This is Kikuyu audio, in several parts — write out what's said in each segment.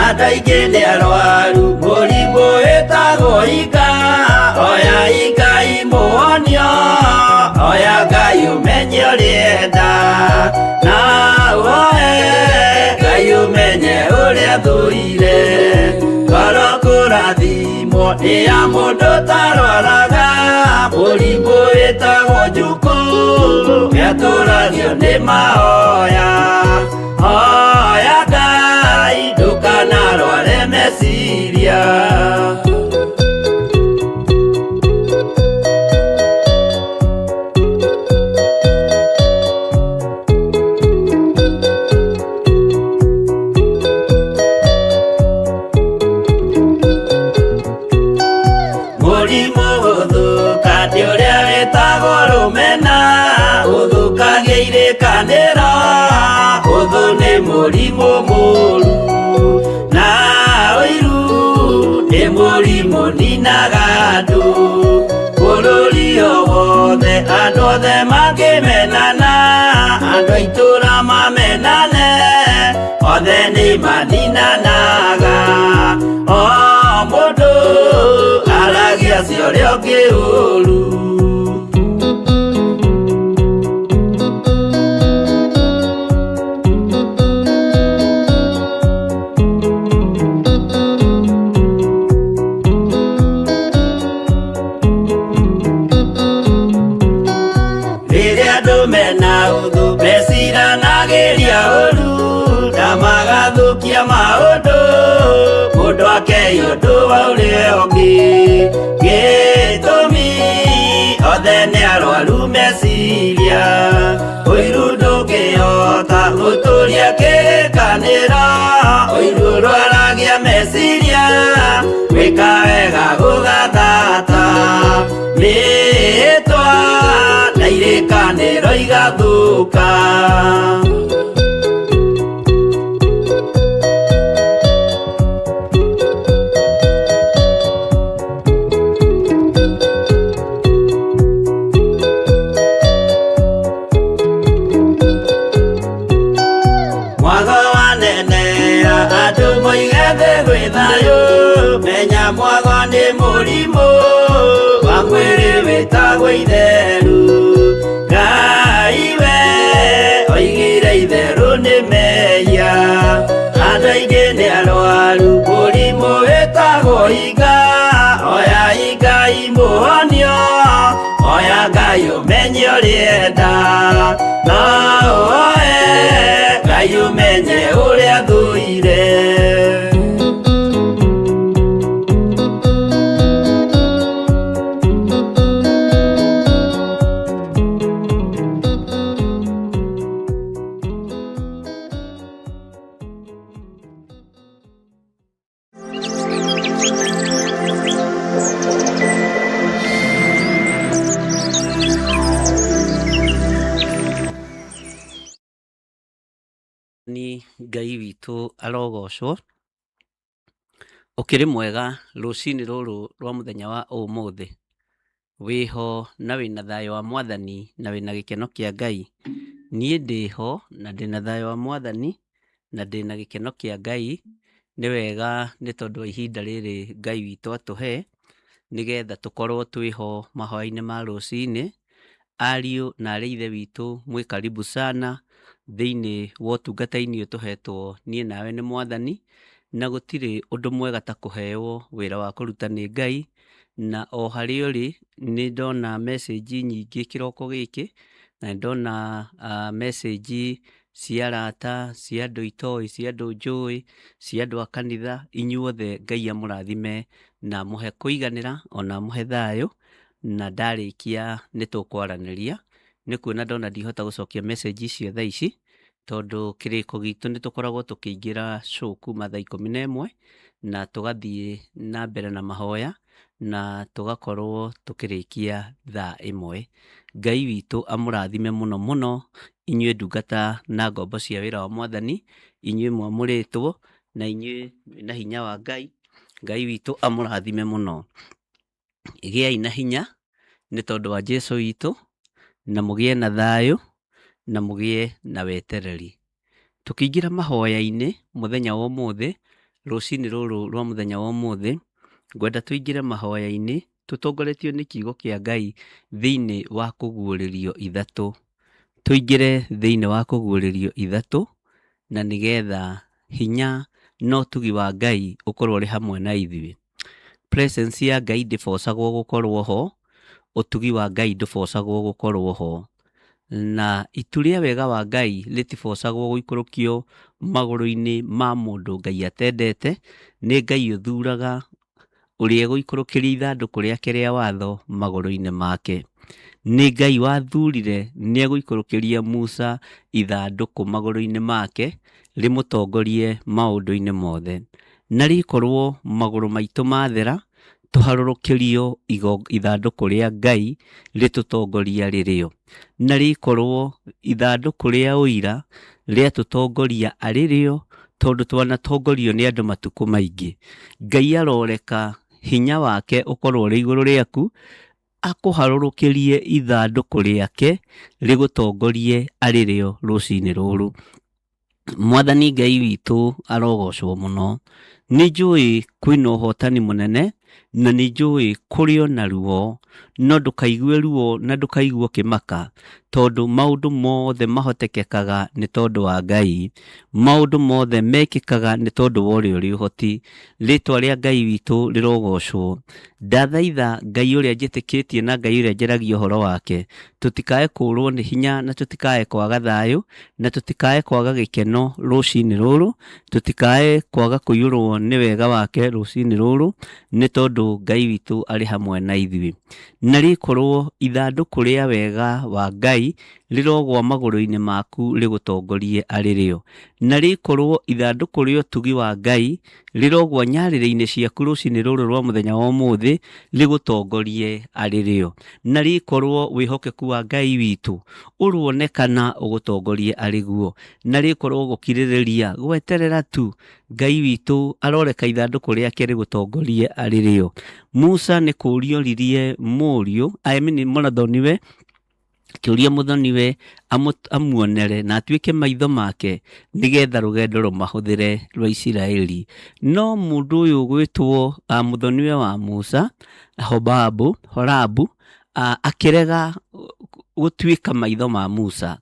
Andũ aingĩ nĩ arwaru mũrimũ wĩtagwo inga, oya Ngai mũhonio, oya Ngai ũmenye ũrĩenda, na ũhoe Ngai ũmenye ũrĩa thũire. Ngoro kũrathimwo nĩ ya mũndũ ũtarwaraga, mũrimũ wĩtagwo njukũ, nĩatũragio nĩ mahoya. Hoya Ngai ndũkanarware meciria. Mũrimũ gũthũka nĩ ũrĩa wĩtagwo rũmena, ũthũkagia irĩkanĩro, ũthũ nĩ mũrimũ mũru, na ũiru nĩ mũrimũ ninaga andũ. Bũrũri o wothe andũ othe mangĩmenana, andũ a itũũra mamenane, othe nĩ maninanaga. O mũndũ aragia cia ũrĩa ũngĩ ũru. Rĩrĩa andũ mena ũthũ meciranagĩria ũru, na magathũkia maũndũ, mũndũ akei ũndũ wa ũrĩa ũngĩ. Gĩtũmi othe nĩ arwaru meciria, ũiru ndũngĩhota gũtũria kĩrĩkanĩro, ũiru ũrwaragia meciria, gwĩka wega gũgathata, mĩhĩtwa na irĩkanĩro igathũka. Mwago wanenera andũ moige thĩ gwĩ thayũ, menya mwago nĩ mũrimũ wa mwĩrĩ wĩtagwo itheru. Ngai we oigire itherũ nĩ mehia, andũ aingĩ nĩ arwaru mũrimũ wĩtagwo inga, oya Ngai mũhonio, oya Ngai ũmenye ũrĩenda, na ũhoe Ngai ũmenye ũrĩa thũire. Ni Ngai witũ arogocwo. Ũkĩrĩ mwega rũcinĩ rũrũ rwa mũthenya wa ũmũthĩ. Wĩho na wĩna thayũ wa Mwathani na wĩna gĩkeno kĩa Ngai. Niĩ ndĩho na ndĩna thayũ wa Mwathani na ndĩna gĩkeno kĩa Ngai. Nĩ wega nĩ tondũ wa ihinda rĩrĩ Ngai witũ atũhe nĩgetha tũkorwo twĩho mahoya-inĩ ma rũcinĩ. Ariũ na arĩ a Ithe witũ mwĩ karibu sana thĩinĩ wa ũtungata-inĩ ũyũ tũhetwo niĩ nawe nĩ Mwathani, na gũtirĩ ũndũ mwega ta kũheo wĩra wa kũruta nĩ Ngai, na o harĩa ũrĩ nĩ ndona message nyingĩ kĩroko gĩkĩ, na nĩ ndona message cia arata, cia andũ itoĩ, cia andũ njũĩ, cia andũ a kanitha, inyuothe Ngai amũrathime na amũhe kũiganĩra ona amũhe thayũ, na ndarĩkia nĩ tũkwaranĩria, nĩ kuona ndona ndihota gũcokia message icio thaa ici, tondũ kĩrĩko gitũ nĩ tũkoragwo tũkĩingĩra show kuma thaa 11 na tũgathiĩ na mbere na mahoya. na tũgakorwo tũkĩrĩkia thaa 1. Ngai witũ amũrathime mũno mũno inyuĩ ndungata na ngombo cia wĩra wa Mwathani, inyuĩ mwamũrĩtwo na inyuĩ mwĩna hinya wa Ngai. Ngai witũ amũrathime mũno. Gĩai na hinya nĩ tondũ wa Jesu witũ, na mũgĩe na thayũ, na mũgĩe na wetereri. Tũkĩingĩra mahoya-inĩ mũthenya wa ũmũthĩ, rũcinĩ rũrũ rwa mũthenya wa ũmũthĩ, ngwenda tũingĩre mahoya-inĩ tũtongoretio nĩ kiugo kĩa Ngai thĩinĩ wa kũguũrĩrio ithatũ. Tũingĩre thĩinĩ wa kũguũrĩrio ithatũ, na nĩgetha hinya na ũtugi wa Ngai ũkorwo ũrĩ hamwe na ithuĩ. Presence ya Ngai ndĩbocagwo gũkorwo ho, ũtugi wa Ngai ndũbocagwo gũkorwo ho. Na itu rĩa wega wa Ngai rĩtibocagwo gũikũrũkio magũrũ-inĩ ma mũndũ Ngai atendete, nĩ Ngai ũthuraga ũrĩa egũikũrũkĩria ithandũkũ rĩake rĩa watho magũrũ-inĩ make. Nĩ Ngai wathurire nĩ egũikũrũkĩria Musa ithandũkũ magũrũ-inĩ make rĩmũtongorie maũndũ-inĩ mothe. Na rĩkorwo magũrũ maitũ mathera, tũharũrũkĩrio ithandũkũ rĩa Ngai rĩtũtongoria rĩrĩo. Na rĩkorwo ithandũkũ rĩa ũira rĩatũtongoria arĩ rĩo, tondũ twanatongorio nĩ andũ matukũ maingĩ. Ngai aroreka hinya wake ũkorwo ũrĩ igũrũ rĩaku, akũharũrũkĩrie ithandũkũ rĩake rĩgũtongorie arĩ rĩo rũcinĩ rũrũ. Mwathani Ngai witũ arogocwo mũno. Nĩ njũĩ kwĩna ũhotani mũnene na nĩ njũĩ kũrĩ ona ruo, no ndũkaigue ruo na ndũkaigue ũkĩmaka, tondũ maũndũ mothe mahotekekaga nĩ tondũ wa Ngai. Maũndũ mothe mekĩkaga nĩ tondũ wa ũrĩa ũrĩ ũhoti. Rĩtwa rĩa Ngai witũ rĩrogocwo. Ndathaitha Ngai ũrĩa njĩtĩkĩtie na Ngai ũrĩa njaragia ũhoro wake, tũtikae kũrwo nĩ hinya na tũtikae kwaga thayũ na tũtikae kwaga gĩkeno rũcinĩ rũrũ, tũtikae kwaga kũiyũrwo nĩ wega wake rũcinĩ rũrũ, nĩ tondũ Ngai witũ arĩ hamwe na ithuĩ. Na rĩkorwo ithandũkũ rĩa wega wa Ngai rĩrogwa magũrũ-inĩ maku rĩgũtongorie arĩ rĩo. Na rĩkorwo ithandũkũ rĩa ũtugi wa Ngai rĩrogwa nyarĩrĩ-inĩ ciaku rũcinĩ rũrũ rwa mũthenya wa ũmũthĩ rĩgũtongorie arĩ rĩo. Na rĩkorwo wĩhokeku wa Ngai witũ ũronekana ũgũtongorie arĩ guo. Na rĩkorwo gũkirĩrĩria gweterera tu Ngai witũ aroreka ithandũkũ rĩake rĩgũtongorie arĩ rĩo. Musa nĩ kũũria oririe mũriũ, I mean mũrathoniwe, akĩũria mũthoniwe amuonere na atuĩke maitho make nĩgetha rũgendo rũmahũthĩre rwa Isiraeli. No mũndũ ũyũ ũgwĩtwo mũthoniwe wa Musa, Hobabu, Horabu, akĩrega gũtuĩka maitho ma Musa,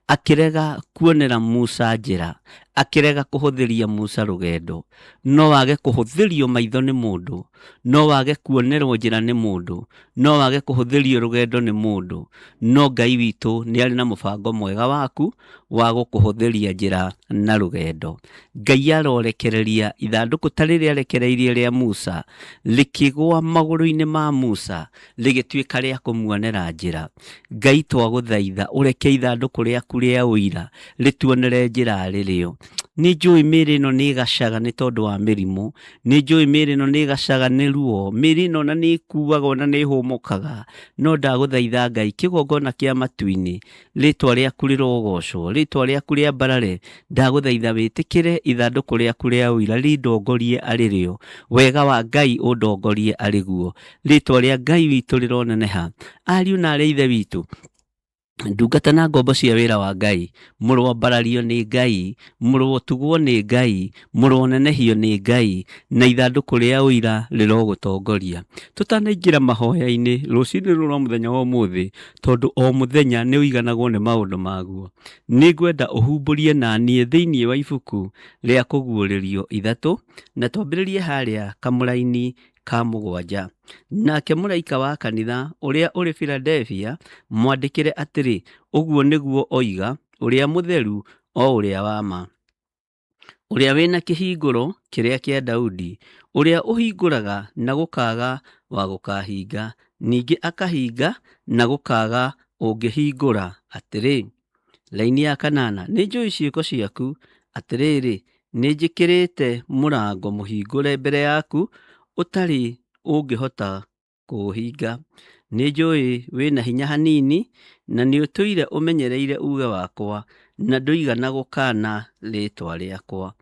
akĩrega kuonera Musa njĩra, akĩrega kũhũthĩria Musa rũgendo. No wage kũhũthĩrio maitho nĩ mũndũ, no wage kuonerwo njĩra nĩ mũndũ, no wage kũhũthĩrio rũgendo nĩ mũndũ, no Ngai witũ nĩ arĩ na mũbango mwega waku wa gũkũhũthĩria njĩra na rũgendo. Ngai arorekereria ithandũkũ ta rĩrĩa arekereirie rĩa Musa, rĩkĩgũa magũrũ-inĩ ma Musa, rĩgĩtuĩka rĩa kũmuonera njĩra. Ngai twagũthaitha ũreke ithandũkũ rĩaku rĩa ũira rĩtuonere njĩra rĩrĩo. Nĩ njũĩ mĩĩrĩ ĩno nĩ ĩgacaga nĩ tondũ wa mĩrimũ, nĩ njũĩ mĩĩrĩ ĩno nĩ ĩgacaga nĩ ruo, mĩĩrĩ ĩno ona nĩ ĩkuaga ona nĩ ĩhũmũkaga, no ndagũthaitha Ngai kĩgongona kĩa matu-inĩ, rĩtwa rĩaku rĩrogocwo, rĩtwa rĩaku rĩambarare, ndagũthaitha wĩtĩkĩre ithandũkũ rĩaku rĩa ũira rĩndongorie arĩ rĩo, wega wa Ngai ũndongorie arĩ guo, rĩtwa rĩa Ngai witũ rĩroneneha. Ariũ na aarĩ a Ithe witũ, ndungata na ngombo cia wĩra wa Ngai, mũroambarario nĩ Ngai, mũrotugwo nĩ Ngai, mũronenehio nĩ Ngai, na ithandũkũ rĩa ũira rĩrogũtongoria. Tũtanaingĩra mahoya-inĩ rũcinĩ rũrũ rwa mũthenya wa ũmũthĩ, tondũ o mũthenya nĩ ũiganagwo nĩ maũndũ maguo, nĩ ngwenda ũhumbũrie na niĩ thĩinĩ wa ibuku rĩa Kũguũrĩrio ithatũ, na twambĩrĩrie harĩa kamũraini ka mũgwanja. Nake mũraika wa kanitha ũrĩa ũrĩ Filadelfia mwandĩkĩre atĩrĩ, Ũguo nĩguo oiga ũrĩa mũtheru, o ũrĩa wa ma, ũrĩa wĩ na kĩhingũro kĩrĩa kĩa Daudi, ũrĩa ũhingũraga na gũkaaga wa gũkahinga, ningĩ akahinga na gũkaaga ũngĩhingũra, atĩrĩ, Raini ya kanana, nĩ njũĩ ciĩko ciaku, atĩrĩrĩ, nĩ njĩkĩrĩte mũrango mũhingũre mbere yaku, ũtarĩ ũngĩhota kũũhinga. Nĩnjũĩ wĩ na hinya hanini, na nĩũtũire ũmenyereire uuge wakwa, na ndũigana gũkaana rĩĩtwa rĩakwa.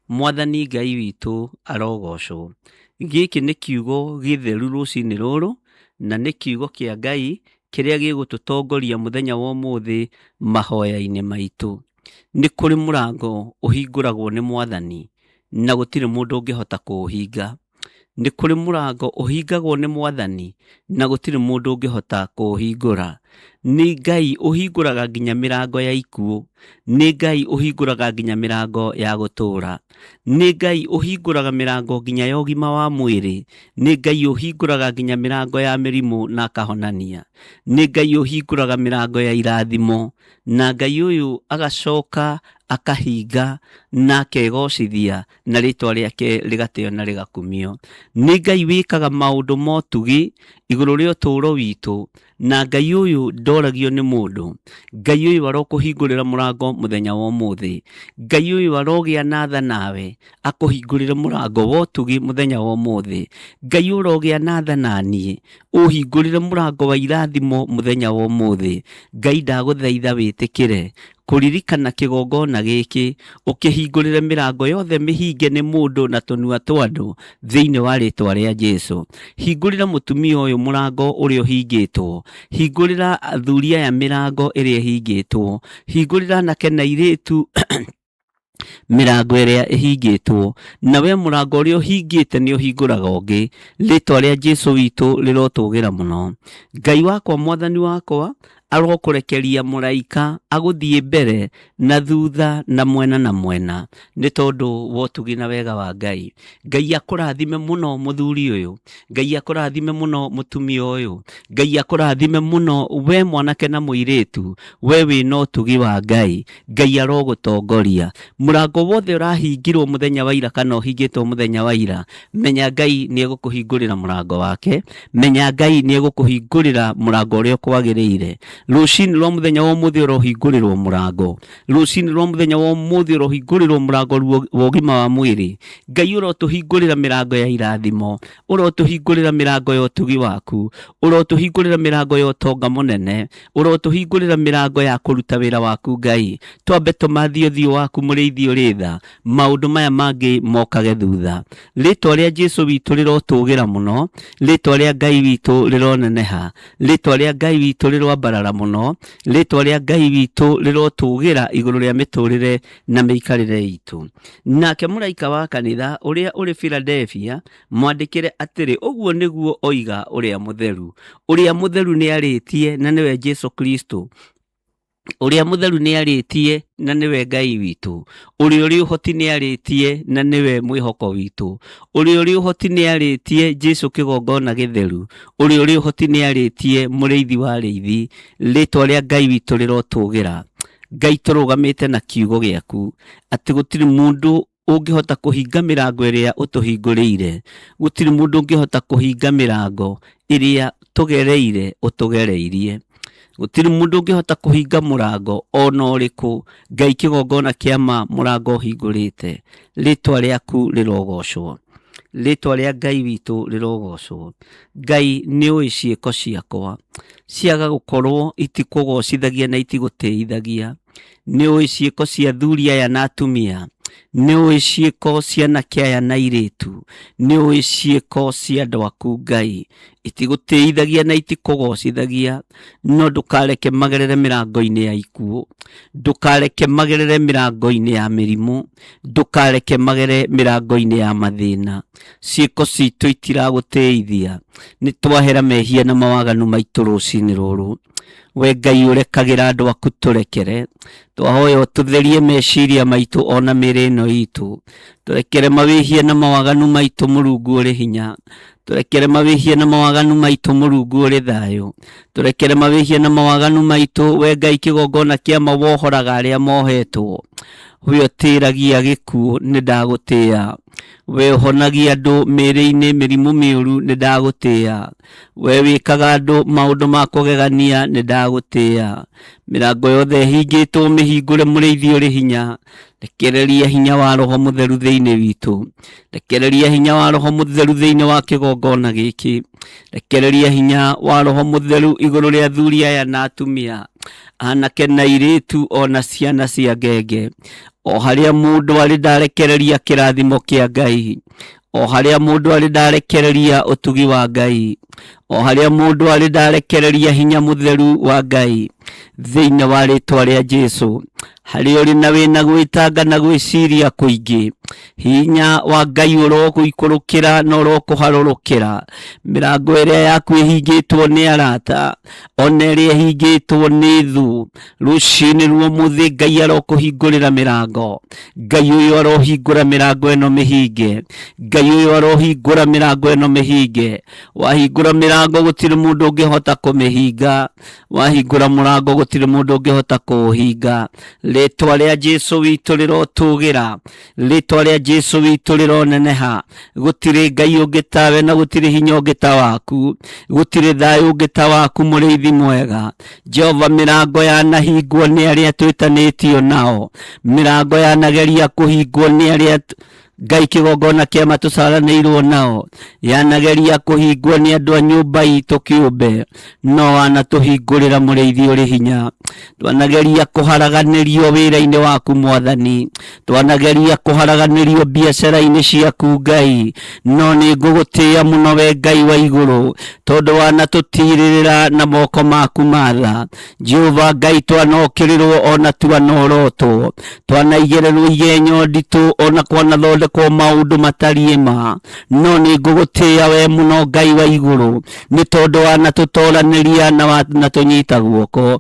Mwathani Ngai witũ arogocwo. Gĩkĩ nĩ kiugo gĩtheru rũcinĩ rũrũ, na nĩ kiugo kĩa Ngai kĩrĩa gĩgũtũtongoria mũthenya wa ũmũthĩ mahoya-inĩ maitũ. Nĩ kũrĩ mũrango ũhingũragwo nĩ Mwathani, na gũtirĩ mũndũ ũngĩhota kũũhinga. Nĩ kũrĩ mũrango ũhingagwo nĩ Mwathani, na gũtirĩ mũndũ ũngĩhota kũũhingũra. Nĩ Ngai ũhingũraga nginya mĩrango ya ikuũ. Nĩ Ngai ũhingũraga nginya mĩrango ya gũtũũra. Nĩ Ngai ũhingũraga mĩrango nginya ya ũgima wa mwĩrĩ. Nĩ Ngai ũhingũraga nginya mĩrango ya mĩrimũ na akahonania. Nĩ Ngai ũhingũraga mĩrango ya irathimo. Na Ngai ũyũ agacoka akahinga na akegocithia na rĩtwa rĩake rĩgatĩo na rĩgakumio. Nĩ Ngai wĩkaga maũndũ ma ũtugi igũrũ rĩa ũtũũro witũ, na Ngai ũyũ ndoragio nĩ mũndũ. Ngai ũyũ arokũhingũrĩra mũrango mũthenya wa ũmũthĩ. Ngai ũyũ arogĩa na tha nawe, akũhingũrĩre mũrango wa ũtugi mũthenya wa ũmũthĩ. Ngai ũrogĩa na tha na niĩ, ũhingũrĩre mũrango wa irathimo mũthenya wa ũmũthĩ. Ngai ndagũthaitha wĩtĩkĩre kũririkana kĩgongona gĩkĩ, ũkĩhingũrĩre mĩrango yothe mĩhinge nĩ mũndũ na tũnua twa andũ thĩinĩ wa rĩtwa rĩa Jesu. Hingũrĩra mũtumia ũyũ mũrango ũrĩa ũhingĩtwo. Hingũrĩra athuri aya mĩrango ĩrĩa ĩhingĩtwo. Hingũrĩra anake na airĩtu mĩrango ĩrĩa ĩhingĩtwo, na we mũrango ũrĩa ũhingĩte nĩ ũhingũraga ũngĩ. Rĩtwa rĩa Jesu witũ rĩrotũgĩra mũno. Ngai wakwa, mwathani wakwa, arokũrekeria mũraika agũthiĩ mbere na thutha na mwena na mwena, nĩ tondũ wa ũtugi na wega wa Ngai. Ngai akũrathime mũno mũthuri ũyũ, Ngai akũrathime mũno mũtumia ũyũ, Ngai akũrathime mũno we mwanake na mũirĩtu, we wĩna ũtugi wa Ngai. Ngai arogũtongoria. Mũrango wothe ũrahingirwo mũthenya wa ira kana ũhingĩtwo mũthenya wa ira, menya Ngai nĩ egũkũhingũrĩra mũrango wake, menya Ngai nĩ egũkũhingũrĩra mũrango ũrĩa ũkwagĩrĩire. Rũcinĩ rwa mũthenya wa ũmũthĩ ũrohingũrĩrwo mũrango, rũcinĩ rwa mũthenya wa ũmũthĩ ũrohingũrĩrwo mũrango wa ũgima wa mwĩrĩ. Ngai ũrotũhingũrĩra mĩrango ya irathimo, ũrotũhingũrĩra mĩrango ya ũtugi waku, ũrotũhingũrĩra mĩrango ya ũtonga mũnene, Ũrotũhingũrĩra mĩrango ya kũruta wĩra waku Ngai. Twambe tũmathie ũthiũ waku mũrĩithi ũrĩ tha, maũndũ maya mangĩ mokage thutha. Rĩtwa rĩa Jesu witũ rĩrotũgĩra mũno, rĩtwa rĩa Ngai witũ rĩroneneha, rĩtwa rĩa Ngai witũ rĩroambarara mũno, rĩtwa rĩa Ngai witũ rĩrotũgĩra igũrũ rĩa mĩtũrĩre na mĩikarĩre itũ. Nake mũraika wa kanitha ũrĩa ũrĩ Filadelfia Mwandĩkĩre atĩrĩ, ũguo nĩguo oiga ũrĩa mũtheru. Ũrĩa mũtheru nĩarĩtie, na nĩwe Jesu Kristo. Ũrĩa mũtheru nĩarĩtie, na nĩwe Ngai witũ. Ũrĩa ũrĩ ũhoti nĩarĩtie, na nĩwe mwĩhoko witũ. Ũrĩa ũrĩ ũhoti nĩarĩtie, Jesu kĩgongona gĩtheru. Ũrĩa ũrĩ ũhoti nĩarĩtie, mũrĩithi wa arĩithi. Rĩtwa rĩa Ngai witũ rĩrotũgĩra. Ngai tũrũgamĩte na kiugo gĩaku, atĩ gũtirĩ mũndũ ũngĩhota kũhinga mĩrango ĩrĩa ũtũhingũrĩire. Gũtirĩ mũndũ ũngĩhota kũhinga mĩrango ĩrĩa tũgereire ũtũgereirie. Gũtirĩ mũndũ ũngĩhota kũhinga mũrango ona ũrĩkũ. Ngai kĩgongona kĩa ma mũrango ũhingũrĩte. Rĩtwa rĩaku rĩrogocwo. Rĩtwa rĩa Ngai witũ rĩrogocwo. Ngai nĩ ũĩ ciĩko ciakwa. Ciaga gũkorwo itikũgocithagia na itigũtĩithagia. Nĩ ũĩ ciĩko cia athuri aya na atumia. Nĩ ũĩ ciĩko cia anake aya na airĩtu. Nĩ ũĩ ciĩko cia andũ aku Ngai. Itigũtĩithagia na itikũgocithagia, no ndũkareke magerere mĩrango-inĩ ya ikuũ. Ndũkareke magerere mĩrango-inĩ ya mĩrimũ. Ndũkareke magere mĩrango-inĩ ya mathĩna. Ciĩko citũ itiragũtĩithia. Nĩ twahera mehia na mawaganu maitũ rũcinĩ rũrũ. We Ngai ũrekagĩra andũ aku tũrekere. Twahoya ũtũtherie meciria maitũ ona mĩĩrĩ ĩno itũ. Tũrekere mawĩhia na mawaganu maitũ Mũrungu ũrĩ hinya. Tũrekere mawĩhia na mawaganu maitũ Mũrungu ũrĩ thayũ. Tũrekere mawĩhia na mawaganu maitũ we Ngai kĩgongona kĩa ma wohoraga arĩa mohetwo. We ũtĩragia gĩkuũ nĩ ndagũtĩa. We ũhonagia andũ mĩĩrĩ-inĩ mĩrimũ mĩũru nĩ ndagũtĩa. We wĩkaga andũ maũndũ ma kũgegania nĩ ndagũtĩa. Mĩrango yothe ĩhingĩtwo mĩhingũre mũrĩithi ũrĩ hinya. Rekereria hinya wa Roho Mũtheru thĩinĩ witũ. Rekereria hinya wa Roho Mũtheru thĩinĩ wa kĩgongona gĩkĩ. Rekereria hinya wa Roho Mũtheru igũrũ rĩa athuri aya na atumia, anake na airĩtu ona ciana cia ngenge. O harĩa mũndũ arĩ ndarekereria kĩrathimo kĩa Ngai. O harĩa mũndũ arĩ ndarekereria ũtugi wa Ngai. O harĩa mũndũ arĩ ndarekereria hinya mũtheru wa Ngai thĩinĩ wa rĩtwa rĩa Jesu. Harĩa ũrĩ na wĩna gwĩtanga na gwĩciria kũingĩ, hinya wa Ngai ũrogũikũrũkĩra na ũrokũharũrũkĩra. Mĩrango ĩrĩa yaku ĩhingĩtwo nĩ arata, ona ĩrĩa ĩhingĩtwo nĩ thũ, rũcinĩ rwa ũmũthĩ Ngai arokũhingũrĩra mĩrango. Ngai ũyũ arohingũra mĩrango ĩno mĩhinge. Ngai ũyũ arohingũra mĩrango ĩno mĩhinge. Wahingũra mĩrango gũtirĩ mũndũ ũngĩhota kũmĩhinga. Wahingũra mũrango gũtirĩ mũndũ ũngĩhota kũũhinga. Rĩtwa rĩa Jesu witũ rĩrotũgĩra. Rĩtwa rĩa Jesu witũ rĩroneneha. Gũtirĩ Ngai ũngĩ tawe na gũtirĩ hinya ũngĩ ta waku. Gũtirĩ thayũ ũngĩ ta waku mũrĩithi mwega. Jehova, mĩrango yanahingwo nĩ arĩa twĩtanĩtio nao. Mĩrango yanageria kũhingwo nĩ arĩa Ngai kĩgongona kĩama tũcaranĩirwo nao. Yanageria kũhingwo nĩ andũ a nyũmba itũ kĩũmbe, no wanatũhingũrĩra mũrĩithi ũrĩ hinya. Twanageria kũharaganĩrio wĩra-inĩ waku Mwathani, twanageria kũharaganĩrio biacara-inĩ ciaku Ngai, no nĩ ngũgũtĩĩa mũno we Ngai wa igũrũ, tondũ wanatũtirĩrĩra na moko maku matha. Jehova Ngai, twanokĩrĩrwo ona twanorotwo, twanaigĩrĩrwo igenyo nditũ ona kwanathondekwo maũndũ matariĩ ma, no nĩ ngũgũtĩĩa we mũno Ngai wa igũrũ, nĩ tondũ wanatũtoranĩria na wanatũnyita guoko.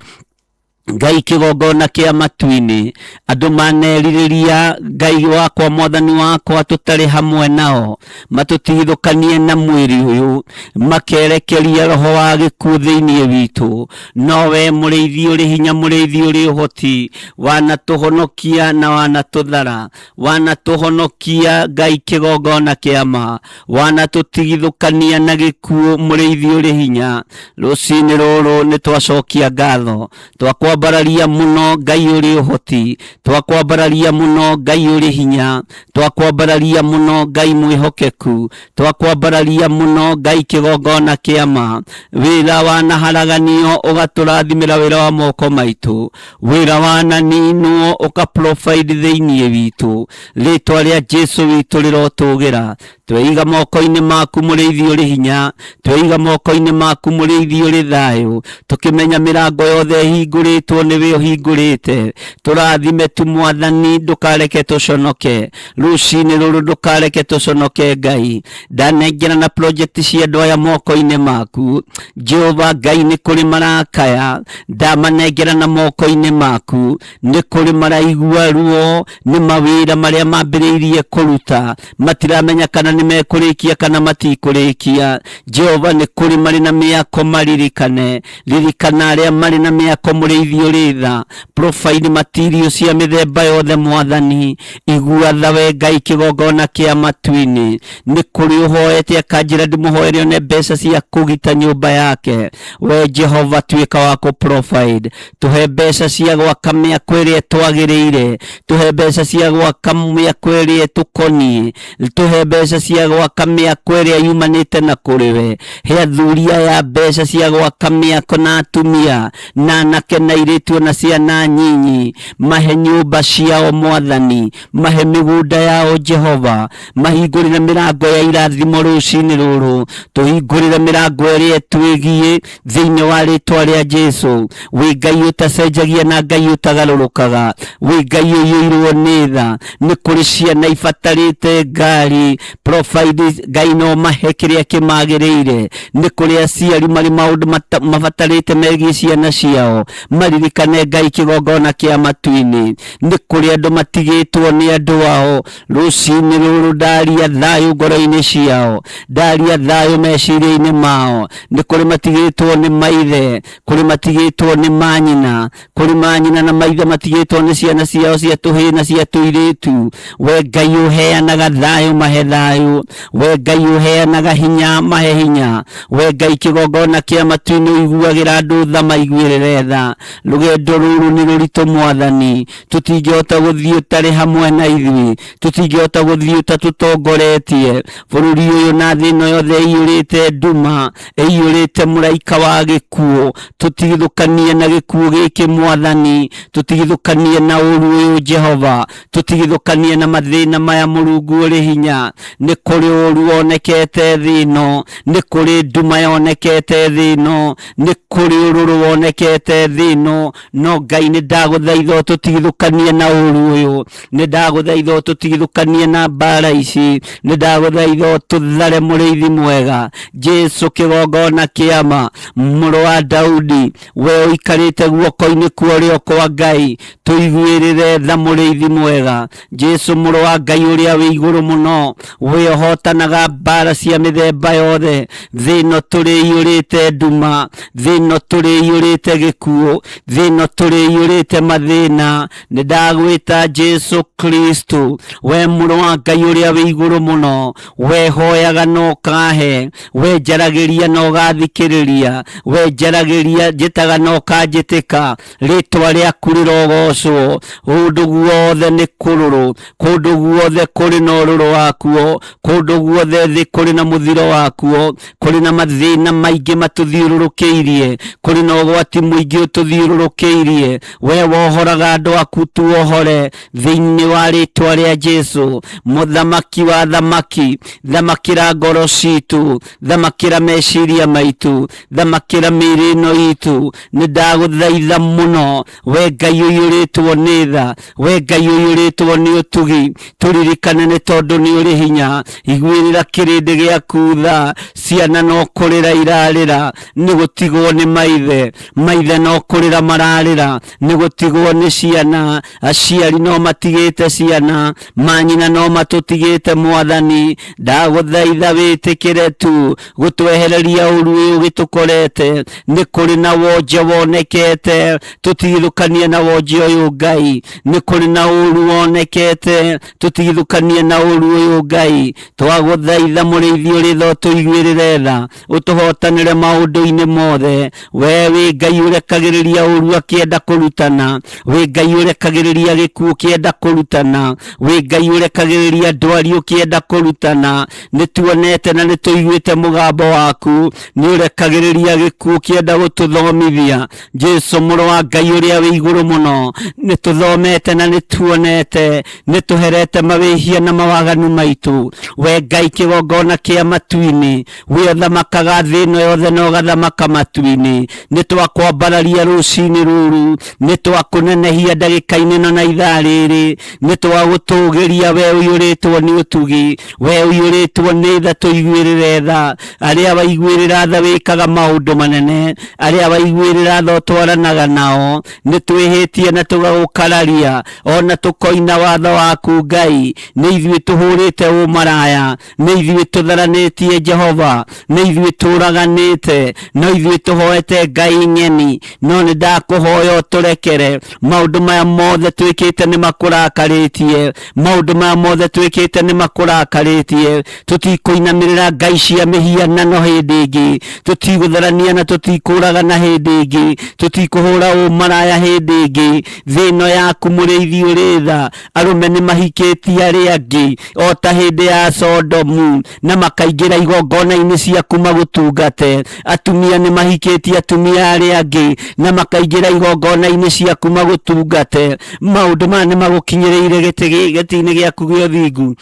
Ngai kĩgongona kĩa matu-inĩ, andũ manerirĩria Ngai wakwa mwathani wakwa tũtarĩ hamwe nao, matũtigithũkanie na mwĩrĩ ũyũ, makerekeria roho wa gĩkuũ thĩinĩ witũ. No we mũrĩithi ũrĩ hinya, mũrĩithi ũrĩ ũhoti, wanatũhonokia na wanatũthara, wanatũhonokia Ngai kĩgongona kĩa ma, wanatũtigithũkania na gĩkuũ, mũrĩithi ũrĩ hinya. Rũcinĩ rũrũ nĩ twacokia ngatho, twakwambararia mũno Ngai ũrĩ ũhoti, twakwambararia mũno Ngai ũrĩ hinya, twakwambararia mũno Ngai mwĩhokeku, twakwambararia mũno Ngai kĩgongona kĩa ma. Wĩra wanaharaganio ũgatũrathimĩra wĩra wa moko maitũ, wĩra wananinwo ũka provide thĩinĩ witũ. Rĩtwa rĩa Jesu witũ rĩrotũgĩra. Tweiga moko-inĩ maku mũrĩithi ũrĩ hinya, tweiga moko-inĩ maku mũrĩithi ũrĩ thayũ, tũkĩmenya mĩrango yothe ĩhingũrĩtwo nĩwe ũhingũrĩte. Tũrathime tu Mwathani, ndũkareke tũconoke rũcinĩ rũrũ, ndũkareke tũconoke Ngai. Ndanengera na project cia andũ aya moko-inĩ maku Jehova Ngai, nĩ kũrĩ marakaya, ndamanengera na moko-inĩ maku. Nĩ kũrĩ maraigua ruo nĩ mawĩra marĩa mambĩrĩirie kũruta, matiramenya kana nĩ mekũrĩkia kana matikũrĩkia. Jehova, nĩ kũrĩ marĩ na mĩako, maririkane. Ririkana arĩa marĩ na mĩako, mũrĩithi ũrĩ tha. Provide material cia mĩthemba yothe Mwathani. Igua tha we Ngai kĩgongona kĩa matu-inĩ. Nĩ kũrĩ ũhoete akanjĩra ndĩmũhoere one mbeca cia kũgita nyũmba yake. We Jehova, tuĩka wa kũ provide. Tũhe mbeca cia gwaka mĩako ĩrĩa twagĩrĩire, tũhe mbeca cia gwaka mĩako ĩrĩa ĩtũkoniĩ, tũhe mbeca cia gwaka mĩako ĩrĩa yumanĩte na kũrĩ we. He athuri aya mbeca cia gwaka mĩako na atumia na anake na airĩtu ona ciana nyinyi. Mahe nyũmba ciao Mwathani, mahe mĩgũnda yao Jehova, mahingũrĩre mĩrango ya irathimo rũcinĩ rũrũ, tũhingũrĩre mĩrango ĩrĩa ĩtwĩgiĩ thĩinĩ wa rĩtwa rĩa Jesu. Wĩ Ngai ũtacenjagia na Ngai ũtagarũrũkaga, wĩ Ngai ũiyũirwo nĩ tha. Nĩ kũrĩ ciana ibatarĩte ngari, provide Ngai no mahe kĩrĩa kĩmagĩrĩire. Nĩ kũrĩ aciari marĩ maũndũ mabatarĩte megiĩ ciana ciao, maririkane Ngai kĩgongona kĩa matu-inĩ. Nĩ kũrĩ andũ matigĩtwo nĩ andũ ao, rũcinĩ rũrũ ndaria thayũ ngoro-inĩ ciao, ndaria thayũ meciria-inĩ mao. Nĩ kũrĩ matigĩtwo nĩ maithe, kũrĩ matigĩtwo nĩ manyina, kũrĩ manyina na maithe matigĩtwo nĩ ciana ciao cia tũhĩĩ na cia tũirĩtu. We Ngai ũheanaga thayũ, mahe thayũ. We Ngai ũheanaga hinya, mahe hinya. We Ngai kĩgongona kĩa matu-inĩ ũiguagĩra andũ tha, maiguĩrĩre tha. Rũgendo rũrũ nĩ rũritũ Mwathani, tũtingĩhota gũthiĩ ũtarĩ hamwe na ithuĩ, tũtingĩhota gũthiĩ ũtatũtongoretie. Bũrũri ũyũ na thĩ ĩno yothe ĩiyũrĩte nduma, ĩiyũrĩte mũraika wa gĩkuũ. Tũtigithũkanie na gĩkuũ gĩkĩ Mwathani, tũtigithũkanie na ũru ũyũ Jehova, tũtigithũkanie na mathĩna maya Mũrungu ũrĩ hinya. Nĩ kũrĩ ũru wonekete thĩ ĩno, nĩ kũrĩ nduma yonekete thĩ ĩno, nĩ kũrĩ ũrũrũ wonekete thĩ ĩno, no Ngai nĩ ndagũthaitha ũtũtigithũkanie na ũru ũyũ, nĩ ndagũthaitha ũtũtigithũkanie na mbara ici, nĩ ndagũthaitha ũtũthare mũrĩithi mwega, Jesu kĩgongona kĩama, mũrũ wa Daudi, we ũikarĩte guoko-inĩ kwa ũrĩo kwa Ngai, tũiguĩrĩre tha mũrĩithi mwega, Jesu mũrũ wa Ngai ũrĩa wĩ igũrũ mũno, we ũhotanaga mbara cia mĩthemba yothe. Thĩ ĩno tũrĩ ĩiyũrĩte nduma, thĩ ĩno tũrĩ ĩiyũrĩte gĩkuũ, thĩ ĩno tũrĩ ĩiyũrĩte mathĩna. Nĩ ndagwĩta Jesu Kristo, we mũrũ wa Ngai ũrĩa wĩ igũrũ mũno, we hoyaga na ũkahe, we njaragĩria na ũgathikĩrĩria, we njaragĩria njĩtaga na ũkanjĩtĩka. Rĩtwa rĩaku rĩrogocwo. Kũndũ guothe nĩ kũrũrũ, kũndũ guothe kũrĩ na ũrũrũ wakuo, kũndũ guothe thĩ kũrĩ na mũthiro wakuo, kũrĩ na mathĩna maingĩ matũthiũrũrũkĩirie, kũrĩ na ũgwati mũingĩ ũtũthiũrũrũkĩirie. We wohoraga andũ aku tuohore thĩinĩ wa rĩtwa rĩa Jesu. Mũthamaki wa thamaki, thamakĩra ngoro citũ, thamakĩra meciria maitũ, thamakĩra mĩĩrĩ ĩno itũ. Nĩ ndagũthaitha mũno, we Ngai ũiyũrĩtwo nĩ tha, we Ngai ũiyũrĩtwo nĩ ũtugi, tũririkane nĩ tondũ nĩ ũrĩ hinya. Iguĩrĩra kĩrĩndĩ gĩaku tha, ciana no kũrĩra irarĩra nĩ gũtigwo nĩ maithe, maithe no kũrĩra mararĩra nĩ gũtigwo nĩ ciana, aciari no matigĩte ciana, manyina no matũtigĩte Mwathani. Ndagũthaitha wĩtĩkĩre tu gũtwehereria ũru ũyũ ũgĩtũkorete. Nĩ kũrĩ na wonje wonekete, tũtigithũkanie na wonje ũyũ Ngai. Nĩ kũrĩ na ũru wonekete, tũtigithũkanie na ũru ũyũ Ngai. Twagũthaitha mũrĩithi ũrĩ tha ũtũiguĩrĩre tha, ũtũhotanĩre maũndũ-inĩ mothe. We wĩ Ngai ũrekagĩrĩria ũru akĩenda kũrutana, wĩ Ngai ũrekagĩrĩria gĩkuũ kĩenda kũrutana, wĩ Ngai ũrekagĩrĩria ndwari ũkĩenda kũrutana. Nĩ tuonete na nĩ tũiguĩte mũgambo waku, nĩ ũrekagĩrĩria gĩkuũ kĩenda gũtũthomithia. Jesu mũrũ wa Ngai ũrĩa wĩ igũrũ mũno, nĩ tũthomete na nĩ tuonete, nĩ tũherete mawĩhia na mawaganu maitũ. We Ngai kĩgongona kĩa matu-inĩ, we ũthamakaga thĩ ĩno yothe na ũgathamaka matu-inĩ, nĩ twakwambararia rũcinĩ rũrũ, nĩ twakũnenehia ndagĩka-inĩ ĩno na ithaa rĩrĩ, nĩ twagũtũgĩria we ũiyũrĩtwo nĩ ũtugi, we ũiyũrĩtwo nĩ tha, tũiguĩrĩre tha. Arĩa waiguĩrĩra tha wĩkaga maũndũ manene, arĩa waiguĩrĩra tha ũtwaranaga nao. Nĩ twĩhĩtie na tũgagũkararia, ona tũkoina watho waku Ngai. Nĩ ithuĩ tũhũrĩte ũmaraya, nĩ ithuĩ tũtharanĩtie Jehova, nĩ ithuĩ tũraganĩte, no ithuĩ tũhoete Ngai ng'eni. No nĩ ndakũhoya ũtũrekere, maũndũ maya mothe twĩkĩte nĩ makũrakarĩtie, maũndũ maya mothe twĩkĩte nĩ makũrakarĩtie. Tũtikũinamĩrĩra ngai cia mĩhianano hĩndĩ ĩngĩ, tũtigũtharania na tũtikũragana hĩndĩ ĩngĩ, tũtikũhũra ũmaraya hĩndĩ ĩngĩ. Thĩ ĩno yaku mũrĩithi ũrĩ tha, arũme nĩ mahikĩtie arĩa angĩ o ta hĩndĩ ya Sodomu, na makaingĩra igongona-inĩ ciaku magũtungate. Atumia nĩ mahikĩtie atumia arĩa angĩ na makaingĩra igongona-inĩ ciaku magũtungate. Maũndũ maya nĩ magũkinyĩrĩire gĩtĩ-inĩ gĩaku gĩa ũthingu,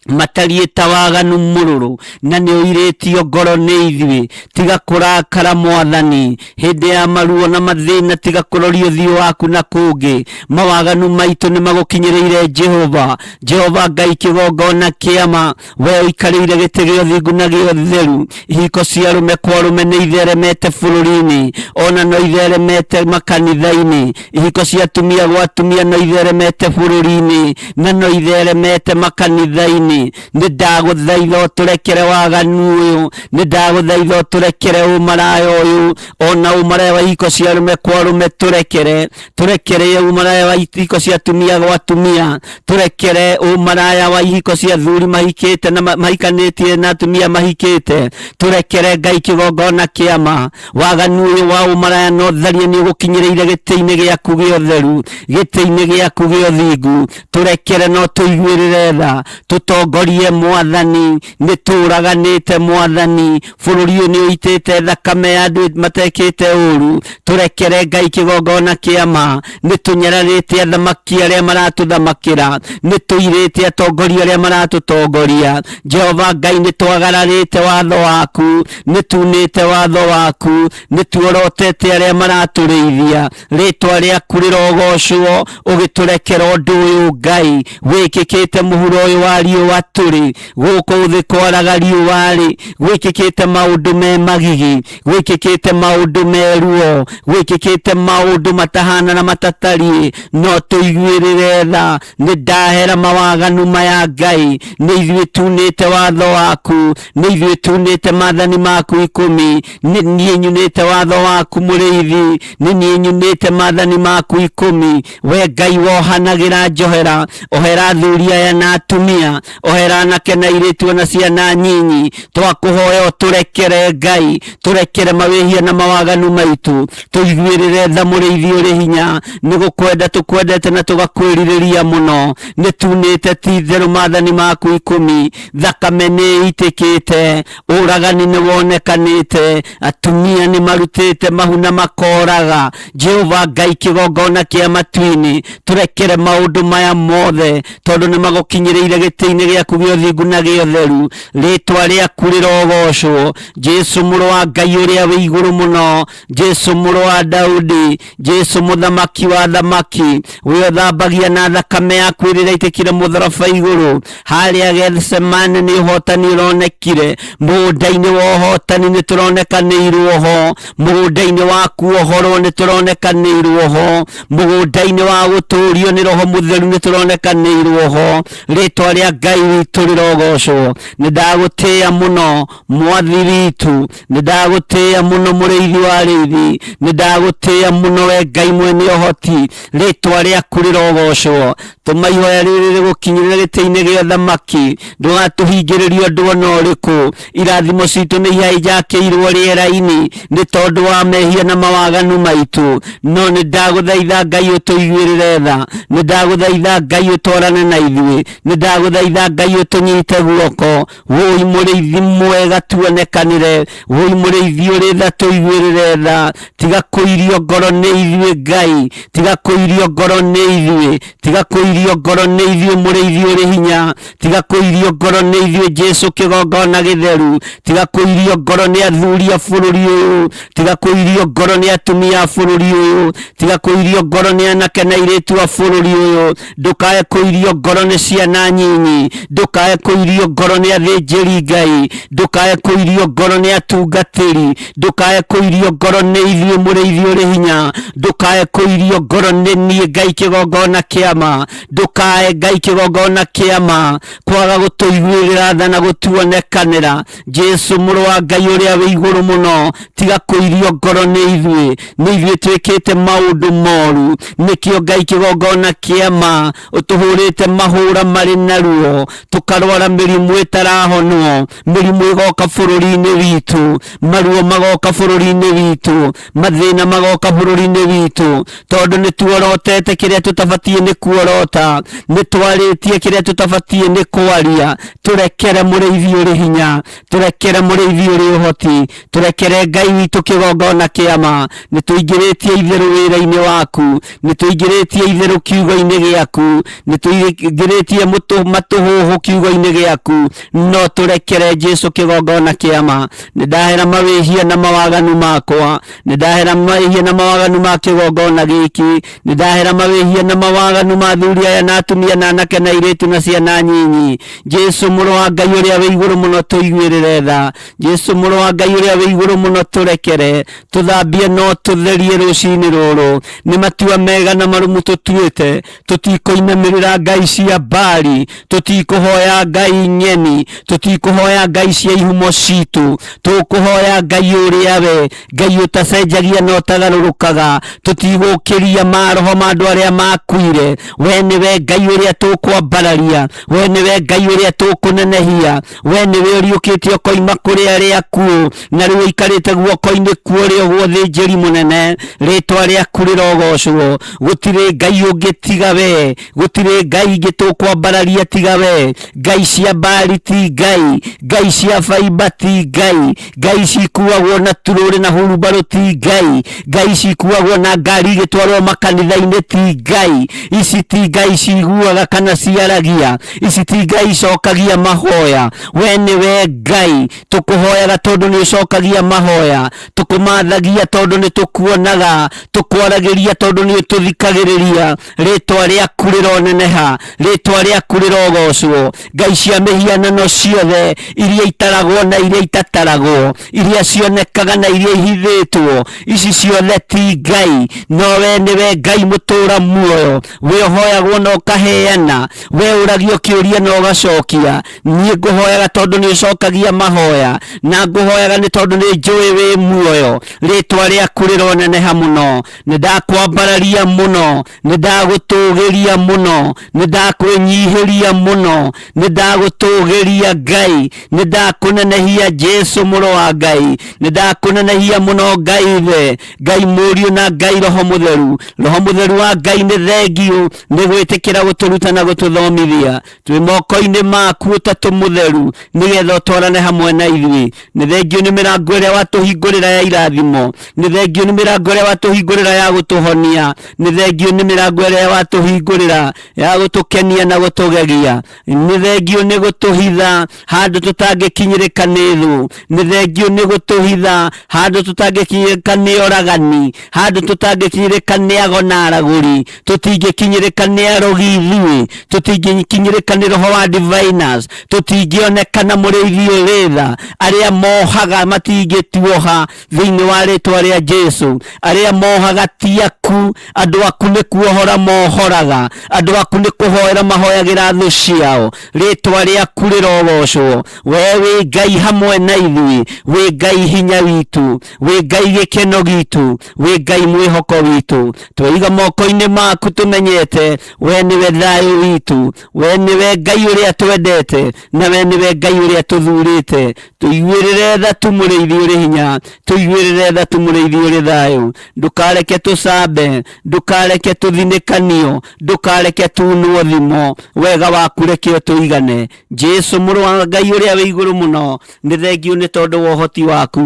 matariĩ ta waganu mũrũrũ, na nĩ ũirĩtio ngoro nĩ ithuĩ. Tiga kũrakara Mwathani hĩndĩ ya maruo na mathĩna, tiga kũroria ũthiũ waku na kũngĩ. Mawaganu maitũ nĩ magũkinyĩrĩire Jehova. Jehova Ngai kĩgongona kĩama, we ũikarĩire gĩtĩ gĩa ũthingu na gĩa ũtheru. Ihiko cia arũme kwa arũme nĩ itheremete bũrũri-inĩ, ona no itheremete makanitha-inĩ. Ihiko cia atumia gwa atumia no itheremete bũrũri-inĩ, na no itheremete makanitha-inĩ. Mwathani, nĩ ndagũthaitha ũtũrekere waganu ũyũ, nĩ ndagũthaitha ũtũrekere ũmaraya ũyũ, ona ũmaraya wa ihiko cia arũme kwa arũme tũrekere, tũrekere ũmaraya wa ihiko cia atumia gwa atumia, tũrekere ũmaraya wa ihiko cia athuri mahikĩte na mahikanĩtie na atumia mahikĩte, tũrekere Ngai kĩgongona kĩama. Waganu ũyũ wa ũmaraya na ũtharia nĩ ũgũkinyĩrĩire gĩtĩ-inĩ gĩaku gĩa ũtheru, gĩtĩ-inĩ gĩaku gĩa ũthingu. Tũrekere na ũtũiguĩrĩre tha, tũtongorie Mwathani. Nĩ tũraganĩte Mwathani, bũrũri ũyũ nĩ ũitĩte thakame ya andũ matekĩte ũru. Tũrekere Ngai kĩgongona kĩama. Nĩ tũnyararĩte athamaki arĩa maratũthamakĩra, nĩ tũirĩte atongoria arĩa maratũtongoria. Jehova Ngai, nĩ twagararĩte watho waku, nĩ tunĩte watho waku, nĩ tuorotete arĩa maratũrĩithia. Rĩtwa rĩaku rĩrogocwo ũgĩtũrekera ũndũ ũyũ Ngai wĩkĩkĩte mũhuro ũyũ wa riũa tũrĩ gũkũ thĩ kwaraga riũa-rĩ, gwĩkĩkĩte maũndũ me magigi, gwĩkĩkĩte maũndũ me ruo, gwĩkĩkĩte maũndũ matahana na matatariĩ. No tũiguĩrĩre tha. Nĩ ndahera mawaganu maya Ngai, nĩ ithuĩ tunĩte watho waku, nĩ ithuĩ tunĩte maathani maku 10, nĩ niĩ nyunĩte watho waku mũrĩithi, nĩ niĩ nyunĩte maathani maku 10. We Ngai wohanagĩra njohera, ohera athuri aya na atumia, ohera anake na airĩtu ona ciana nyinyi. Twakũhoya ũtũrekere Ngai, tũrekere mawĩhia na mawaganu maitũ, tũiguĩrĩre tha mũrĩithi ũrĩ hinya. Nĩ gũkwenda tũkwendete na tũgakwĩrirĩria mũno. Nĩ tunĩte ti itherũ maathani maku 10, thakame nĩ ĩitĩkĩte, ũragani nĩ wonekanĩte, atumia nĩ marutĩte mahu na makoraga. Jehova Ngai kĩgongona kĩa matu-inĩ, tũrekere maũndũ maya mothe, tondũ nĩ magũkinyĩrĩire gĩtĩ-inĩ gĩaku gĩa ũthingu na gĩa ũtheru. Rĩtwa rĩaku rĩrogocwo, Jesu mũrũ wa Ngai ũrĩa wĩ igũrũ mũno, Jesu mũrũ wa Daudi, Jesu mũthamaki wa athamaki, we ũthambagia na thakame yaku ĩrĩa ĩraitĩkire mũtharaba igũrũ. Harĩa Gethsemane nĩ ũhotani ũronekire, mũgũnda-inĩ wa ũhotani nĩ tũronekanĩirwo ho, mũgũnda-inĩ wa kuohorwo nĩ tũronekanĩirwo ho, mũgũnda-inĩ wa gũtũũrio nĩ Roho Mũtheru nĩ tũronekanĩirwo ho. Rĩtwa rĩa Ngai witũ rĩrogocwo. Nĩ ndagũtĩĩa mũno Mwathi witũ, nĩ ndagũtĩĩa mũno mũrĩithi wa arĩithi, nĩ ndagũtĩĩa mũno we Ngai mwene ũhoti. Rĩtwa rĩaku rĩrogocwo. Tũma ihoya rĩrĩ rĩgũkinyĩrĩre gĩtĩ-inĩ gĩa ũthamaki, ndũgatũhingĩrĩrie ũndũ ona ũrĩkũ. Irathimo citũ nĩ ihainjakĩirwo rĩera-inĩ nĩ tondũ wa mehia na mawaganu maitũ, no nĩ ndagũthaitha Ngai ũtũiguĩrĩre tha, nĩ ndagũthaitha Ngai ũtwarane na ithuĩ, nĩ ndagũthaitha Ngai ũtũnyite guoko. Wũi mũrĩithi mwega tuonekanĩre, wũi mũrĩithi ũrĩ tha tũiguĩrĩre tha. Tiga kũirio ngoro nĩ ithuĩ Ngai, tiga kũirio ngoro nĩ ithuĩ, tiga kũirio ngoro nĩ ithuĩ mũrĩithi ũrĩ hinya, tiga kũirio ngoro nĩ ithuĩ Jesu kĩgongona gĩtheru, tiga kũirio ngoro nĩ athuri a bũrũri ũyũ, tiga kũirio ngoro nĩ atumia a bũrũri ũyũ, tiga kũirio ngoro nĩ anake na airĩtu a bũrũri ũyũ. Ndũkae kũirio ngoro nĩ ciana nyinyi, ndũkae kũirio ngoro nĩ athĩnjĩri Ngai, ndũkae kũirio ngoro nĩ atungatĩri, ndũkae kũirio ngoro nĩ ithuĩ mũrĩithi ũrĩ hinya, ndũkae kũirio ngoro nĩ niĩ Ngai kĩgongona kĩama, ndũkae Ngai kĩgongona kĩama kwaga gũtũiguĩrĩra tha na gũtuonekanĩra. Jesu mũrũ wa Ngai ũrĩa wĩ igũrũ mũno, tiga kũirio ngoro nĩ ithuĩ, nĩ ithuĩ twĩkĩte maũndũ moru, nĩkĩo Ngai kĩgongona kĩama ũtũhũrĩte mahũra marĩ na ruo, tũkarwara mĩrimũ ĩtarahonwo, mĩrimũ ĩgoka bũrũri-inĩ witũ, maruo magoka bũrũri-inĩ witũ, mathĩna magoka bũrũri-inĩ witũ, tondũ nĩ tuorotete kĩrĩa tũtabatiĩ nĩ kuorota, nĩ twarĩtie kĩrĩa tũtabatiĩ nĩ kwaria. Tũrekere mũrĩithi ũrĩ hinya, tũrekere mũrĩithi ũrĩ ũhoti, tũrekere Ngai witũ kĩgongona kĩama. Nĩ tũingĩrĩtie itherũ wĩra-inĩ waku, nĩ tũingĩrĩtie itherũ kiugo-inĩ gĩaku, nĩ tũingĩrĩtie matũhũhũ kiugo-inĩ gĩaku, no tũrekere Jesu kĩgongona kĩama. Nĩ ndahera mawĩhia na mawaganu makwa, nĩ ndahera mawĩhia na mawaganu ma kĩgongona gĩkĩ, nĩ ndahera mawĩhia na mawaganu ma athuri Athuri aya na atumia na anake na airĩtu na ciana nyinyi. Jesu mũrũ wa Ngai ũrĩa wĩ igũrũ mũno, tũiguĩrĩre tha. Jesu mũrũ wa Ngai ũrĩa wĩ igũrũ mũno, tũrekere, tũthambie no tũtherie rũcinĩ rũrũ. Nĩ matua mega na marũmu tũtuĩte, tũtikũinamĩrĩra ngai cia Bali, tũtikũhoya ngai ng'eni, tũtikũhoya ngai cia ihumo citũ, tũkũhoya Ngai ũrĩa we Ngai ũtacenjagia na ũtagarũrũkaga. Tũtigũkĩria maroho ma andũ arĩa makuire. We nĩwe Ngai ũrĩa tũkwambararia, we nĩwe Ngai ũrĩa tũkũnenehia, we nĩwe ũriũkĩte ũkoima kũrĩ arĩa akuũ na rĩu ũikarĩte guoko-inĩ kwa ũrĩo gwa ũthĩnjĩri mũnene. Rĩtwa rĩaku rĩrogocwo. Gũtirĩ Ngai ũngĩ tiga we, gũtirĩ ngai ingĩ tũkwambararia tiga we. Ngai cia Bali ti ngai, ngai cia baimba ti ngai, ngai cikuagwo na turũrĩ na hurumbarũ ti ngai, ngai cikuagwo na ngari igĩtwarwo makanitha-inĩ ti ngai. Ici ti ngai ciguaga kana ciaragia, ici ti ngai icokagia mahoya. We nĩwe Ngai tũkũhoyaga tondũ nĩ ũcokagia mahoya, tũkũmathagia tondũ nĩ tũkuonaga, tũkwaragĩria tondũ nĩ ũtũthikagĩrĩria. Rĩtwa rĩaku rĩroneneha, rĩtwa rĩaku rĩrogocwo. Ngai cia mĩhianano ciothe iria itaragwo na iria itataragwo, iria cionekaga na iria ihithĩtwo, ici ciothe ti ngai, no we nĩwe Ngai mũtũra muoyo. We ũhoyagwo na ũkaheana, we ũragio kĩũria na ũgacokia. Niĩ ngũhoyaga tondũ nĩ ũcokagia mahoya, na ngũhoyaga nĩ tondũ nĩ njũĩ wĩ muoyo. Rĩtwa rĩaku rĩroneneha mũno. Nĩ ndakwambararia mũno, nĩ ndagũtũgĩria mũno, nĩ ndakwĩnyihĩria mũno, nĩ ndagũtũgĩria Ngai, nĩ ndakũnenehia Jesu mũrũ wa Ngai, nĩ ndakũnenehia mũno Ngai Ithe, Ngai Mũriũ na Ngai Roho Mũtheru. Roho Mũtheru wa Ngai, nĩ thengiũ nĩ gwĩtĩkĩra gũtũruta na gũtũthomithia. Twĩ moko-inĩ maku Ũtatũ Mũtheru, nĩgetha ũtwarane hamwe na ithuĩ. Nĩ thengiũ nĩ mĩrango ĩrĩa watũhingũrĩra ya irathimo, nĩ thengiũ nĩ mĩrango ĩrĩa watũhingũrĩra ya gũtũhonia, nĩ thengiũ nĩ mĩrango ĩrĩa watũhingũrĩra ya gũtũkenia na gũtũgegia, nĩ thengiũ nĩ gũtũhitha handũ tũtangĩkinyĩrĩka nĩ thũ, nĩ thengiũ nĩ gũtũhitha handũ tũtangĩkinyĩrĩka nĩ oragani, handũ tũtangĩkinyĩrĩka nĩ ago na aragũri, tũtingĩkinyĩrĩka nĩ arogi ithuĩ, tũtingĩkinyĩrĩka nĩ roho wa diviners, tũtingĩoneka na mũrĩithi ũrĩ tha. Arĩa mohaga matingĩtuoha thĩinĩ wa rĩtwa rĩa Jesu. Arĩa mohaga ti aku, andũ aku nĩ kuohora mohoraga, andũ aku nĩ kũhoera mahoyagĩra thũ ciao. Rĩtwa rĩaku rĩrogocwo. We wĩ Ngai hamwe na ithuĩ, wĩ Ngai hinya witũ, wĩ Ngai gĩkeno gitũ, wĩ Ngai mwĩhoko witũ. Tweiga moko-inĩ maku tũmenyete we nĩwe thayũ witũ, we nĩwe Ngai ũrĩa twendete, na we nĩwe Ngai ũrĩa tũthurĩte. Tũiguĩrĩre tha tu mũrĩithi ũrĩ hinya, tũiguĩrĩre tha tu mũrĩithi ũrĩ thayũ. Ndũkareke tũcambe, ndũkareke tũthinĩkanio, ndũkareke tunwo thimo. Wega waku reke ũtũigane. Jesu mũrũ wa Ngai ũrĩa wĩ igũrũ mũno, nĩ thengiũ nĩ tondũ wa ũhoti waku,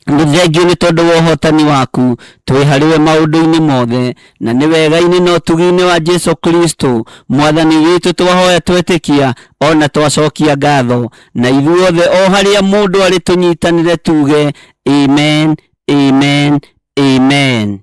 nĩ thengiũ nĩ tondũ wa ũhotani waku. Twĩ harĩwe maũndũ-inĩ mothe, na nĩ wega-inĩ na ũtugi-inĩ wa Jesu Kristo mwathani witũ twahoya twetĩkia ona twacokia ngatho. Na ithuothe o harĩa mũndũ arĩ tũnyitanĩre tuge amen, amen, amen.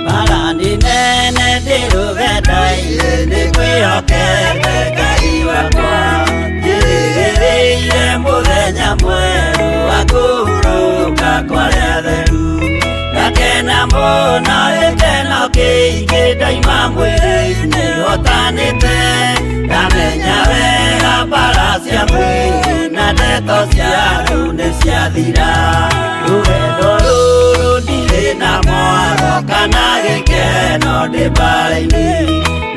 Bara nĩ nene ndĩ rũgendo-inĩ nĩ ngwĩhokete Ngai wakwa, njĩrĩgĩrĩire mũthenya mwerũ wa kũhurũka kwa arĩa atheru. Ngakena mũno gĩkeno kĩingĩ ndoima mwĩrĩ-inĩ hotanĩte, ngamenya wega mbara cia mwĩrĩ na ndeto cia andũ nĩ ciathira. Rũgendo rũrũ ndirĩ na mwaro kana gĩkeno ndĩ mbara-inĩ,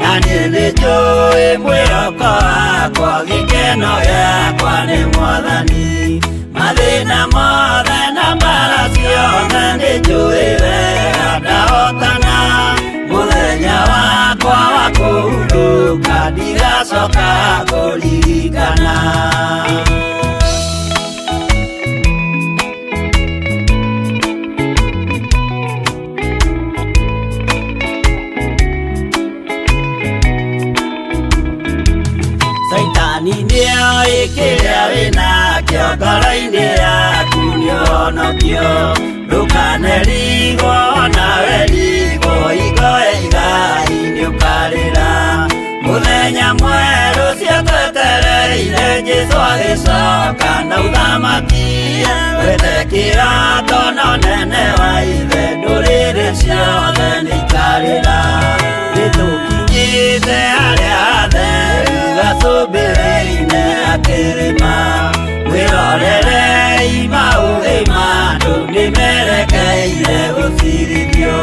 na niĩ nĩ njũĩ mwĩhoko wakwa gĩkeno gĩakwa nĩ Mwathani. Mathĩna mothe na mbara ciothe nĩ njũĩ wega ndahotana, mũthenya wakwa wa kũhurũka. Ndigacoka kũririkana. Caitani nĩoĩ kĩrĩa wĩnakĩo ngoro-inĩ yaku nĩũhonokio. Ndũkanerigwo nawe rigwo hingo ya igai nĩũkarĩra. Mũthenya mwerũ ciatwetereire Jesũ agĩcoka na ũthamaki. Wethe kĩrato na ũnene wa ithe ndũrĩrĩ ciothe nĩikarĩra. Nĩtũkinyĩte harĩa hatheru gacũmbĩrĩ-inĩ ga kĩrĩma. Mwĩrorerei maũthĩ ma andũ nĩmerekeire gũcirithio.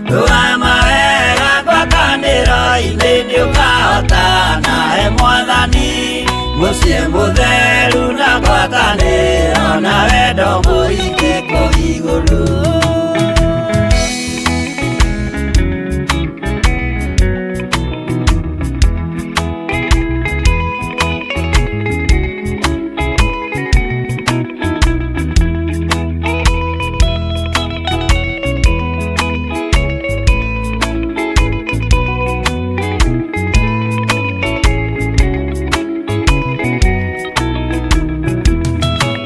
Rũgama wega ngwatanĩro-inĩ nĩũkahotana he Mwathani. Mũciĩ mũtheru na ngwatanĩro na wendo mũingĩ kũu igũrũ.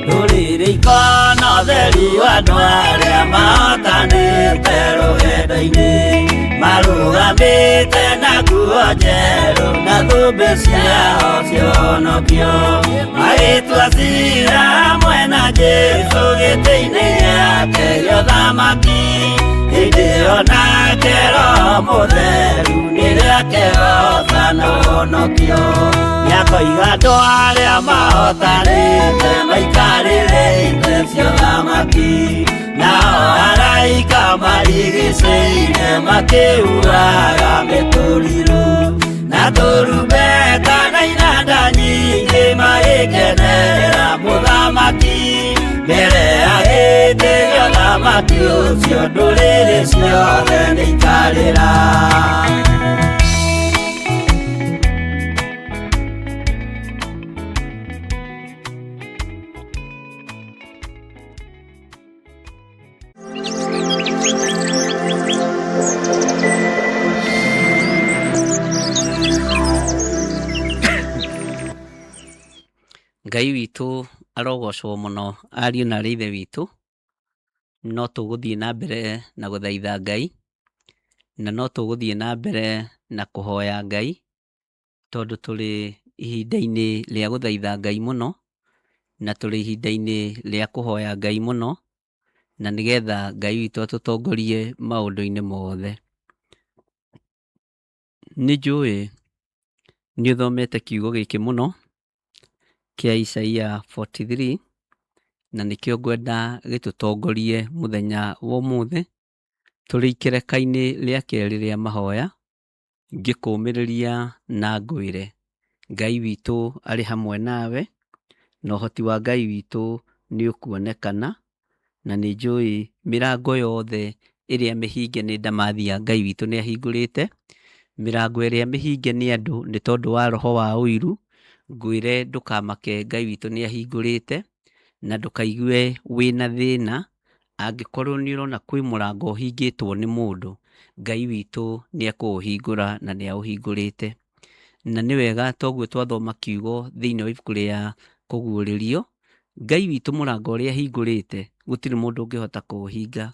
Rũrĩrĩ ikona ũtheru andũ arĩa mahotanĩte rũgendo-inĩ. Marũgamĩte na nguo njerũ na thũmbĩ ciao cionokio. Magĩtua cira hamwe na Jesũ gĩtĩ-inĩ gĩake gĩa ũthamaki. Hĩndĩ ĩyo nake Roho Mũtheru nĩrĩakehoota na ũhonokio. Nĩakoiga andũ arĩa mahotanĩte maikarĩre itĩ cia ũthamaki. Nao araika marigicĩirie makĩhuhaga mĩtũrirũ. Na tũrumbeta na inanda nyingĩ magĩkenerera mũthamaki. Mbere ya gĩtĩ gĩa ũthamaki ũcio ndũrĩrĩ ciothe nĩikarĩra. Ngai witũ arogocwo mũno ariũ na arĩ ithe witũ. No tũgũthiĩ na mbere na gũthaitha Ngai, na no tũgũthiĩ na mbere na kũhoya Ngai, tondũ tũrĩ ihinda-inĩ rĩa gũthaitha Ngai mũno, na tũrĩ ihinda-inĩ rĩa kũhoya Ngai mũno, na nĩgetha Ngai witũ atũtongorie maũndũ-inĩ mothe. Nĩ njũĩ nĩ ũthomete kiugo gĩkĩ mũno kĩa Isaia 43, na nĩkĩo ngwenda gĩtũtongorie mũthenya wa ũmũthĩ, tũrĩ ikereka-inĩ rĩa kerĩ rĩa mahoya, ngĩkũmĩrĩria na ngwĩre Ngai witũ arĩ hamwe nawe, na ũhoti wa Ngai witũ nĩ ũkuonekana, na nĩ njũĩ mĩrango yothe ĩrĩa mĩhinge nĩ ndamathia Ngai witũ nĩ ahingũrĩte, mĩrango ĩrĩa mĩhinge nĩ andũ nĩ tondũ wa roho wa ũiru, ngwĩre ndũkamake Ngai witũ nĩ ahingũrĩte, na ndũkaigue wĩna thĩna, angĩkorwo nĩ ũrona kwĩ mũrango ũhingĩtwo nĩ mũndũ, Ngai witũ nĩ ekũũhingũra na nĩ aũhingũrĩte. Na nĩ wega toguo twathoma kiugo thĩinĩ wa ibuku rĩa kũguũrĩrio, Ngai witũ mũrango ũrĩa ahingũrĩte gũtirĩ mũndũ ũngĩhota kũũhinga.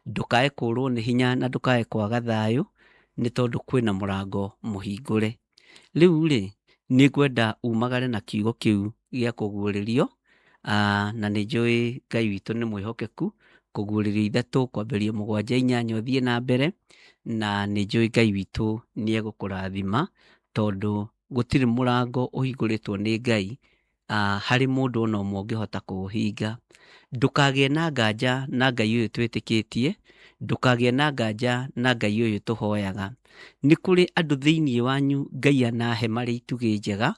Ndũkae kũrwo nĩ hinya na ndũkae kwaga thayũ nĩ tondũ kwĩna mũrango mũhingũre. Rĩu rĩ, nĩ ngwenda umagare na kiugo kĩu gĩa kũguũrĩrio, na nĩ njũĩ Ngai witũ nĩ mwĩhokeku, kũguũrĩrio 3 kwambĩrĩria 7 8 ũthiĩ na mbere, na nĩ njũĩ Ngai witũ nĩ egũkũrathima, tondũ gũtirĩ mũrango ũhingũrĩtwo nĩ Ngai harĩ mũndũ ona ũmwe ũngĩhota kũũhinga. Ndũkagĩe na nganja na Ngai ũyũ twĩtĩkĩtie, ndũkagĩe na nganja na Ngai ũyũ tũhoyaga. Nĩ kũrĩ andũ thĩinĩ wanyu Ngai anahe marĩ itugĩ njega,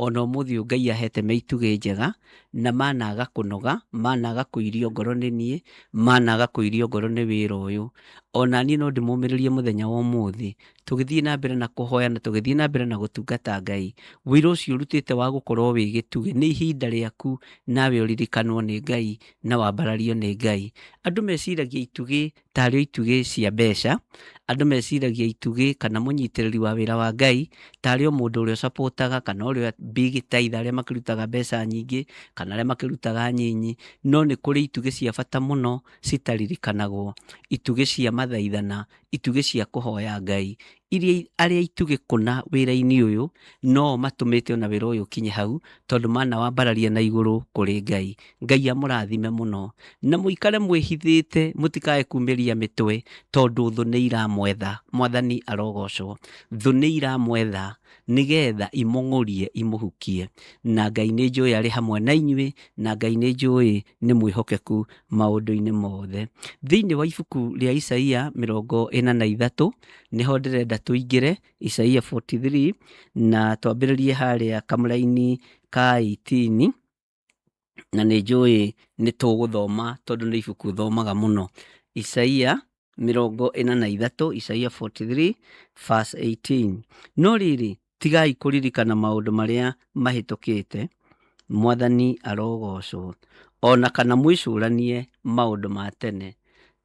Ona ũmũthĩ ũyũ Ngai ahete me itugĩ njega, na managa kũnoga, managa kũirio ngoro nĩ niĩ, managa kũirio ngoro nĩ wĩra ũyũ. Ona niĩ no ndĩmũmĩrĩrie mũthenya wa ũmũthĩ, tũgĩthiĩ na mbere na kũhoya na tũgĩthiĩ na mbere na gũtungata Ngai, wĩra ũcio ũrutĩte wa gũkorwo wĩ gĩtugĩ, nĩ ihinda rĩaku nawe ũririkanwo nĩ Ngai na wambarario nĩ Ngai. Andũ meciragia itugĩ tarĩ o itugĩ cia mbeca, andũ meciragia itugĩ kana mũnyitĩrĩri wa wĩra wa Ngai tarĩ o mũndũ ũrĩa ũcapotaga kana ũrĩa big tither arĩa makĩrutaga mbeca nyingĩ kana arĩa makĩrutaga nyinyi, no nĩ kũrĩ itugĩ cia bata mũno citaririkanagwo, itugĩ cia mathaithana, itugĩ cia kũhoya Ngai, iria arĩa itugĩ kũna wĩra-inĩ ũyũ no matũmĩte ona wĩra ũyũ ũkinye hau, tondũ manawambararia na igũrũ kũrĩ Ngai. Ngai amũrathime mũno na mũikare mwĩhithĩte mũtikae kumĩria mĩtwe, tondũ thũ nĩ iramwetha. Mwathani arogocwo. Thũ nĩ iramwetha nĩgetha imũng'ũrie imũhukie, na Ngai nĩ njũĩ arĩ hamwe na inyuĩ, na Ngai nĩ njũĩ nĩ mwĩhokeku maũndũ-inĩ mothe. Thĩinĩ wa ibuku rĩa Isaia 43 nĩho ndĩrenda tũingĩre, Isaia 43, na twambĩrĩrie harĩa kamũraini ka 18, na nĩ njũĩ nĩ tũgũthoma tondũ nĩ ibuku thomaga mũno. Isaia 43, Isaia 43 verse 18. No rĩrĩ, tigai kũririkana maũndũ marĩa mahĩtũkĩte, Mwathani arogocwo, o na kana mwĩcũranie maũndũ ma tene.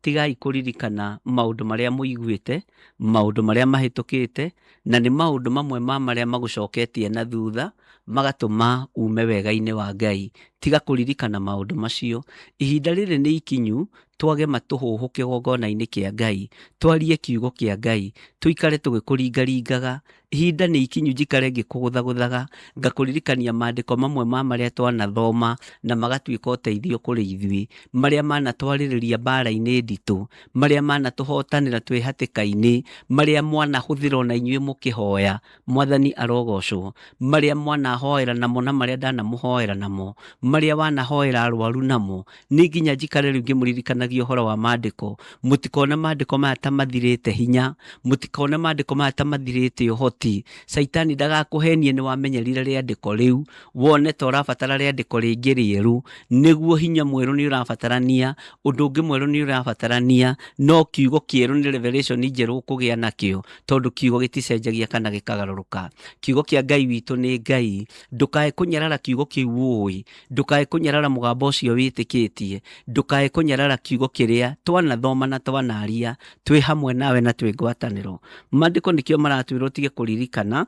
Tigai kũririkana maũndũ marĩa mũiguĩte, maũndũ marĩa mahĩtũkĩte, na nĩ maũndũ mamwe ma marĩa magũcoketie na thutha, magatũma ume wega-inĩ wa Ngai. Tiga kũririkana maũndũ macio. Ihinda rĩrĩ nĩ ikinyu twage matũhũhũ kĩgongona-inĩ kĩa Ngai, twarie kiugo kĩa Ngai, tũikare tũgĩkũringaringaga. Ihinda nĩ ikinyu njikare ngĩkũgũthagũthaga, ngakũririkania maandĩko mamwe ma marĩa twanathoma na magatuĩka ũteithio kũrĩ ithuĩ, marĩa manatwarĩrĩria mbaara-inĩ nditũ, marĩa manatũhotanĩra twĩ hatĩka-inĩ, marĩa mwanahũthĩra ona inyuĩ mũkĩhoya, Mwathani arogocwo, marĩa mwanahoera namo na marĩa ndanamũhoera namo, marĩa wanahoera arwaru namo. Nĩ nginya njikare rĩu ngĩmũririkanagia ũhoro wa maandĩko, mũtikone maandĩko maya ta mathirĩte hinya, mũtikone maandĩko maya ta mathirĩte ũhoti. Caitani ndagakũhenie nĩ wamenyerire rĩandĩko rĩu, wone ta ũrabatara rĩandĩko rĩngĩ rĩerũ, nĩguo hinya mwerũ nĩ ũrabatarania, ũndũ ũngĩ mwerũ nĩ ũrabatarania, no kiugo kĩerũ nĩ revelation njerũ ũkũgĩa nakĩo, tondũ kiugo gĩticenjagia kana gĩkagarũrũka. Kiugo kĩa Ngai witũ nĩ Ngai. Ndũkae kũnyarara kiugo kĩu ũĩ, ndũkae kũnyarara mũgambo ũcio wĩtĩkĩtie, ndũkae kũnyarara kiugo kĩrĩa twanathoma na twanaria twĩ hamwe nawe na twĩ ngwatanĩro. Maandĩko nĩkĩo maratwĩra ũtige kũririkana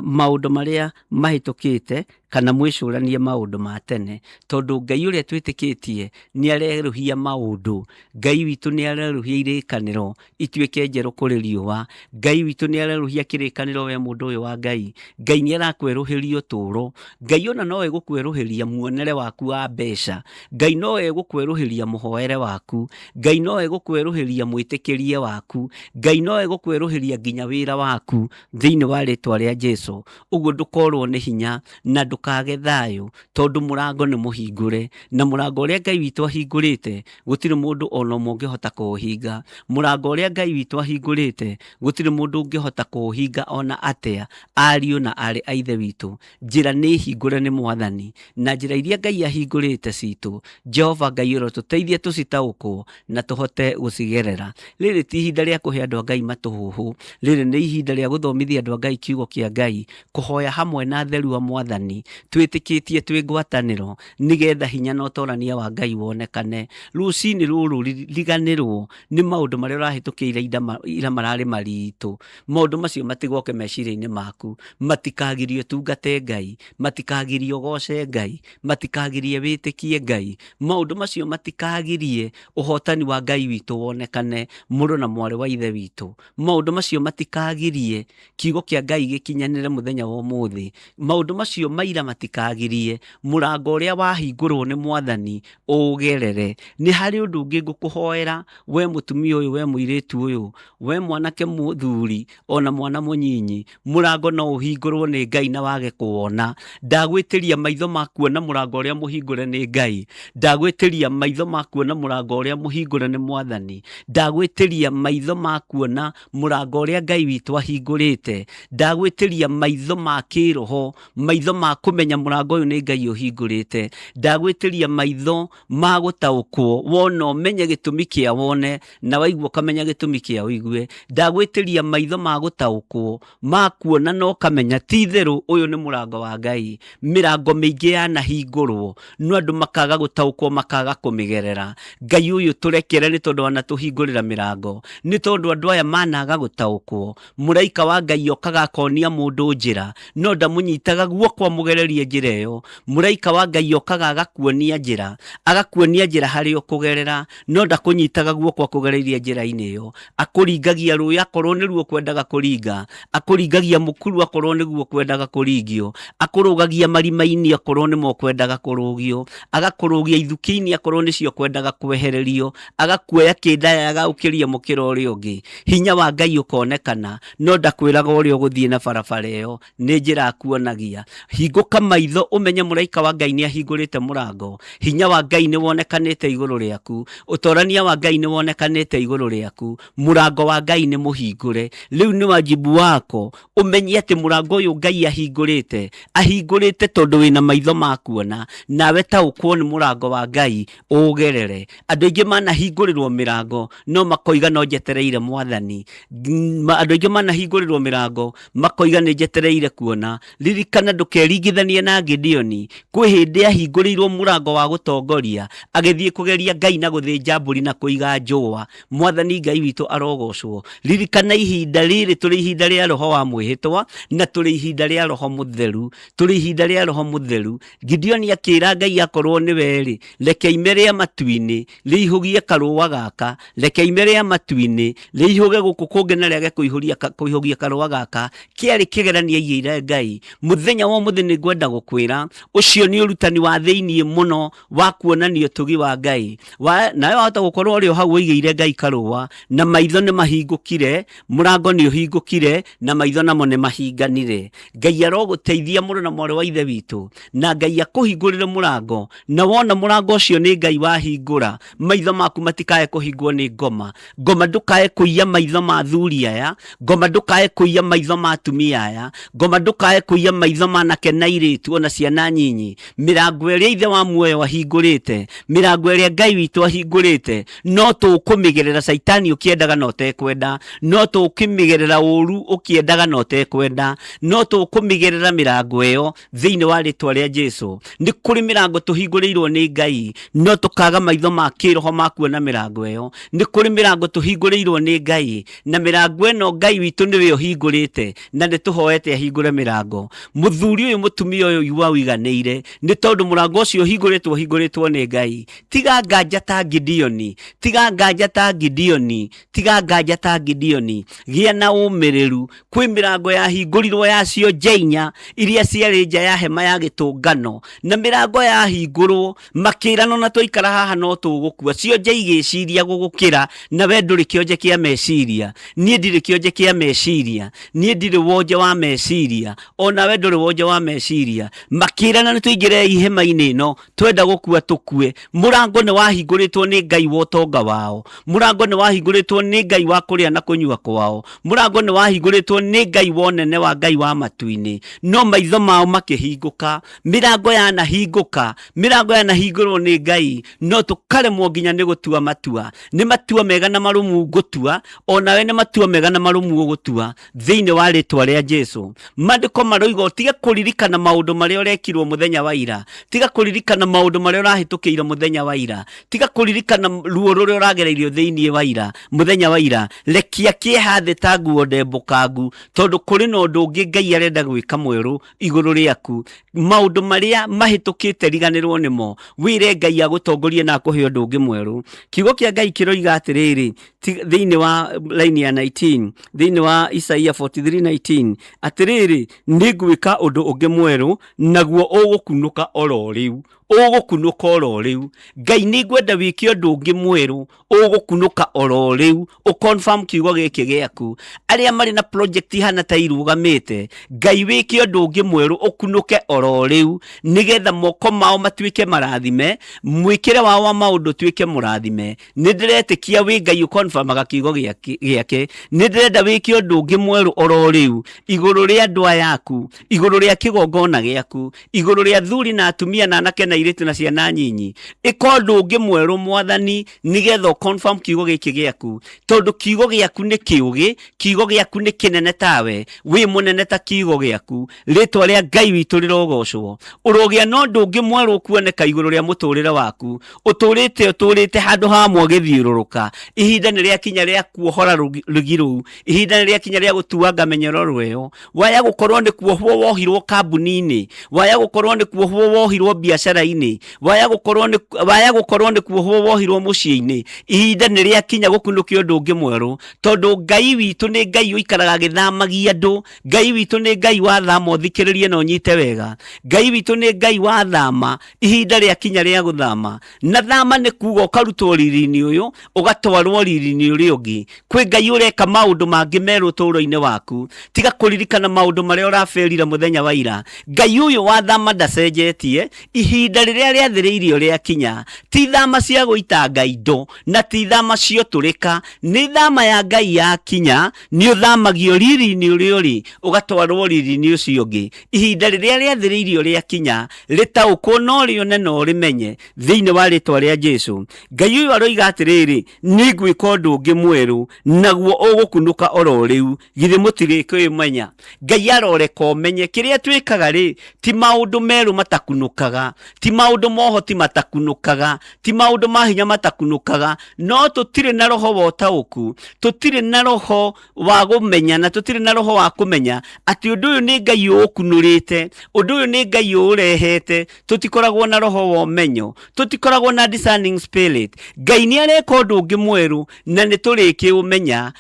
maũndũ marĩa mahĩtũkĩte kana mwĩcũranie maũndũ ma tene, tondũ Ngai ũrĩa twĩtĩkĩtie nĩ arerũhia maũndũ. Ngai witũ nĩ arerũhia irĩkanĩro ituĩke njerũ kũrĩ riũa. Ngai witũ nĩ arerũhia kĩrĩkanĩro we mũndũ ũyũ wa Ngai. Ngai nĩ arakwerũhĩria ũtũũro. Ngai ona no egũkwerũhĩria muonere waku wa mbeca. Ngai no egũkwerũhĩria mũhoere waku. Ngai no egũkwerũhĩria mwĩtĩkĩrie waku. Ngai no egũkwerũhĩria nginya wĩra waku thĩinĩ wa rĩtwa rĩa Jesu. Ũguo ndũkorwo nĩ hinya na ndũkage thayũ, tondũ mũrango nĩ mũhingũre, na mũrango ũrĩa Ngai witũ ahingũrĩte gũtirĩ mũndũ ona ũmwe ũngĩhota kũũhinga. Mũrango ũrĩa Ngai witũ ahingũrĩte gũtirĩ mũndũ ũngĩhota kũũhinga ona atĩa. Ariũ na aarĩ a Ithe witũ, njĩra nĩ hingũre nĩ Mwathani, na njĩra iria Ngai ahingũrĩte citũ, Jehova Ngai ũrotũteithia tũcitaũkwo na tũhote gũcigerera. Rĩrĩ ti ihinda rĩa kũhe andũ a Ngai matũhũhũ, rĩrĩ nĩ ihinda rĩa gũthomithia andũ a Ngai kiugo kĩa Ngai, kũhoya hamwe na atheru a Mwathani, twĩtĩkĩtie twĩ ngwatanĩro, nĩgetha hinya na ũtorania wa Ngai wonekane. Rũcinĩ rũrũ riganĩrwo nĩ maũndũ marĩa ũrahĩtũkĩire ira mararĩ maritũ. Maũndũ macio matigoke meciria-inĩ maku, matikagirie ũtungate Ngai, matikagirie ũgoce Ngai, matikagirie wĩtĩkie Ngai. Maũndũ macio matikagirie ũhotani wa Ngai witũ wonekane, mũrũ na mwarĩ wa Ithe witũ. Maũndũ macio matikagirie kiugo kĩa Ngai gĩkinyanĩre mũthenya wa ũmũthĩ. Maũndũ macio maira Nĩgetha matikagirie mũrango ũrĩa wahingũrwo nĩ Mwathani ũũgerere. Nĩ harĩ ũndũ ũngĩ ngũkũhoera we mũtumia ũyũ, we mũirĩtu ũyũ, we mwanake mũthuri ona mwana mũnyinyi, mũrango no ũhingũrwo nĩ Ngai na wage kũwona. Ndagwĩtĩria maitho ma kuona mũrango ũrĩa mũhingũre nĩ Ngai. Ndagwĩtĩria maitho ma kuona mũrango ũrĩa mũhingũre nĩ Mwathani. Ndagwĩtĩria maitho ma kuona mũrango ũrĩa Ngai witũ ahingũrĩte. Ndagwĩtĩria maitho ma kĩroho, maitho ma kũmenya mũrango ũyũ nĩ Ngai ũhingũrĩte. Ndagwĩtĩria maitho ma gũtaũkwo, wona ũmenye gĩtũmi kĩa wone, na waigua ũkamenya gĩtũmi kĩa ũigue. Ndagwĩtĩria maitho ma gũtaũkwo, ma kuona na ũkamenya ti itherũ ũyũ nĩ mũrango wa Ngai. Mĩrango mĩingĩ yanahingũrwo, no andũ makaga gũtaũkwo makaga kũmĩgerera. Ngai ũyũ tũrekere nĩ tondũ wanatũhingũrĩra mĩrango, nĩ tondũ andũ aya managa gũtaũkwo. Mũraika wa Ngai okaga akonia mũndũ njĩra, no ndamũnyitaga guoko amũgererie njĩra ĩyo. Mũraika wa Ngai okaga agakuonia njĩra, agakuonia njĩra harĩa ũkũgerera, no ndakũnyitaga guoko akũgereirie njĩra-inĩ ĩyo. Akũringagia rũĩ akorwo nĩruo ũkwendaga kũringa, akũringagia mũkuru akorwo nĩguo ũkwendaga kũringio, akũrũgagia marima-inĩ akorwo nĩmo ũkwendaga kũrũgio, agakũrũgia ithukĩ-inĩ akorwo nĩcio ũkwendaga kwehererio, agakuoya kĩndaya agagũkĩria mũkĩra ũrĩa ũngĩ. Hinya wa Ngai ũkonekana, no ndakwĩraga ũrĩa ũgũthiĩ na barabara ĩyo, nĩ njĩra akuonagia. Hingũka maitho ũmenye mũraika wa Ngai nĩ ahingũrĩte mũrango. Hinya wa Ngai nĩ wonekanĩte igũrũ rĩaku. Ũtorania wa Ngai nĩ wonekanĩte igũrũ rĩaku. Mũrango wa Ngai nĩ mũhingũre. Rĩu nĩ wajibu wako ũmenye atĩ mũrango ũyũ Ngai ahingũrĩte, ahingũrĩte tondũ wĩna maitho ma kuona. Nawe taũkwo nĩ mũrango wa Ngai ũũgerere. Andũ aingĩ manahingũrĩrwo mĩrango no makoiga no njetereire Mwathani. Andũ aingĩ manahingũrĩrwo mĩrango makoiga nĩ njetereire kuona. Ririkana ndũkeringithanie na Gideoni. Kwĩ hĩndĩ ahingũrĩirwo mũrango wa gũtongoria, agĩthiĩ kũgeria Ngai na gũthĩnja mbũri na kũiga njũa. Mwathani Ngai witũ arogocwo. Ririkana ihinda rĩrĩ tũrĩ ihinda rĩa roho wa mwĩhĩtwa na tũrĩ ihinda rĩa roho mũtheru. Tũrĩ ihinda rĩa roho mũtheru. Gideoni akĩra Ngai akorwo nĩwe-rĩ, reke ime rĩa matu-inĩ rĩihũgie karũũa gaka, reke ime rĩa matu-inĩ rĩihũge gũkũ kũngĩ na rĩage kũihũria kũihũgia karũũa gaka. Kĩarĩ kĩgeranio aigĩire Ngai. Mũthenya wa ũmũthĩ nĩ ngwenda gũkwĩra, ũcio nĩ ũrutani wa thĩiniĩ mũno wa kuonania ũtugi wa Ngai. Wa, nawe wahota gũkorwo ũrĩ o hau ũigĩire Ngai karũũa, na maitho nĩ mahingũkire, mũrango nĩ ũhingũkire, na maitho namo nĩ mahinganire. Ngai arogũteithia mũrũ na mwarĩ wa ithe witũ, na Ngai akũhingũrĩre mũrango, na wona mũrango ũcio nĩ Ngai wahingũra, maitho maku matikae kũhingwo nĩ ngoma. Ngoma ndũkae kũiya maitho ma athuri aya, ngoma ndũkae kũiya maitho ma atumia aya, ngoma ndũkae kũiya maitho ma anake na airĩtu ona ciana nyinyi. Mĩrango ĩrĩa Ithe wa muoyo ahingũrĩte, mĩrango ĩrĩa Ngai witũ ahingũrĩte, no tũkũmĩgerera Caitani ũkĩendaga na ũtekwenda, no tũkũmĩgerera ũru ũkĩendaga na ũtekwenda, no tũkũmĩgerera mĩrango ĩyo thĩinĩ wa rĩtwa rĩa Jesu. Nĩ kũrĩ mĩrango tũhingũrĩirwo nĩ Ngai, no tũkaga maitho ma kĩroho ma kuona mĩrango ĩyo. Nĩ kũrĩ mĩrango tũhingũrĩirwo nĩ Ngai, na mĩrango ĩno Ngai witũ nĩwe ũhingũrĩte, na nĩ tũhoete ahingũre mĩrango. Mũthuri ũyũ mũtumia ũyũ igua ũiganĩire, nĩ tondũ mũrango ũcio ũhingũrĩtwo ũhingũrĩtwo nĩ Ngai. Tiga nganja ta Gideoni, tiga nganja ta Gideoni, tiga nganja ta Gideoni. Gĩa na ũmĩrĩru. Kwĩ mĩrango yahingũrirwo ya cionje inya iria ciarĩ nja ya hema ya gĩtũngano, na mĩrango yahingũrwo makĩrana ona twaikara haha no tũgũkua. Cionje igĩciria gũgũkĩra, na we ndũrĩ kĩonje kĩa meciria. Niĩ ndirĩ kĩonje kĩa meciria, niĩ ndirĩ wonje wa meciria, onawe ndũrĩ wonje wa meciria. Makĩrana nĩ tũingĩrei hema-inĩ ĩno, twenda gũkua tũkue. Mũrango nĩ wahingũrĩtwo nĩ Ngai wa ũtonga wao, mũrango nĩ wahingũrĩtwo nĩ Ngai wa kũrĩa na kũnyua kwao, mũrango nĩ wahingũrĩtwo nĩ Ngai wa ũnene wa Ngai wa matu-inĩ, no maitho mao makĩhingũka. Mĩrango yanahingũka, mĩrango yanahingũrwo nĩ Ngai, no tũkaremwo nginya nĩ gũtua matua. Nĩ matua mega na marũmu ngũtua, onawe nĩ matua mega na marũmu ũgũtua thĩinĩ wa rĩtwa rĩa Jesu. Maandĩko maroiga ũtige kũririkana maũndũ marĩa ũrekirwo mũthenya wa ira, tiga kũririkana maũndũ marĩa ũrahĩtũkĩire mũthenya wa ira, tiga kũririkana ruo rũrĩa ũragereirio thĩinĩ wa ira, mũthenya wa ira. Rekia kĩeha thĩ ta nguo ndembũkangu, tondũ kũrĩ na ũndũ ũngĩ Ngai arenda gwĩka mwerũ igũrũ rĩaku. Maũndũ marĩa mahĩtũkĩte riganĩrwo nĩmo, wĩre Ngai agũtongorie na akũhe ũndũ ũngĩ mwerũ. Kiugo kĩa Ngai kĩroiga atĩrĩrĩ, thĩinĩ wa line ya 19, thĩinĩ wa Isaia 43:19, atĩrĩrĩ, nĩ ngwĩka ũndũ ũngĩ mwerũ. mwerũ, naguo ũgũkunũka oro rĩu, ũgũkunũka oro rĩu. Ngai nĩ ngwenda wĩke ũndũ ũngĩ mwerũ, ũgũkunũka oro rĩu, ũ confirm kiugo gĩkĩ gĩaku. Arĩa marĩ na project ihana ta irũgamĩte, Ngai wĩke ũndũ ũngĩ mwerũ ũkunũke oro rĩu, nĩgetha moko mao matuĩke marathime, mwĩkĩre wao wa maũndũ ũtuĩke mũrathime. Nĩ ndĩretĩkia wĩ Ngai ũkonfamaga kiugo gĩake. Nĩ ndĩrenda wĩke ũndũ ũngĩ mwerũ oro rĩu, igũrũ rĩa andũ aya aku, igũrũ rĩa kĩgongona gĩaku, igũrũ rĩa athuri na atumia na anake na airĩtu na ciana nyinyi. Ĩka ũndũ ũngĩ mwerũ Mwathani, nĩgetha ũ confirm kiugo gĩkĩ gĩaku, tondũ kiugo gĩaku nĩ kĩũgĩ, kiugo gĩaku nĩ kĩnene tawe, wĩ mũnene ta kiugo gĩaku. Rĩtwa rĩa Ngai witũ rĩrogocwo. Ũrogĩa na ũndũ ũngĩ mwerũ ũkuoneka igũrũ rĩa mũtũrĩre waku. Ũtũrĩte ũtũrĩte handũ hamwe ũgĩthiũrũrũka. Ihinda nĩ rĩakinya rĩa kuohora rũgi rũu. Ihinda nĩ rĩakinya rĩa gũtuanga mĩnyororo ĩyo. Waya gũkorwo nĩ kuohwo wohirwo kambuni-inĩ, waya gũkorwo nĩ kuohwo wohirwo biacara-inĩ, waya gũkorwo nĩ waya gũkorwo nĩ kuohwo wohirwo mũciĩ-inĩ. Ihinda nĩ rĩakinya gũkunũkia ũndũ ũngĩ mwerũ, tondũ Ngai witũ nĩ Ngai ũikaraga agĩthamagia andũ. Ngai witũ nĩ Ngai wa thama, ũthikĩrĩrie na ũnyite wega. Ngai witũ nĩ Ngai wa thama, ihinda rĩakinya rĩa gũthama. Na thama nĩ kuga ũkarutwo riri-inĩ ũyũ, ũgatwarwo riri-inĩ ũrĩa ũngĩ. Kwĩ Ngai ũreka maũndũ mangĩ merũ ũtũũro-inĩ waku. Tiga kũririkana maũndũ marĩa ũraberire mũthenya wa ira. Ngai ũyũ wa thama ndacenjetie, ihinda rĩrĩa rĩathĩrĩirio rĩakinya. Ti thama cia gũitanga indo, na ti thama cia ũtũrĩka. Nĩ thama ya Ngai yakinya, nĩ ũthamagio riri-inĩ ũrĩa ũrĩ, ũgatwarwo riri-inĩ ũcio ũngĩ. Ihinda rĩrĩa rĩathĩrĩirio rĩakinya, rĩtaũkwo na ũrĩone na ũrĩmenye, thĩinĩ wa rĩtwa rĩa Jesu. Ngai ũyũ aroiga atĩrĩrĩ, nĩ ngwĩka ũndũ ũngĩ mwerũ, naguo ũgũkunũka oro rĩu, githĩ mũtirĩkĩũmenya? Ngai aroreka ũmenye kĩrĩa twĩkaga rĩ, ti maũndũ merũ matakunũkaga, ti maũndũ ma ũhoti matakunũkaga, ti maũndũ ma hinya matakunũkaga, no tũtirĩ na roho wa ũtaũku, tũtirĩ na roho wa gũmenya, na tũtirĩ na roho wa kũmenya atĩ ũndũ ũyũ nĩ Ngai ũũkunũrĩte, ũndũ ũyũ nĩ Ngai ũũrehete. Tũtikoragwo na roho wa ũmenyo, tũtikoragwo na discerning spirit. Ngai nĩ areka ũndũ ũngĩ mwerũ na nĩ tũrĩkĩũmenya.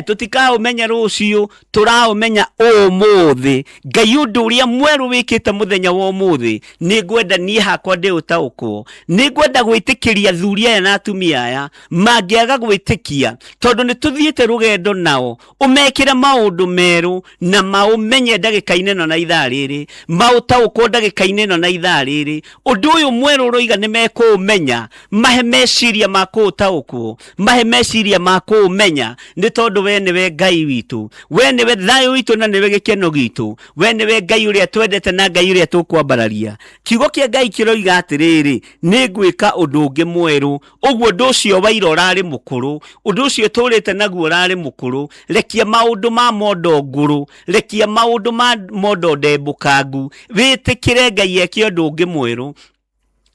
Tũtikaũmenya rũciũ, tũraũmenya ũmũthĩ. Ngai ũndũ ũrĩa mwerũ wĩkĩte mũthenya wa ũmũthĩ, nĩ ngwenda niĩ hakwa ndĩũtaũkwo. Nĩ ngwenda gwĩtĩkĩria athuri aya na atumia aya mangĩaga gwĩtĩkia, tondũ nĩ tũthiĩte rũgendo nao, ũmekĩre maũndũ merũ na maũmenye ndagĩka-inĩ ĩno na ithaa rĩrĩ, maũtaũkwo ndagĩka-inĩ ĩno na ithaa rĩrĩ. Ũndũ ũyũ mwerũ ũroiga nĩ mekũũmenya, mahe meciria ma kũũtaũkwo, mahe meciria ma kũũmenya, nĩ tondũ we nĩwe Ngai witũ, we nĩwe thayũ witũ na nĩwe gĩkeno gitũ, we nĩwe Ngai ũrĩa twendete na Ngai ũrĩa tũkwambararia. Kiugo kĩa Ngai kĩroiga atĩrĩrĩ, nĩ ngwĩka ũndũ ũngĩ mwerũ. Ũguo ũndũ ũcio wa ira ũrarĩ mũkũrũ, ũndũ ũcio ũtũrĩte naguo ũrarĩ mũkũrũ. Rekia maũndũ ma mondo ngũrũ, rekia maũndũ ma mondo ndembũkangu, wĩtĩkĩre Ngai eke ũndũ ũngĩ mwerũ.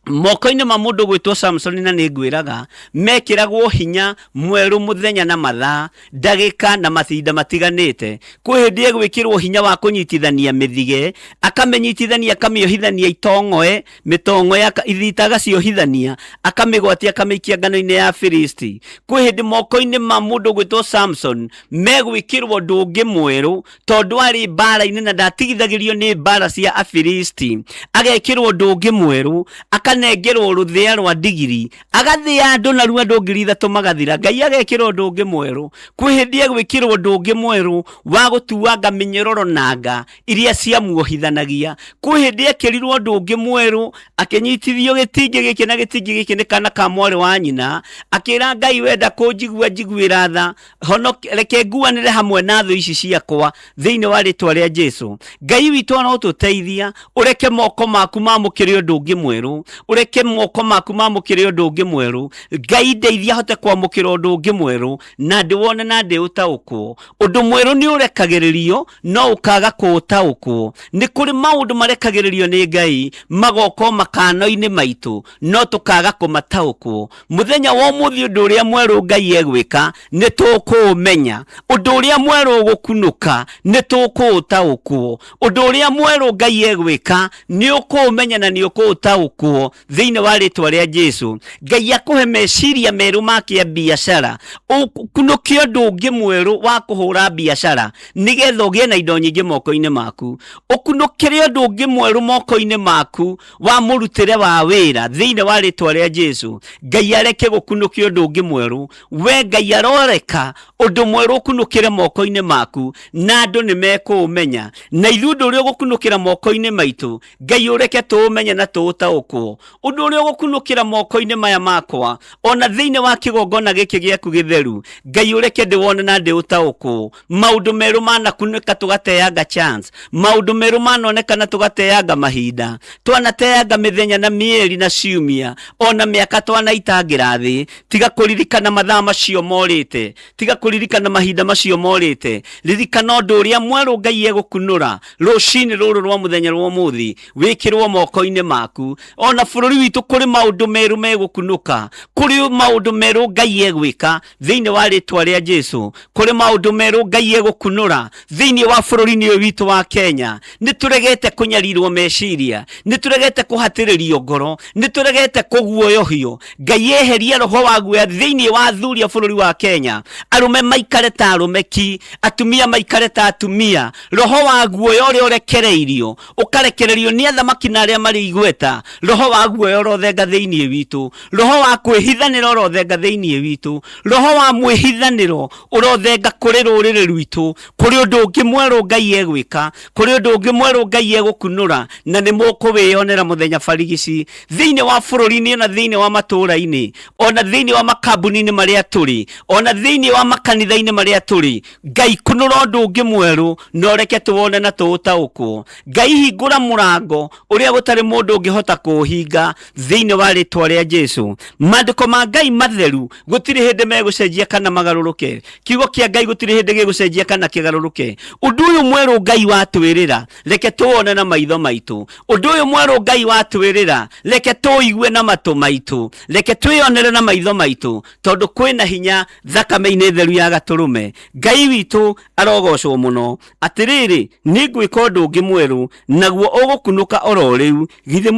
Moko-inĩ ma mũndũ gwĩtwo Samsoni, na nĩ ngwĩraga, mekĩragwo hinya mwerũ mũthenya na mathaa, ndagĩka na mahinda matiganĩte. Kwĩ hĩndĩ egwĩkĩrwo hinya wa kũnyitithania mĩthige, akamĩnyitithania akamĩohithania itong'oe, mĩtongo ya ithita agaciohithania, akamĩgwatia akamĩikia ngano-inĩ ya Filisti. Kwĩ hĩndĩ moko-inĩ ma mũndũ gwĩtwo Samson megwĩkĩrwo ũndũ ũngĩ mwerũ, tondũ arĩ mbara-inĩ na ndatigithagĩrio nĩ mbara cia Afilisti. Agekĩrwo ũndũ ũngĩ mwerũ, akanengerwo rũthĩa rwa ndigiri, agathĩa andũ narua andũ 3,000 magathira. Ngai agekĩra ũndũ ũngĩ mwerũ. Kwĩ hĩndĩ egwĩkĩrwo ũndũ ũngĩ mwerũ wa gũtuanga mĩnyororo na nga iria ciamuohithanagia. Kwĩ hĩndĩ ekĩrirwo ũndũ ũngĩ mwerũ, akĩnyitithio gĩtingĩ gĩkĩ na gĩtingĩ gĩkĩ nĩ kana ka mwarĩ wa nyina, akĩra Ngai wenda kũnjigua njiguĩra tha, honoke, reke nguanĩre hamwe na thũ ici ciakwa thĩinĩ wa rĩtwa rĩa Jesu. Ngai witũ arotũteithia, ũreke moko maku mamũkĩre ũndũ ũngĩ mwerũ, ũreke moko maku mamũkĩre ũndũ ũngĩ mwerũ. Ngai ndeithia hote kwamũkĩra ũndũ ũngĩ mwerũ na ndĩwone na ndĩũtaũkwo. Ũndũ mwerũ nĩ ũrekagĩrĩrio no ũkaga kũũtaũkwo. Nĩ kũrĩ maũndũ marekagĩrĩrio nĩ Ngai magoka o makano-inĩ maitũ no tũkaga kũmataũkwo. Mũthenya wa ũmũthĩ ũndũ ũrĩa mwerũ Ngai egwĩka nĩ tũkũũmenya. Ũndũ ũrĩa mwerũ ũgũkunũka nĩ tũkũũtaũkwo. Ũndũ ũrĩa mwerũ Ngai egwĩka nĩ ũkũũmenya na nĩ ũkũũtaũkwo. Thĩinĩ wa rĩtwa rĩa Jesu, Ngai akũhe meciria merũ ma kĩa biacara, ũkunũke ũndũ ũngĩ mwerũ wa kũhũra biacara nĩgetha ũgĩe na indo nyingĩ moko-inĩ maku. Ũkunũkĩre ũndũ ũngĩ mwerũ moko-inĩ maku wa mũrutĩre wa wĩra thĩinĩ wa rĩtwa rĩa Jesu. Ngai areke gũkunũke ũndũ ũngĩ mwerũ. We Ngai aroreka ũndũ mwerũ ũkunũkĩre moko-inĩ maku, na andũ nĩ mekũũmenya. Na ithuĩ ũndũ ũrĩa ũgũkunũkĩra moko-inĩ maitũ, Ngai ũreke tũũmenye na tũũtaũkwo. Ũndũ ũrĩa ũgũkunũkĩra moko-inĩ maya makwa, ona thĩinĩ wa kĩgongona gĩkĩ gĩaku gĩtheru, Ngai ũreke ndĩwone na ndĩũtaũkwo. Maũndũ merũ manakunĩka tũgateanga chance, maũndũ merũ manonekana tũgateanga mahinda, twanateanga mĩthenya na mĩeri na ciumia, ona mĩaka twanaitangĩra thĩ. Tiga kũririkana mathaa macio morĩte, tiga kũririkana mahinda macio morĩte, ririkana ũndũ ũrĩa mwerũ Ngai egũkunũra rũcinĩ rũrũ rwa mũthenya rwa ũmũthĩ, wĩkĩrwo moko-inĩ maku. Ona bũrũri witũ kũrĩ maũndũ merũ megũkunũka, kũrĩ maũndũ merũ Ngai egwĩka thĩinĩ wa rĩtwa rĩa Jesu, kũrĩ maũndũ merũ Ngai egũkunũra thĩinĩ wa bũrũri-inĩ ũyũ witũ wa Kenya. Nĩ tũregete kũnyarirwo meciria, nĩ tũregete kũhatĩrĩrio ngoro, nĩ tũregete kũguoyohio. Ngai eherie roho wa guoya thĩinĩ wa athuri a bũrũri wa Kenya, arũme maikare ta arũme ki, atumia maikare ta atumia. Roho wa guoya ũrĩa ũrekereirio ũkarekererio nĩ athamaki na arĩa marĩ igweta, roho wa guoya ũrothenga thĩinĩ witũ, roho wa kwĩhithanĩra ũrothenga thĩinĩ witũ, roho wa mwĩhithanĩro ũrothenga kũrĩ rũrĩrĩ rwitũ. Kũrĩ ũndũ ũngĩ mwerũ Ngai egwĩka, kũrĩ ũndũ ũngĩ mwerũ Ngai egũkunũra, na nĩ mũkũwĩyonera mũthenya barigici thĩinĩ wa bũrũri-inĩ, ona thĩinĩ wa matũũra-inĩ, ona thĩinĩ wa makambuni-inĩ marĩa tũrĩ, ona thĩinĩ wa makanitha-inĩ marĩa tũrĩ. Ngai kunũra ũndũ ũngĩ mwerũ na ũreke tũwone na tũũtaũkwo. Ngai hingũra mũrango ũrĩa gũtarĩ mũndũ ũngĩhota kũũhinga thĩinĩ wa rĩtwa rĩa Jesu. Maandĩko ma Ngai matheru gũtirĩ hĩndĩ megũcenjia kana magarũrũke. Kiugo kĩa Ngai gũtirĩ hĩndĩ gĩgũcenjia kana kĩgarũrũke. Ũndũ ũyũ mwerũ Ngai watwĩrĩra, reke tũwone na maitho maitũ. Ũndũ ũyũ mwerũ Ngai watwĩrĩra, reke tũũigue na matũ maitũ, reke twĩyonere na maitho maitũ, tondũ kwĩna hinya thakame-inĩ theru ya Gatũrũme. Ngai witũ arogocwo mũno. Atĩrĩrĩ, nĩngwĩka ũndũ ũngĩ mwerũ, naguo ũgũkunũka o ro rĩu, githĩ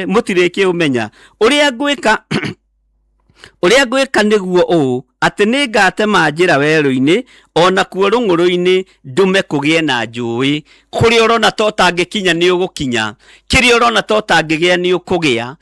mũtirĩkĩũmenya? Ũrĩa ngwĩka ũrĩa ngwĩka nĩguo ũũ, atĩ nĩngatema njĩra werũ-inĩ, o nakuo rũng'ũrũ-inĩ ndũme kũgĩe na njũĩ. Kũrĩa ũrona ta ũtangĩkinya nĩũgũkinya, kĩrĩa ũrona ta ũtangĩgĩa nĩũkũgĩa.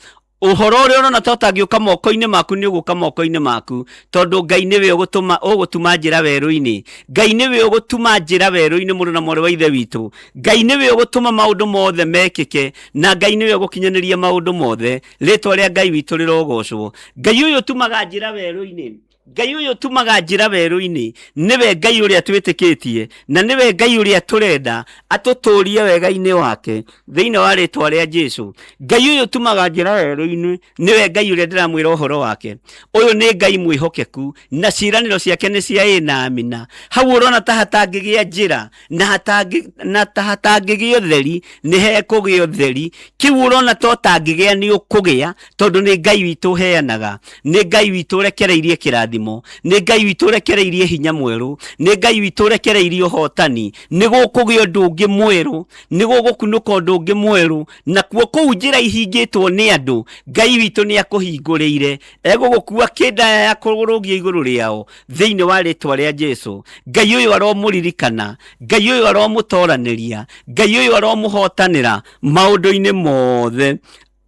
Ũhoro ũrĩa ũrona ta ũtangĩũka moko-inĩ maku nĩ ũgũka moko-inĩ maku, tondũ Ngai nĩwe ũgũtũma ũgũtuma njĩra werũ-inĩ. Ngai nĩwe ũgũtuma njĩra werũ-inĩ, mũrũ na mwarĩ wa Ithe witũ. Ngai nĩwe ũgũtũma maũndũ mothe mekĩke, na Ngai nĩwe ũgũkinyanĩria maũndũ mothe. Rĩtwa rĩa Ngai witũ rĩrogocwo. Ngai ũyũ ũtumaga njĩra werũ-inĩ, Ngai ũyũ ũtumaga njĩra werũ-inĩ, nĩwe Ngai ũrĩa twĩtĩkĩtie, na nĩwe Ngai ũrĩa tũrenda atũtũrie wega-inĩ wake thĩinĩ wa rĩtwa rĩa Jesu. Ngai ũyũ ũtumaga njĩra werũ-inĩ, nĩwe Ngai ũrĩa ndĩramwĩra ũhoro wake. Ũyũ nĩ Ngai mwĩhokeku, na ciĩranĩro ciake nĩ cia ĩĩ na amina. Hau ũrona ta hatangĩgĩa njĩra, na hatangĩ na ta hatangĩgĩa ũtheri, nĩ hekũgĩa ũtheri. Kĩu ũrona ta ũtangĩgĩa nĩ ũkũgĩa, tondũ nĩ Ngai witũ ũheanaga, nĩ Ngai witũ ũrekereirie kĩrathimo, nĩ Ngai witũ ũrekereirie hinya mwerũ, nĩ Ngai witũ ũrekereirie ũhotani. Nĩ gũkũgĩa ũndũ ũngĩ mwerũ, nĩ gũgũkunũka ũndũ ũngĩ mwerũ, nakuo kũu njĩra ihingĩtwo nĩ andũ, Ngai witũ nĩ akũhingũrĩire. Egũgũkua kĩndaya ya kũrũgia igũrũ rĩao thĩinĩ wa rĩtwa rĩa Jesu. Ngai ũyũ aromũririkana, Ngai ũyũ aromũtoranĩria, Ngai ũyũ aromũhotanĩra maũndũ-inĩ mothe.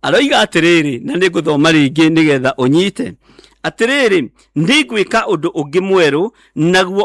Aroiga atĩrĩrĩ, na nĩ ngũthoma rĩngĩ nĩgetha ũnyite. Atĩrĩrĩ, nĩ ngwĩka ũndũ ũngĩ mwerũ, naguo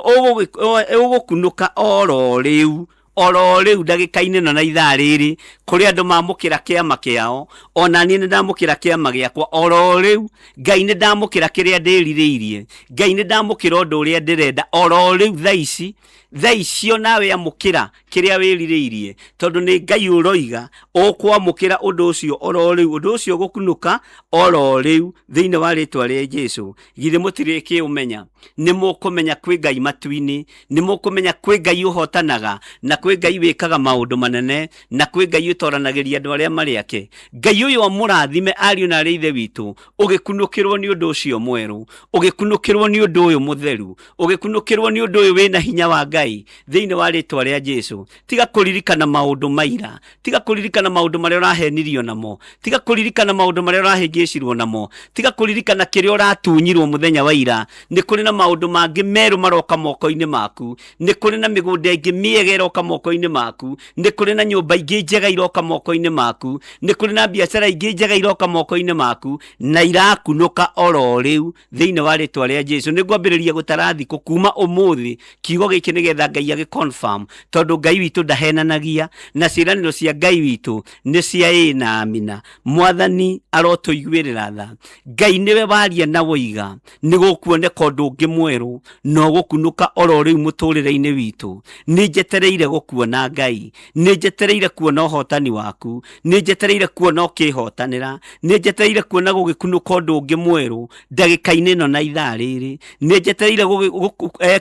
ũgũkunũka o ro rĩu, o ro rĩu ndagĩka-inĩ ĩno na ithaa rĩrĩ, kũrĩ andũ mamũkĩra kĩama kĩao, ona niĩ nĩ ndamũkĩra kĩama gĩakwa o ro rĩu. Ngai nĩ ndamũkĩra kĩrĩa ndĩrirĩirie, Ngai nĩ ndamũkĩra ũndũ ũrĩa ndĩrenda o ro rĩu thaa ici, thaa icio nawe amũkĩra kĩrĩa wĩrirĩirie, tondũ nĩ Ngai ũroiga ũkwamũkĩra ũndũ ũcio o ro rĩu, ũndũ ũcio ũgũkunũka o ro rĩu thĩinĩ wa rĩtwa rĩa Jesu. Githĩ mũtirĩkĩũmenya? Nĩ mũkũmenya kwĩ Ngai matu-inĩ, nĩ mũkũmenya kwĩ Ngai ũhotanaga, na kwĩ Kwĩ Ngai wĩkaga maũndũ manene, na kwĩ Ngai ũtoranagĩria andũ arĩa marĩ ake. Ngai ũyũ amũrathime ariũ na arĩ ithe witũ, ũgĩkunũkĩrwo nĩ ũndũ ũcio mwerũ, ũgĩkunũkĩrwo nĩ ũndũ ũyũ mũtheru, ũgĩkunũkĩrwo nĩ ũndũ ũyũ wĩna hinya wa Ngai thĩinĩ wa rĩtwa rĩa Jesu. Tiga kũririkana maũndũ maira, tiga kũririkana maũndũ marĩa ũrahenirio namo, tiga kũririkana maũndũ marĩa ũrahĩngĩcirwo namo, tiga kũririkana kĩrĩa ũratunyirwo mũthenya wa ira. Nĩ kũrĩ na maũndũ mangĩ merũ maroka moko-inĩ maku, nĩ kũrĩ na mĩgũnda ĩngĩ mĩega ĩroka moko-inĩ maku, nĩ kũrĩ na nyũmba ingĩ njega iroka moko-inĩ maku, nĩ kũrĩ na biacara ingĩ njega iroka moko-inĩ maku, na irakunũka oro rĩu thĩinĩ wa rĩtwa rĩa Jesu. Nĩ ngwambĩrĩria gũtara thikũ kuma ũmũthĩ kiugo gĩkĩ nĩgetha Ngai agĩ confirm, tondũ Ngai witũ ndahenanagia, na ciĩranĩro cia Ngai witũ nĩ cia ĩĩ na amina. Mwathani arotũiguĩrĩra tha. Ngai nĩwe waria na woiga nĩ gũkuoneka ũndũ ũngĩ mwerũ na ũgũkunũka oro rĩu mũtũrĩre-inĩ witũ. Nĩ njetereire gũkuona Ngai, nĩ njetereire kuona ũhotani waku, nĩ njetereire kuona ũkĩhotanĩra, nĩ njetereire kuona gũgĩkunũka ũndũ ũngĩ mwerũ ndagĩka-inĩ ĩno na ithaa rĩrĩ. Nĩ njetereire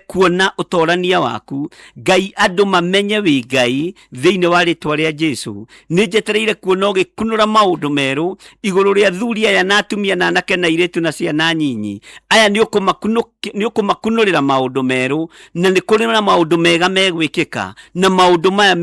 kuona ũtorania waku Ngai, andũ mamenye wĩ Ngai thĩinĩ wa rĩtwa rĩa Jesu. Nĩ njetereire kuona ũgĩkunũra maũndũ merũ igũrũ rĩa athuri aya na atumia na anake na airĩtu na ciana nyinyi. Aya nĩ ũkũmakunũrĩra maũndũ merũ, na nĩ kũrĩ na maũndũ mega megwĩkĩka, na maũndũ maya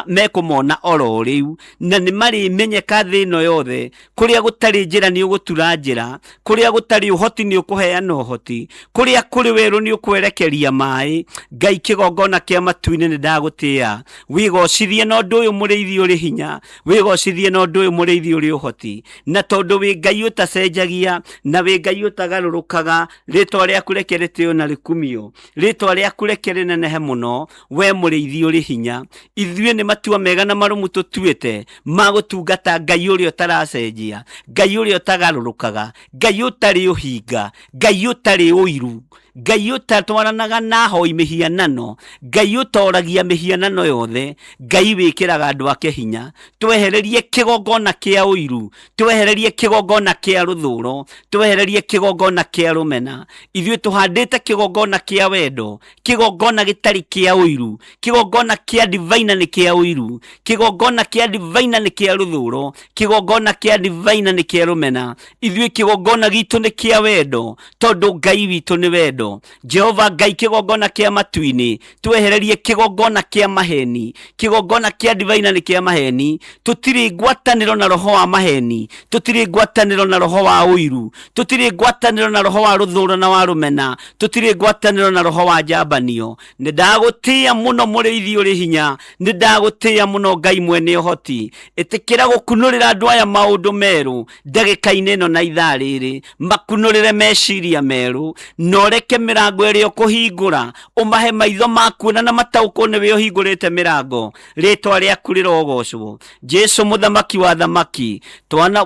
mekũmona oro rĩu, na nĩ marĩmenyeka thĩ ĩno yothe. Kũrĩa gũtarĩ njĩra nĩ ũgũtura njĩra, kũrĩa gũtarĩ ũhoti nĩ ũkũheana ũhoti, kũrĩa kũrĩ werũ nĩ ũkwerekeria maĩ. Ngai kĩgongona kĩa matu-inĩ nĩ ndagũtĩa, wĩgocithie na ũndũ ũyũ mũrĩithi ũrĩ hinya, wĩgocithie na ũndũ ũyũ mũrĩithi ũrĩ ũhoti, na tondũ wĩ Ngai ũtacenjagia na wĩ Ngai ũtagarũrũkaga, rĩtwa rĩaku reke rĩtĩo na rĩkumio, rĩtwa rĩaku reke rĩnenehe mũno, we mũrĩithi ũrĩ hinya. Ithuĩ nĩ matua mega na marũmu tũtuĩte ma gũtungata Ngai ũrĩa ũtaracenjia, Ngai ũrĩa ũtagarũrũkaga, Ngai ũtarĩ ũhinga, Ngai ũtarĩ ũiru, Ngai ũtatwaranaga na ahoi mĩhianano, Ngai ũtoragia mĩhianano yothe, Ngai wĩkĩraga andũ ake hinya. Twehererie kĩgongona kĩa ũiru, twehererie kĩgongona kĩa rũthũro, twehererie kĩgongona kĩa rũmena. Ithuĩ tũhandĩte kĩgongona kĩa wendo, kĩgongona gĩtarĩ kĩa ũiru, kĩgongona kĩa divaina nĩ kĩa ũiru, kĩgongona kĩa divaina nĩ kĩa rũthũro, kĩgongona kĩa divaina nĩ kĩa rũmena. Ithuĩ kĩgongona gitũ nĩ kĩa wendo, tondũ Ngai witũ nĩ wendo. Jehova Ngai kĩgongona kĩa matu-inĩ, twehererie kĩgongona kĩa maheni, kĩgongona kĩa divaina nĩ kĩa maheni. Tũtirĩ ngwatanĩro na roho wa maheni, tũtirĩ ngwatanĩro na roho wa ũiru, tũtirĩ ngwatanĩro na roho wa rũthũro na wa rũmena, tũtirĩ ngwatanĩro na roho wa njambanio. Nĩ ndagũtĩĩa mũno mũrĩithi ũrĩ hinya, nĩ ndagũtĩĩa mũno Ngai mwene ũhoti. Ĩtĩkĩra gũkunũrĩra andũ aya maũndũ merũ ndagĩka-inĩ ĩno na ithaa rĩrĩ, makunũrĩre meciria merũ, na ũreke mĩrango ĩrĩa ũkũhingũra ũmahe maitho ma kuona na mataũkwo nĩwe ũhingũrĩte mĩrango. Rĩtwa rĩaku rĩrogocwo, Jesu mũthamaki wa thamaki.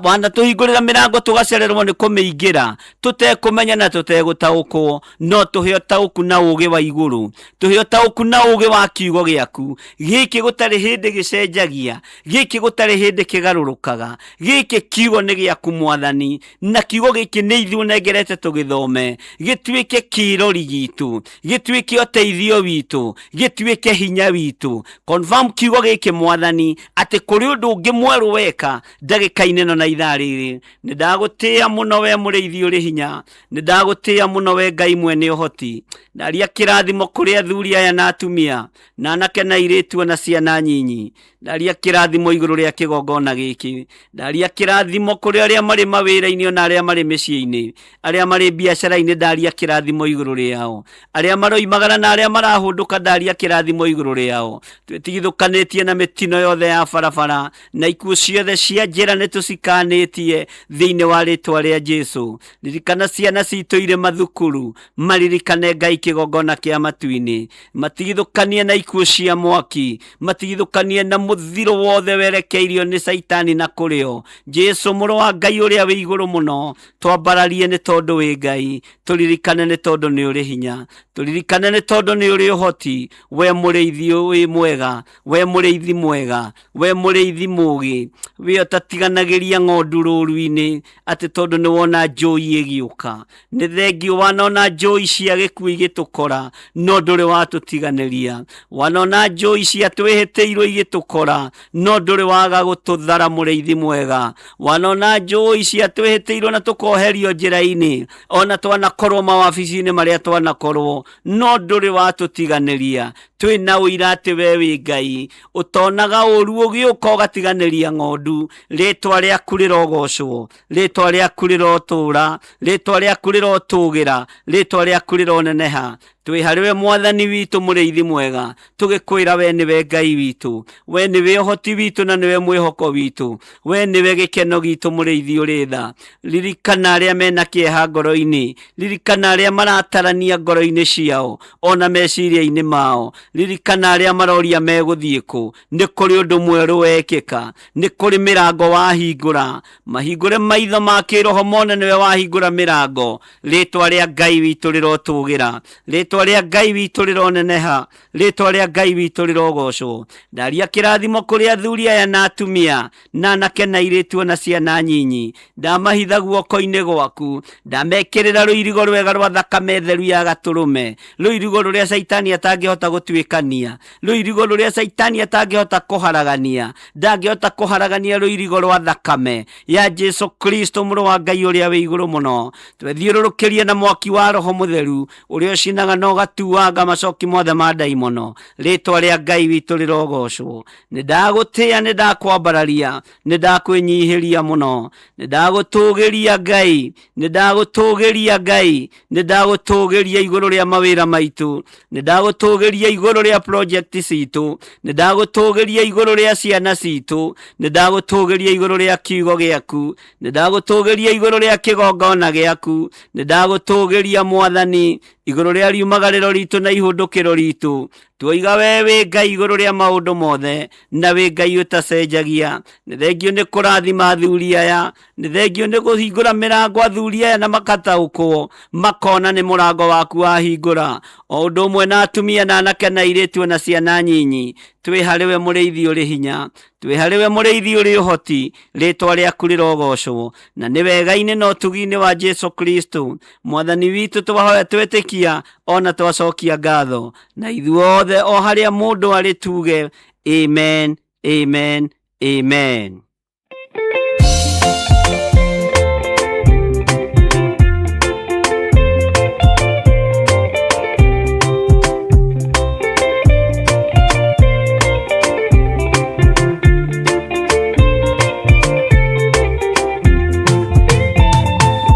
Wanatũhingũrĩra mĩrango tũgacererwo nĩ kũmĩingĩra tũtekũmenya na tũtegũtaũkwo, no tũhe ũtaũku na ũũgĩ wa igũrũ, tũhe ũtaũku na ũũgĩ wa kiugo gĩaku gĩkĩ gũtarĩ hĩndĩ gĩcenjagia, gĩkĩ gũtarĩ hĩndĩ kĩgarũrũkaga. Gĩkĩ kiugo nĩ gĩaku Mwathani, na kiugo gĩkĩ nĩ ithuĩ ũnengerete tũgĩthome, gĩtuĩke kĩrori gitũ, gĩtuĩke ũteithio witũ, gĩtuĩke hinya witũ. Confirm kiugo gĩkĩ Mwathani, atĩ kũrĩ ũndũ ũngĩ mwerũ weka ndagĩka-inĩ ĩno na ithaa rĩrĩ. Nĩ ndagũtĩĩa mũno we mũrĩithi ũrĩ hinya, nĩ ndagũtĩĩa mũno we Ngai mwene ũhoti. Ndaria kĩrathimo kũrĩ athuri aya na atumia, na anake na airĩtu ona ciana nyinyi. Ndaria kĩrathimo igũrũ rĩa kĩgongona gĩkĩ. Ndaria kĩrathimo kũrĩ arĩa marĩ mawĩra-inĩ ona arĩa marĩ mĩciĩ-inĩ, arĩa marĩ biacara-inĩ, ndaria kĩrathimo igũrũ rĩao. Arĩa maroimagara na arĩa marahũndũka, ndaria kĩrathimo igũrũ rĩao. Twĩtigithũkanĩtie na mĩtino yothe ya barabara na ikuũ ciothe cia njĩra nĩ tũcikanĩtie thĩinĩ wa rĩtwa rĩa Jesu. Ririkana ciana citũ irĩ mathukuru, maririkane Ngai kĩgongona kĩa matu-inĩ, matigithũkanie na ikuũ cia mwaki, matigithũkanie na mũthiro wothe werekeirio nĩ Caitani na kũrĩo. Jesu mũrũ wa Ngai ũrĩa wĩ igũrũ mũno, twambararie nĩ tondũ wĩ Ngai, tũririkane nĩ tondũ tondũ nĩ ũrĩ hinya, tũririkane nĩ tondũ nĩ ũrĩ ũhoti. We mũrĩithi wĩ mwega, we mũrĩithi mwega, we mũrĩithi mũgĩ, we ũtatiganagĩria ng'ondu rũru-inĩ atĩ tondũ nĩ wona njũi ĩgĩũka. Nĩ thengiũ wanona njũi cia gĩkuũ igĩtũkora, no ndũrĩ watũtiganĩria. Wanona njũi cia twĩhĩtĩirwo igĩtũkora, no ndũrĩ waga gũtũthara mũrĩithi mwega. Wanona njũi cia twĩhĩtĩirwo na tũkoherio njĩra-inĩ, ona twanakorwo mawabici-inĩ marĩa twanakorwo, no ndũrĩ watũtiganĩria. Twĩna ũira atĩ we wĩ Ngai ũtonaga ũru ũgĩũka ũgatiganĩria ng'ondu. Rĩtwa rĩaku rĩrogocwo, rĩtwa rĩaku rĩrotũra, rĩtwa rĩaku rĩrotũgĩra, rĩtwa rĩaku rĩroneneha. Twĩ harĩ we mwathani witũ mũrĩithi mwega, tũgĩkwĩra we nĩwe Ngai witũ, we nĩwe ũhoti witũ na nĩwe mwĩhoko witũ, we nĩwe gĩkeno gitũ mũrĩithi ũrĩ tha. Ririkana arĩa mena kĩeha ngoro-inĩ, ririkana arĩa maratarania ngoro-inĩ ciao ona meciria-inĩ mao, ririkana arĩa maroria megũthiĩ kũ. Nĩ kũrĩ ũndũ mwerũ wekĩka, nĩ kũrĩ mĩrango wahingũra. Mahingũre maitho ma kĩroho mone nĩwe wahingũra mĩrango. Rĩtwa rĩa Ngai witũ rĩrotũgĩra, rĩtwa rĩa Ngai witũ rĩroneneha, rĩtwa rĩa Ngai witũ rĩrogocwo. Ndaria kĩrathimo kũrĩ athuri aya na atumia, na anake na airĩtu ona ciana nyinyi. Ndamahitha guoko-inĩ gwaku, ndamekĩrĩra rũirigo rwega rwa thakame theru ya gatũrũme, rũirigo rũrĩa Caitani atangĩhota gũtuĩkania, rũirigo rũrĩa Caitani atangĩhota kũharagania. Ndangĩhota kũharagania rũirigo rwa thakame ya Jesu Kristo mũrũ wa Ngai ũrĩa wĩ igũrũ mũno. Twethiũrũrũkĩrie na mwaki wa Roho Mũtheru ũrĩa ũcinaga na ũgatuanga macoki mothe ma ndaimono. Rĩtwa rĩa Ngai witũ rĩrogocwo. Nĩ ndagũtĩĩa, nĩ ndakwambararia, nĩ ndakwĩnyihĩria mũno, nĩ ndagũtũgĩria Ngai, nĩ ndagũtũgĩria Ngai, nĩ ndagũtũgĩria igũrũ rĩa mawĩra maitũ, nĩ ndagũtũgĩria igũrũ rĩa project citũ, nĩ ndagũtũgĩria igũrũ rĩa ciana citũ, nĩ ndagũtũgĩria igũrũ rĩa kiugo gĩaku, nĩ ndagũtũgĩria igũrũ rĩa kĩgongona gĩaku, nĩ ndagũtũgĩria Mwathani igũrũ rĩa riumagarĩro ritũ na ihũndũkĩro ritũ. Tuoiga we wĩ Ngai igũrũ rĩa maũndũ mothe, na wĩ Ngai ũtacenjagia. Nĩ thengiũ nĩ kũrathima athuri aya, nĩ thengiũ nĩ kũhingũra mĩrango athuri aya na makataũkwo, makona nĩ mũrango waku wahingũra. O ũndũ ũmwe na atumia na anake na airĩtu na ciana nyinyi, twĩ harĩ we mũrĩithi ũrĩ hinya, twĩ harĩ we mũrĩithi ũrĩ ũhoti. Rĩtwa rĩaku rĩrogocwo, na nĩ wega-inĩ na ũtugi-inĩ wa Jesu Kristo mwathani witũ twahoya twetĩkia ona twacokia ngatho, na ithuothe o harĩa mũndũ arĩ tuge amen, amen, amen.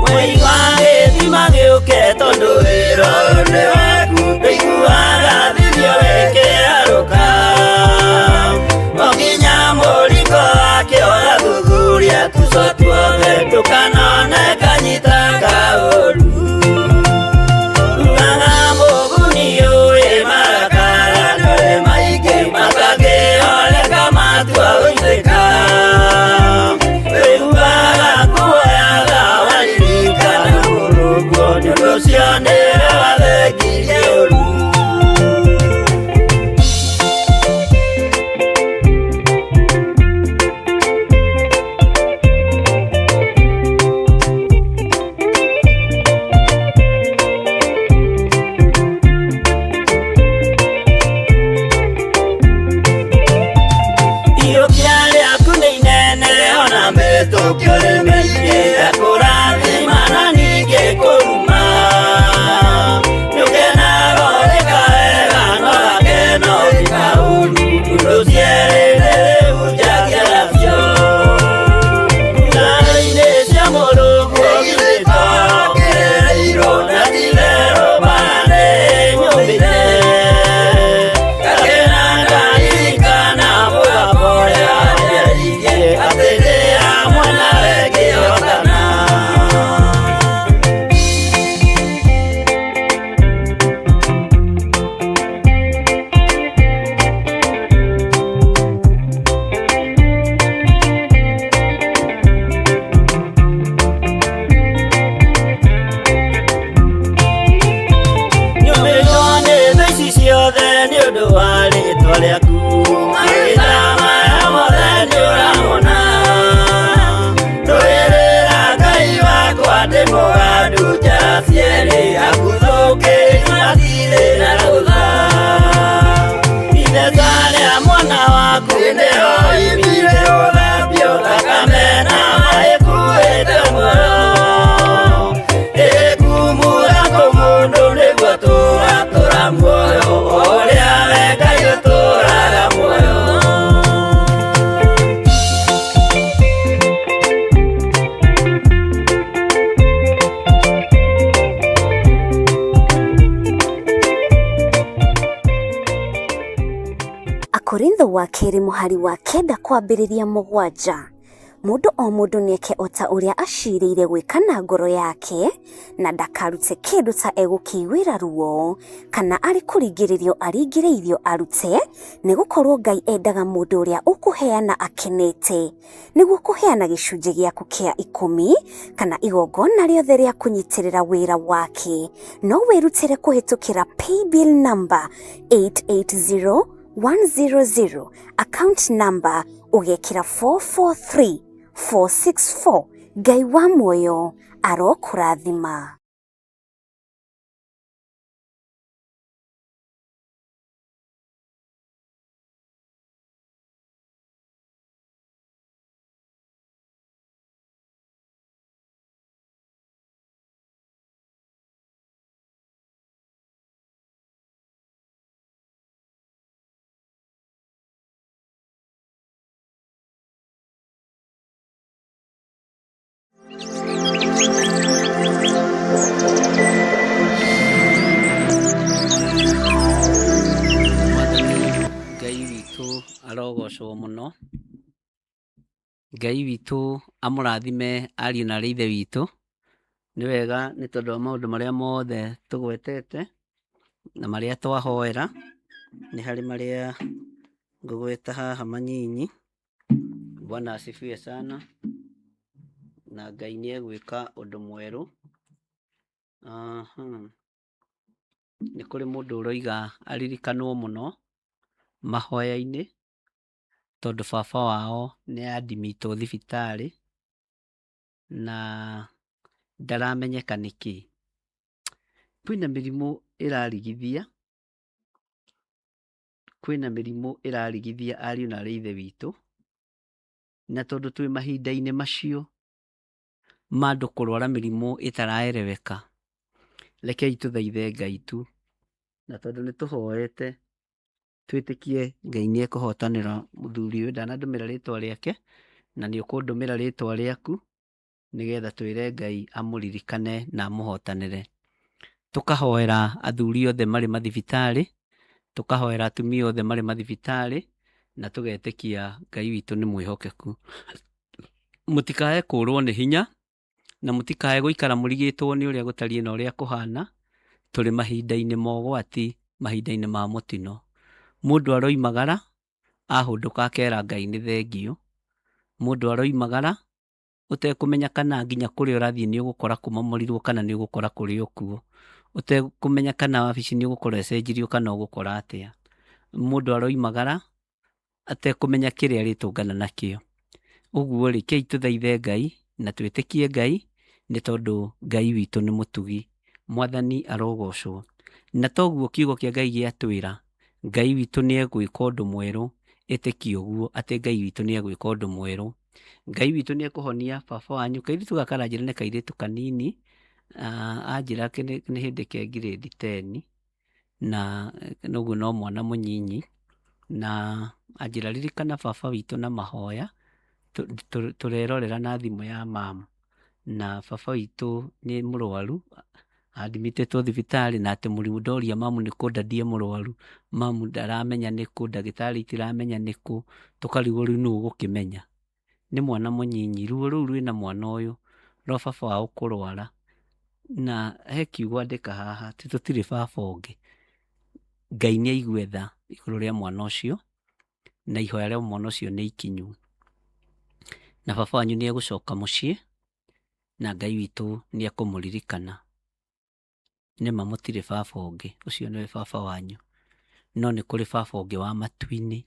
Mũigua gĩthima gĩũke tondũ wĩra ũyũ nĩ waku, ndũiguaga thithio wĩkĩarũka o nginya mũringo wakĩo. Akorintho wa kerĩ mũhari wa 9 kwambĩrĩria 7. Mũndũ o mũndũ nĩeke o ta ũrĩa acirĩire gwĩka na ngoro yake, na ndakarute kĩndũ ta egũkĩiguĩra ruo, kana arĩ kũringĩrĩrio aringĩrĩirio arute, nĩgũkorwo Ngai endaga mũndũ ũrĩa ũkũheana akenete. Nĩguo kũheana gĩcunjĩ gĩaku kĩa 10 kana igongona rĩothe rĩa kũnyitĩrĩra wĩra wake, no wĩrutĩre kũhĩtũkĩra paybill number 880100, account number ũgekĩra 443464. Ngai wa muoyo arokũrathima. Mwathani Ngai witũ arogocwo mũno. Ngai witũ amũrathime ariũ na arĩ ithe witũ. Nĩ wega nĩ tondũ wa maũndũ marĩa mothe tũgwetete na marĩa twahoera. Nĩ harĩ marĩa ngũgweta haha manyinyi. Bwana asifiwe sana. Na Ngai nĩ egwĩka ũndũ mwerũ. Nĩ kũrĩ mũndũ ũroiga aririkanwo mũno mahoya-inĩ, tondũ baba wao nĩ andimitwo thibitarĩ na ndaramenyeka nĩkĩ. Kwĩna mĩrimũ ĩrarigithia, kwĩna mĩrimũ ĩrarigithia ariũ na arĩ ithe witũ, na tondũ twĩ mahinda-inĩ macio ma andũ kũrwara mĩrimũ ĩtaraereweka, rekei tũthaithe Ngai tu, na tondũ nĩ tũhoete twĩtĩkie Ngai nĩ ekũhotanĩra mũthuri ũyũ. Ndanandũmĩra rĩtwa rĩake, na nĩ ũkũndũmĩra rĩtwa rĩaku nĩgetha twĩre Ngai amũririkane na amũhotanĩre. Tũkahoera athuri othe marĩ mathibitarĩ, tũkahoera atumia othe marĩ mathibitarĩ, na tũgetĩkia Ngai witũ nĩ mwĩhokeku. Mũtikae kũrwo nĩ hinya, na mũtikae gũikara mũrigĩtwo nĩ ũrĩa gũtariĩ na ũrĩa kũhana. Tũrĩ mahinda-inĩ ma ũgwati, mahinda-inĩ ma mũtino. Mũndũ aroimagara, ahũndũka akera Ngai nĩ thengiũ. Mũndũ aroimagara, ũtekũmenya kana nginya kũrĩa ũrathiĩ nĩ ũgũkora kũmomorirwo kana nĩ ũgũkora kũrĩ o kuo. Ũtekũmenya kana wabici nĩ ũgũkora ĩcenjirio kana ũgũkora atĩa. Mũndũ aroimagara, atekũmenya kĩrĩa arĩtũngana nakĩo. Ũguo rĩ, kei tũthaithe Ngai na twĩtĩkie Ngai, nĩ tondũ Ngai witũ nĩ mũtugi. Mwathani arogocwo. Na toguo kiugo kĩa Ngai gĩatwĩra, Ngai witũ nĩ egwĩka ũndũ mwerũ. Ĩtĩkia ũguo atĩ Ngai witũ nĩ egwĩka ũndũ mwerũ. Ngai witũ nĩ ekũhonia baba wanyu. Kairĩtu gaka karanjĩra nĩ kairĩtu kanini, anjĩra nĩ hĩndĩ ke grade 10, na ũguo no mwana mũnyinyi, na anjĩra ririkana baba witũ na mahoya, tũrerorera na thimũ ya mamu, na baba witũ nĩ mũrwaru, admitĩtwo thibitarĩ, na atĩ mũrimũ ndoria mamu nĩ kũ daddy e mũrwaru, mamu ndaramenya nĩkũ, ndagĩtarĩ itiramenya nĩkũ, tũkarigwo rĩu nũ ũgũkĩmenya. Nĩ mwana mũnyinyi, ruo rũu rwĩna mwana ũyũ rwa baba wao kũrwara, na he kiugo andĩka haha, atĩ tũtirĩ baba ũngĩ. Ngai nĩ aigue tha igũrũ rĩa mwana ũcio, na ihoya rĩa mwana ũcio nĩ ikinyu. Na baba wanyu nĩ egũcoka mũciĩ, na Ngai witũ nĩ ekũmũririkana. Nĩma mũtirĩ baba ũngĩ, ũcio nĩwe baba wanyu. No nĩ kũrĩ baba ũngĩ wa matu-inĩ,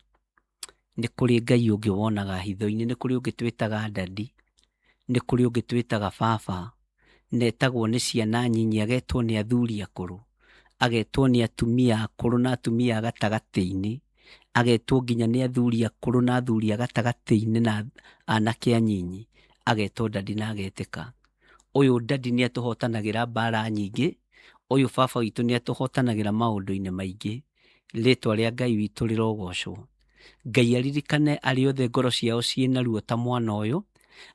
nĩ kũrĩ Ngai ũngĩ wonaga hitho-inĩ, nĩ kũrĩ ũngĩ twĩtaga daddy, nĩ kũrĩ ũngĩ twĩtaga baba, na etagwo nĩ ciana nyinyi, agetwo nĩ athuri akũrũ, agetwo nĩ atumia akũrũ na atumia a gatagatĩ-inĩ, agetwo nginya nĩ athuri akũrũ na athuri a gatagatĩ-inĩ na anake anyinyi, agetwo daddy na agetĩka. Ũyũ daddy nĩ atũhotanagĩra mbara nyingĩ, ũyũ baba witũ nĩ atũhotanagĩra maũndũ-inĩ maingĩ. Rĩtwa rĩa Ngai witũ rĩrogocwo. Ngai aririkane arĩa othe ngoro ciao ciĩna ruo ta mwana ũyũ,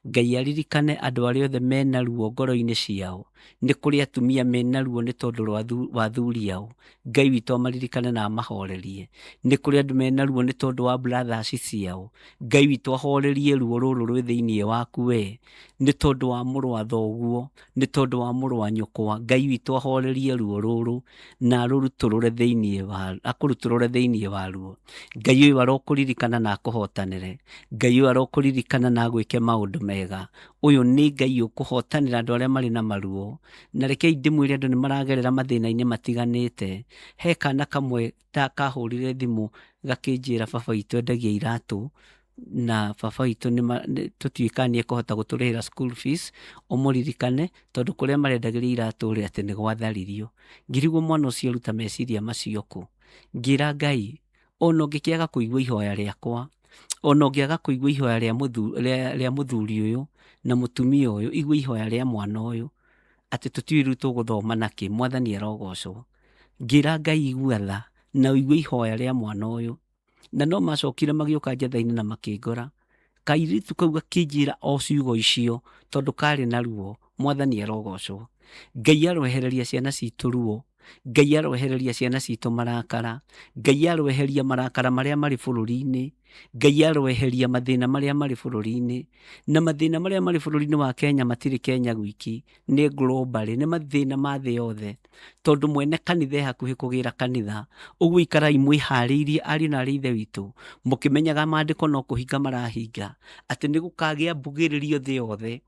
Ngai aririkane andũ arĩa othe mena ruo ngoro-inĩ ciao. Nĩ kũrĩ atumia mena ruo nĩ tondũ wa athuri ao. Ngai witũ amaririkane na amahorerie. Nĩ kũrĩ andũ mena ruo nĩ tondũ wa brothers ciao. Ngai witũ ahorerie ruo rũrũ rwĩ thĩinĩ waku we, nĩ tondũ wa mũrũ wa thoguo, nĩ tondũ wa mũrũ wa nyũkwa. Ngai witũ ahorerie ruo rũrũ na arũrutũrũre thĩinĩ wa, akũrutũrũre thĩinĩ wa ruo. Ngai ũyũ arokũririkana na akũhotanĩre. Ngai ũyũ arokũririkana na agwĩke maũndũ mega. Ũyũ nĩ Ngai ũkũhotanĩra andũ arĩa marĩ na maruo. Na rekei ndĩmwĩre andũ nĩ maragerera mathĩna-inĩ matiganĩte. He kana kamwe ta kahũrire thimũ gakĩnjĩra baba witũ endagia iratũ na baba witũ tũtiũĩ kana nĩ ekũhota gũtũrĩhĩra school fees, ũmũririkane tondũ kũrĩa marendagĩria iratũ rĩ atĩ nĩ gwatharirio. Ngĩrigwo mwana ũcio aruta meciria macio kũ. Ngĩra Ngai ona ũngĩkĩaga kũigua ihoya rĩakwa, ona ũngĩaga kũigua ihoya rĩa mũthuri ũyũ na mũtumia ũyũ, igua ihoya rĩa mwana ũyũ atĩ tũtiũĩ rĩu tũgũthoma nakĩ, Mwathani arogocwo. Ngĩra Ngai igua tha na ũigue ihoya rĩa mwana ũyũ. Na no macokire magĩũka njetha-inĩ na makĩngora. Kairĩtu kau gakĩnjĩra o ciugo icio tondũ karĩ na ruo. Mwathani arogocwo. Ngai aroehereria ciana citũ ruo. Ngai aroehereria ciana citũ marakara. Ngai aroeheria marakara marĩa marĩ bũrũri-inĩ. Ngai aroeheria mathĩna marĩa marĩ bũrũri-inĩ. Na mathĩna marĩa marĩ bũrũri-inĩ wa Kenya matirĩ Kenya gwiki, nĩ globally, nĩ mathĩna ma thĩ yothe. Tondũ mwene kanitha e hakuhĩ kũgĩra kanitha. Ũguo ikarai mwĩharĩirie ariũ na arĩ ithe witũ, mũkĩmenyaga maandĩko no kũhinga marahinga, atĩ nĩ gũkagĩa mbugĩrĩrio thĩ yothe,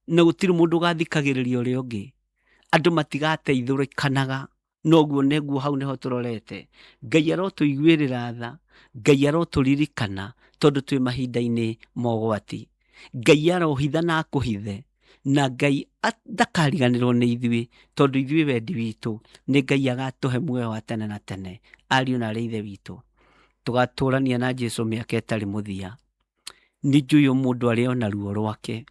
na gũtirĩ mũndũ ũgathikagĩrĩria ũrĩa ũngĩ. Andũ matigateithũrĩkanaga. Noguo nĩguo hau nĩho tũrorete. Ngai arotũiguĩrĩra tha, Ngai arotũririkana tondũ twĩ mahinda-inĩ ma ũgwati. Ngai arohitha na akũhithe, na Ngai ndakariganĩrwo nĩ ithuĩ, tondũ ithuĩ wendi witũ nĩ Ngai agatũhe muoyo wa tene na tene. Ariũ na arĩ ithe witũ, tũgatũrania na Jesu mĩaka ĩtarĩ mũthia. Nĩ njũĩ o mũndũ arĩ o na ruo rwake,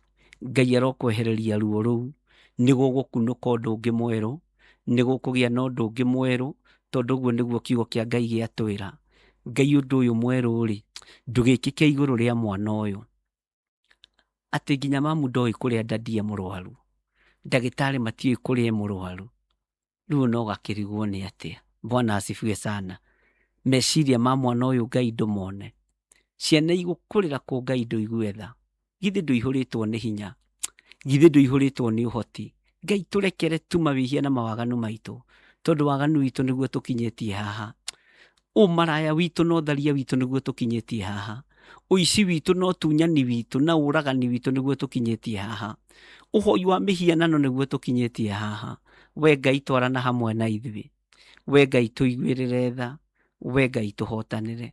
Ngai arokwehereria ruo rũu, nĩ gũgũkunũka ũndũ ũngĩ mwerũ, nĩ gũkũgĩa na ũndũ ũngĩ mwerũ, tondũ ũguo nĩguo kiugo kĩa Ngai gĩatwĩra. Ngai ũndũ ũyũ mwerũ rĩ, ndũgĩkĩke igũrũ rĩa mwana ũyũ. Atĩ nginya mamu ndoĩ kũrĩa daddy e mũrwaru, ndagĩtarĩ matiũĩ kũrĩa e mũrwaru. Rĩu ona ũgakĩrigwo nĩ atĩa. Bwana asifiwe sana. Meciria ma mwana ũyũ Ngai ndũmone. Ciana igũkũrĩra kũ Ngai ndũigue tha. Githĩ ndũihũrĩtwo nĩ hinya. Githĩ ndũihũrĩtwo nĩ ũhoti. Ngai tũrekere tu mawĩhia na mawaganu maitũ. Tondũ waganu witũ nĩguo tũkinyĩtie haha. Ũmaraya witũ na ũtharia witũ nĩguo tũkinyĩtie haha. Ũici witũ na ũtunyani witũ na ũragani witũ nĩguo tũkinyĩtie haha. Ũhoi wa mĩhianano nĩguo tũkinyĩtie haha. We Ngai twarana hamwe na ithuĩ. We Ngai tũiguĩrĩre tha. We Ngai tũhotanĩre.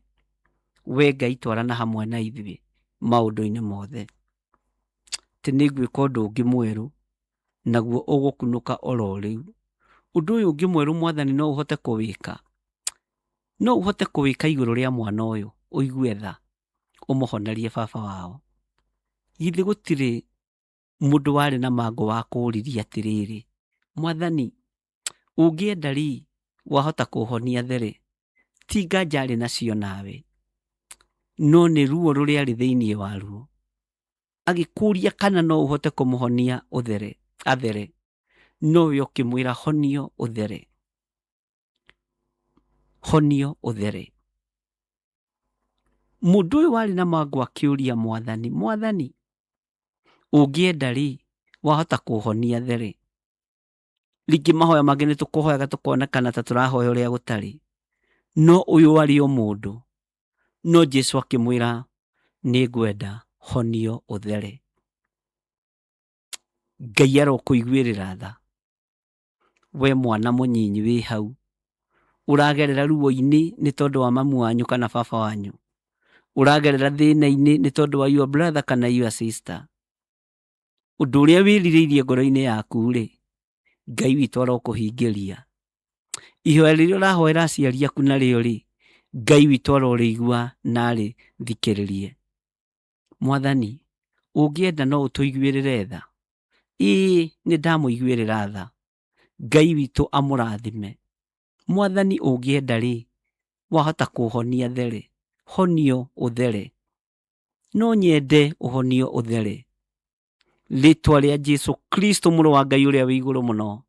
We Ngai twarana hamwe na ithuĩ maũndũ-inĩ mothe. Atĩ nĩngwĩka ũndũ ũngĩ mwerũ, naguo ũgũkunũka oro rĩu. Ũndũ ũyũ ũngĩ mwerũ Mwathani no ũhote kũwĩka? No ũhote kũwĩka igũrũ rĩa mwana ũyũ, ũigue tha, ũmũhonerie baba wao. Githĩ gũtirĩ mũndũ warĩ na mangũ wakũũririe atĩrĩrĩ, Mwathani, ũngĩenda rĩ, wahota kũhonia therĩ. Ti nganja arĩ nacio nawe, no nĩ ruo rũrĩa arĩ thĩinĩ waruo. Agĩkũria kana no ũhote kũmũhonia ũthere, athere. Nowe ũkĩmwĩra honio ũthere. Honio ũthere. Mũndũ ũyũ warĩ na mangũ akĩũria Mwathani, Mwathani, ũngĩenda rĩ, wahota kũhonia there. Rĩngĩ mahoya mangĩ nĩ tũkũhoyaga tũkonekana ta tũrahoya ũrĩa gũtarĩ. No ũyũ arĩ o mũndũ. No Jesu akĩmwĩra, nĩ ngwenda honio ũthere. Ngai arokũiguĩrĩra tha. We mwana mũnyinyi wĩ hau, ũragerera ruo-inĩ nĩ tondũ wa mamu wanyu kana baba wanyu. Ũragerera thĩna-inĩ nĩ tondũ wa your brother kana your sister. Ũndũ ũrĩa wĩrirĩirie ngoro-inĩ yaku-rĩ, Ngai witũ arokũhingĩria. Ihoya rĩrĩa ũrahoera aciari aku narĩo-rĩ, Ngai witũ arorĩigua na arĩthikĩrĩrie. Mwathani, ũngĩenda no ũtũiguĩrĩre tha? Ĩĩ, nĩ ndamũiguĩrĩra tha. Ngai witũ amũrathime. Mwathani ũngĩenda-rĩ, wahota kũhonia there. Honio ũthere. No nyende ũhonio ũthere. Rĩtwa rĩa Jesu Kristo mũrũ wa Ngai ũrĩa wĩ igũrũ mũno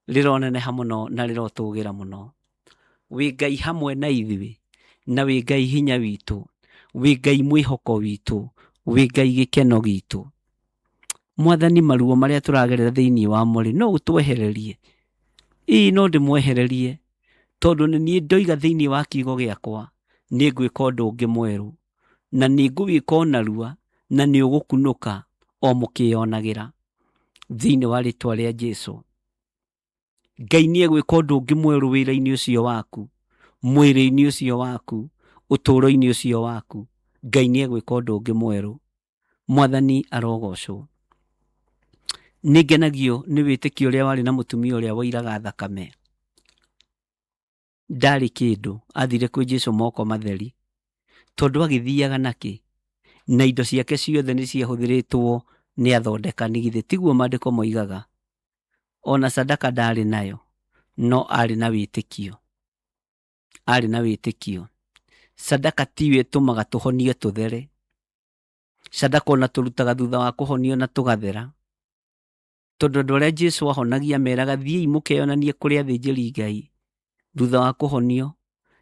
rĩroneneha mũno na rĩrotũgĩra mũno. Wĩ Ngai hamwe na ithuĩ, na wĩ Ngai hinya witũ, wĩ Ngai mwĩhoko witũ, wĩ Ngai gĩkeno gitũ. Mwathani, maruo marĩa tũragerera thĩinĩ wa morĩ no ũtwehererie. Ĩĩ no ndĩmwehererie, tondũ nĩ niĩ ndoiga thĩinĩ wa kiugo gĩakwa nĩ ngwĩka ũndũ ũngĩ mwerũ, na nĩ ngũwĩka o narua, na nĩ ũgũkunũka o mũkĩyonagĩra. Thĩinĩ wa rĩtwa rĩa Jesu. Ngai nĩ egwĩka ũndũ ũngĩ mwerũ wĩra-inĩ ũcio waku, mwĩrĩ-inĩ ũcio waku, ũtũũro-inĩ ũcio waku. Ngai nĩ egwĩka ũndũ ũngĩ mwerũ. Mwathani arogocwo. Nĩ ngenagio nĩ wĩtĩkio ũrĩa warĩ na mũtumia ũrĩa wairaga thakame. Ndarĩ kĩndũ, athire kwĩ Jesu moko matheri, tondũ agĩthiaga nakĩ? Na indo ciake ciothe nĩ ciahũthĩrĩtwo nĩ athondekani, githĩ tiguo maandĩko moigaga? Ona sadaka ndarĩ nayo, no arĩ na wĩtĩkio. Arĩ na wĩtĩkio. Sadaka tiyo ĩtũmaga tũhonio tũthere. Sadaka ona tũrutaga thutha wa kũhonio na tũgathera. Tondũ andũ arĩa Jesu ahonagia meraga thiĩi mũkeyonanie kũrĩ athĩnjĩri Ngai thutha wa kũhonio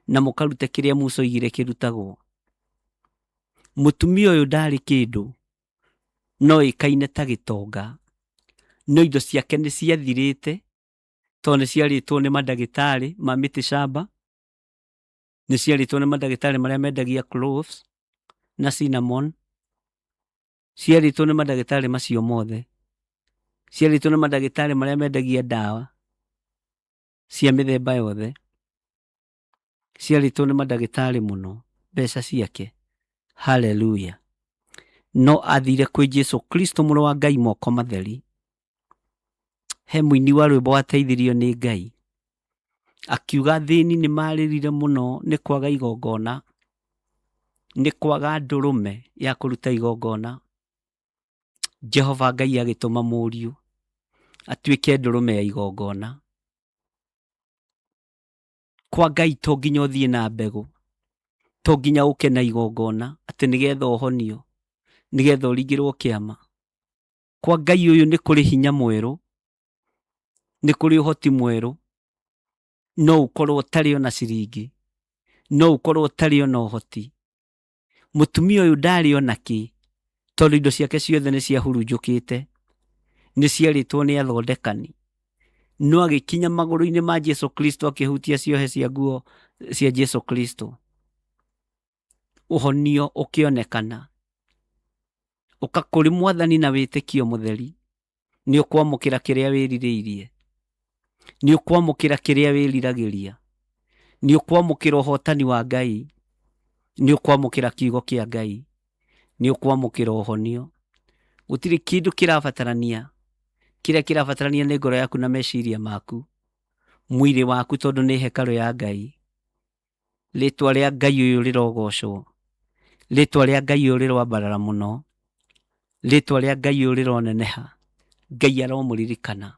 na mũkarute kĩrĩa Musa oigire kĩrutagwo. Mũtumia ũyũ ndarĩ kĩndũ, no ĩkaine ta gĩtonga, no indo ciake nĩ ciathirĩte tondũ nĩ ciarĩtwo nĩ mandagĩtarĩ ma mĩtĩ shamba, nĩ ciarĩtwo nĩ mandagĩtarĩ marĩa mendagia cloves na cinnamon, ciarĩtwo nĩ mandagĩtarĩ macio mothe, ciarĩtwo nĩ mandagĩtarĩ marĩa mendagia ndawa cia mĩthemba yothe, ciarĩtwo nĩ mandagĩtarĩ mũno mbeca ciake. Haleluya! No athire kwĩ Jesu Kristo mũrũ wa Ngai moko matheri. He mũini wa rwĩmbo wateithirio nĩ Ngai akiuga athĩni nĩ marĩrire mũno nĩ kwaga igongona, nĩ kwaga ndũrũme ya kũruta igongona. Jehova Ngai agĩtũma mũriũ atuĩke ndũrũme ya igongona. Kwa Ngai to nginya ũthiĩ na mbegũ, to nginya ũke na igongona atĩ nĩgetha ũhonio, nĩgetha ũringĩrwo kĩama. Kwa Ngai ũyũ nĩ kũrĩ hinya mwerũ, nĩ kũrĩ ũhoti mwerũ. No ũkorwo ũtarĩ ona ciringi, no ũkorwo ũtarĩ ona ũhoti. Mũtumia ũyũ ndarĩ ona kĩ, tondũ indo ciake ciothe nĩ ciahurunjũkĩte, nĩ ciarĩtwo nĩ athondekani. No agĩkinya magũrũ-inĩ ma Jesu Kristo akĩhutia ciohe cia nguo cia Jesu Kristo. Ũhonio ũkĩonekana. Ũka kũrĩ Mwathani na wĩtĩkio mũtheri, nĩ ũkwamũkĩra kĩrĩa wĩrirĩirie, nĩ ũkwamũkĩra kĩrĩa wĩriragĩria, nĩ ũkwamũkĩra ũhotani wa Ngai, nĩ ũkwamũkĩra kiugo kĩa Ngai, nĩ ũkwamũkĩra ũhonio. Gũtirĩ kĩndũ kĩrabatarania, kĩrĩa kĩrabatarania nĩ ngoro yaku na meciria maku, mwĩrĩ waku tondũ nĩ hekarũ ya Ngai. Rĩtwa rĩa Ngai ũyũ rĩrogocwo, rĩtwa rĩa Ngai ũyũ rĩroambarara mũno, rĩtwa rĩa Ngai ũyũ rĩroneneha. Ngai aromũririkana,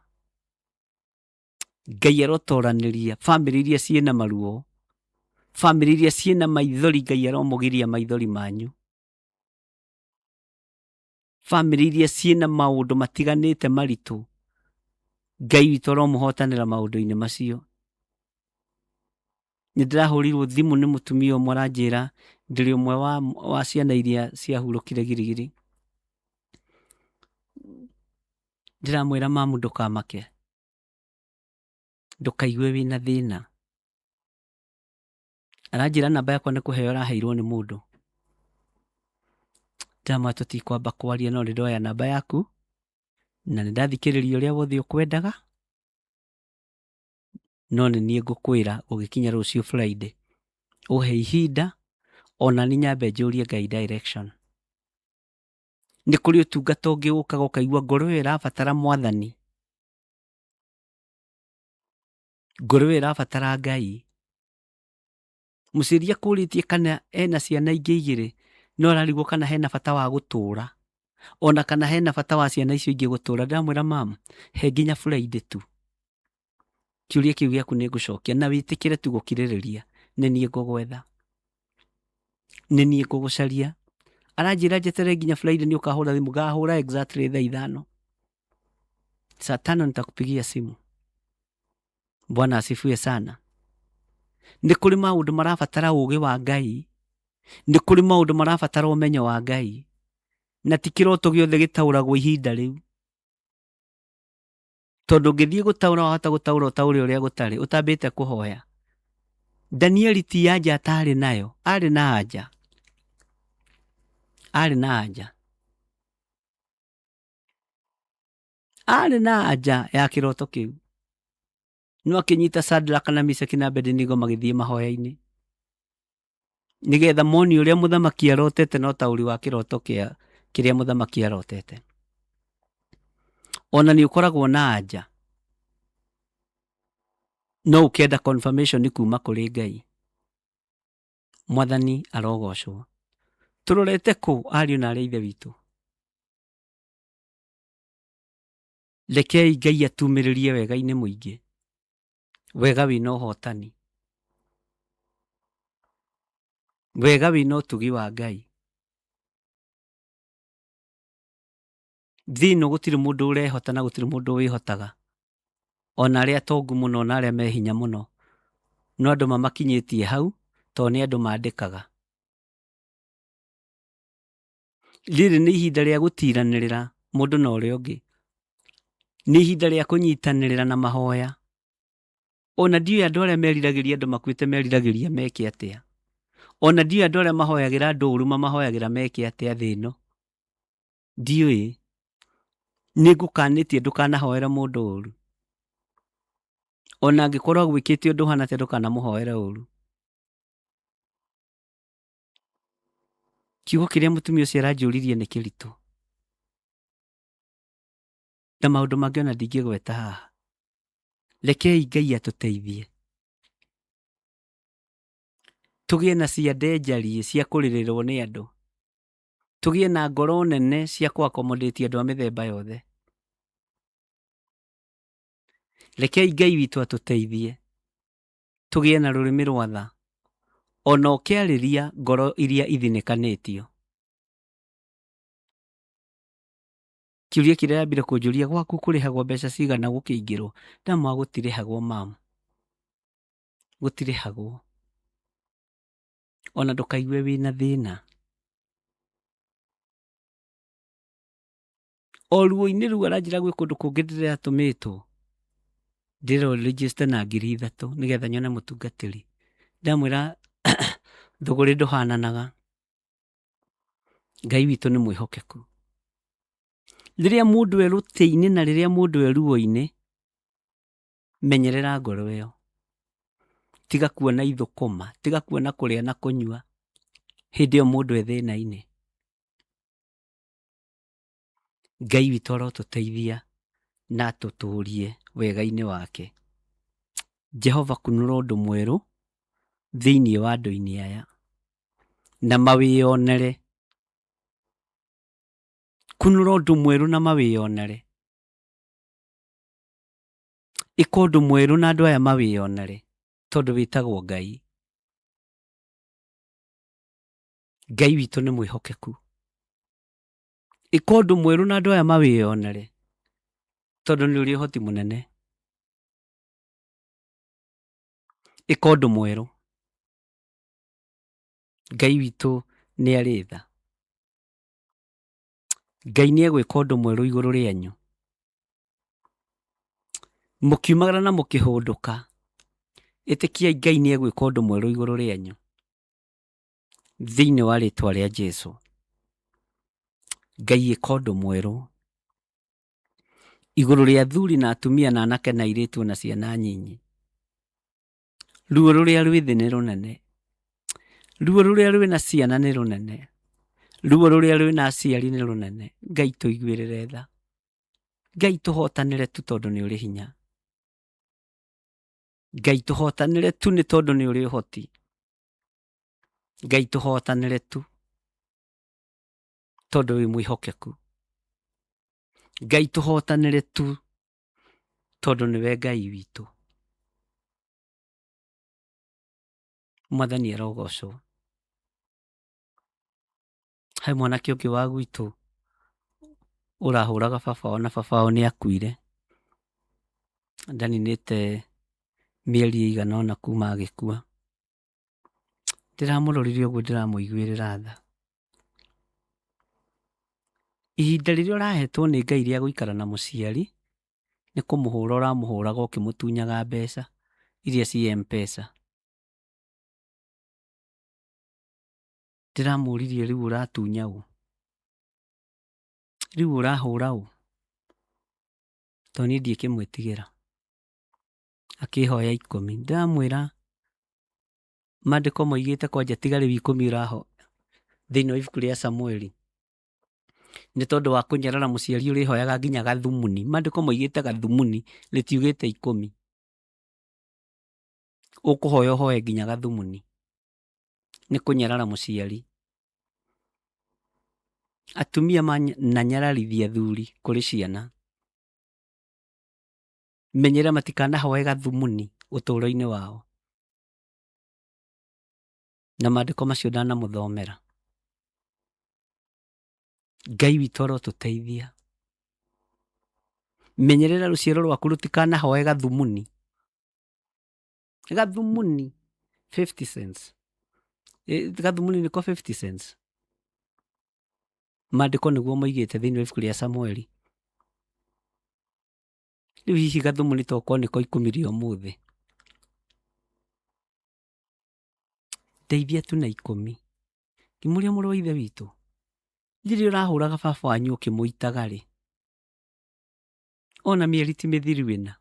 Ngai arotoranĩria bamĩrĩ iria ciĩna maruo, bamĩrĩ iria ciĩna maithori, Ngai aromũgiria maithori manyu. Bamĩrĩ iria ciĩna maũndũ matiganĩte maritũ, Ngai witũ aromũhotanĩra maũndũ-inĩ macio. Nĩ ndĩrahũrĩirwo thimũ nĩ mũtumia ũmwe aranjĩra ndĩrĩ ũmwe wa ciana iria ciahurũkire girigiri. Ndĩramwĩra mamu ndũkamake, ndũkaigue wĩna thĩna. Aranjĩra namba yakwa nĩ kũheo araheirwo nĩ mũndũ. Ndĩramwĩra tũtikwamba kwaria no nĩ ndoya namba yaku na nĩ ndathikĩrĩria ũrĩa wothe ũkwendaga, no nĩ niĩ ngũkwĩra gũgĩkinya rũciũ Friday ũhe ihinda ona niĩ nyambe njũrie Ngai direction. Nĩ kũrĩ ũtungata ũngĩ ũkaga ũkaigua ngoro ĩyo ĩrabatara Mwathani, ngoro ĩyo ĩrabatara Ngai. Mũciari akũrĩtie kana ena ciana ingĩ igĩrĩ, no ararigwo kana hena bata wa gũtũra, ona kana hena bata wa ciana icio ingĩ gũtũra. Ndĩramwĩra mam, he nginya Friday tu. Kĩũria kĩu gĩaku nĩ ngũcokia na wĩtĩkĩre tu gũkirĩrĩria, nĩ niĩ ngũgwetha, nĩ niĩ ngũgũcaria. Aranjĩra njeterere nginya Friday nĩ ũkahũra thimũ, ngahũra exactly thaa 5. Saa 5 nitakupigia simu. Bwana asifiwe sana. Nĩ kũrĩ maũndũ marabatara ũũgĩ wa Ngai, nĩ kũrĩ maũndũ marabatara ũmenyo wa Ngai, na ti kĩroto gĩothe gĩtaũragwo ihinda rĩu. Tondũ ũngĩthiĩ gũtaũra wahota gũtaũra ũtaũre ũrĩa gũtarĩ ũtambĩte kũhoya. Danieli ti anja atarĩ nayo, arĩ na anja, arĩ na anja, arĩ na anja ya kĩroto kĩu. No akĩnyita Shadraka na Meshaki na Abednego magĩthiĩ mahoya-inĩ nĩgetha moni ũrĩa mũthamaki arotete na ũtaũri wa kĩroto kĩa kĩrĩa mũthamaki arotete. Ona nĩ ũkoragwo na anja, no ũkenda confirmation kuma kũrĩ Ngai. Mwathani arogocwo. Tũrorete kũ ariũ na arĩ a Ithe witũ? Rekei Ngai atumĩrĩrie wega-inĩ mũingĩ, wega wĩna ũhotani, wega wĩna ũtugi wa Ngai. Thĩ ĩno gũtirĩ mũndũ ũrehota na gũtirĩ mũndũ wĩhotaga, ona arĩa atongu mũno, ona arĩa me hinya mũno, no andũ mamakinyĩtie hau tondũ nĩ andũ mandĩkaga. Rĩrĩ nĩ ihinda rĩa gũtiranĩrĩra mũndũ na ũrĩa ũngĩ, nĩ ihinda rĩa kũnyitanĩrĩra na mahoya. Ona ndiũĩ andũ arĩa meriragĩria andũ makuĩte meriragĩria meke atĩa. Ona ndiũĩ andũ arĩa mahoyagĩra andũ ũru mamahoyagĩra meke atĩa thĩ ĩno. Ndiũĩ. Nĩ ngũkanĩtie ndũkanahoere mũndũ ũru. Ona angĩkorwo agwĩkĩte ũndũ ũhana atĩa ndũkanamũhoere ũru. Kiugo kĩrĩa mũtumia ũcio aranjũririe nĩ kĩritũ. Na maũndũ mangĩ ona ndingĩgweta haha. Rekei Ngai atũteithie. Tũgĩe na ciande njariĩ cia kũrĩrĩrwo nĩ andũ. Tũgĩe na ngoro nene cia kũ accommodate andũ a mĩthemba yothe. Rekei Ngai witũ atũteithie. Tũgĩe na rũrĩmĩ rwa tha. Ona ũkĩarĩria ngoro iria ithinĩkanĩtio. Kĩũria kĩrĩa yambire kũnjũria, gwaku kũrĩhagwo mbeca cigana gũkĩingĩrwo? Ndamwĩra gũtirĩhagwo mam, gũtirĩhagwo. Ona ndũkaigue wĩna thĩna. O ruo-inĩ rũu aranjĩra gwĩ kũndũ kũngĩ ndĩratũmĩtwo, ndĩrerwo register na 3,000 nĩgetha nyone mũtungatĩri. Ndamwĩra thũgũrĩ ndũhananaga. Ngai witũ nĩ mwĩhokeku. Rĩrĩa mũndũ e rũtĩ-inĩ na rĩrĩa mũndũ e ruo-inĩ, menyerera ngoro ĩyo. Tiga kuona ithũkũma, tiga kuona kũrĩa na kũnyua hĩndĩ ĩyo mũndũ e thĩna-inĩ. Ngai witũ arotũteithia na atũtũrie wega-inĩ wake. Jehova kunũra ũndũ mwerũ thĩinĩ wa andũ-inĩ aya na mawĩyonere. Kunũra ũndũ mwerũ na mawĩyonere. Ĩka ũndũ mwerũ na andũ aya mawĩyonere tondũ wĩtagwo Ngai. Ngai witũ nĩ mwĩhokeku. Ĩka ũndũ mwerũ na andũ aya mawĩyonere tondũ nĩ ũrĩ ũhoti mũnene. Ĩka ũndũ mwerũ. Ngai witũ nĩ arĩ tha. Ngai nĩ egwĩka ũndũ mwerũ igũrũ rĩanyu. Mũkiumagara na mũkĩhũndũka, ĩtĩkiai Ngai nĩ egwĩka ũndũ mwerũ igũrũ rĩanyu. Thĩinĩ wa rĩtwa rĩa Jesu. Ngai ĩka ũndũ mwerũ igũrũ rĩa athuri na atumia na anake na airĩtu na ciana nyinyi. Ruo rũrĩa rwĩ thĩ nĩ rũnene. Ruo rũrĩa rwĩna ciana nĩ rũnene. Ruo rũrĩa rwĩna aciari nĩ rũnene. Ngai tũiguĩrĩre tha. Ngai tũhotanĩre tu tondũ nĩ ũrĩ hinya. Ngai tũhotanĩre tu nĩ tondũ nĩ ũrĩ ũhoti. Ngai tũhotanĩre tu tondũ wĩ mwĩhokeku. Ngai tũhotanĩre tu tondũ nĩwe Ngai witũ. Mwathani arogocwo. He mwanake ũngĩ wa gwitũ ũrahũraga baba wao na baba wao nĩ akuire. Ndaninĩte mĩeri ĩigana ũna kuma agĩkua. Ndĩramũrorire ũguo ndĩramũiguĩrĩra tha. Ihinda rĩrĩa ũrahetwo nĩ Ngai rĩa gũikara na mũciari, nĩ kũmũhũra ũramũhũraga ũkĩmũtunyaga mbeca iria ciĩ M-Pesa. Ndĩramũririe rĩu ũratunya ũ? Rĩu ũrahũra ũ? Tondũ niĩ ndikĩmwĩtigĩra. Akĩhoya ikũmi. Ndĩramwĩra maandĩko moigĩte kwanja tiga rĩu ikũmi ũrahoya thĩinĩ wa ibuku rĩa Samueli. Nĩ tondũ wa kũnyarara mũciari ũrĩhoyaga nginya gathumuni. Maandĩko moigĩte gathumuni, rĩtiugĩte ikũmi. Ũkũhoya ũhoe nginya gathumuni. Nĩ kũnyarara mũciari. Atumia mananyararithia athuri kũrĩ ciana. Menyerera matikanahoe gathumuni ũtũũro-inĩ wao. Na maandĩko macio ndanamũthomera. Ngai witũ arotũteithia. Menyerera rũciaro rwaku rũtikanahoe gathumuni. Gathumuni 50 cents. Gathumuni nĩko 50 cents. Maandĩko nĩguo moigĩte thĩinĩ wa ibuku rĩa Samueli. Rĩu hihi gathumuni tokorwo nĩko ikũmi rĩa ũmũthĩ. Ndeithia tu na ikũmi. Ngĩmũria mũrũ wa ithe witũ, rĩrĩa ũrahũraga baba wanyu ũkĩmũitaga rĩ, ona mĩeri ti mĩthiru ĩna,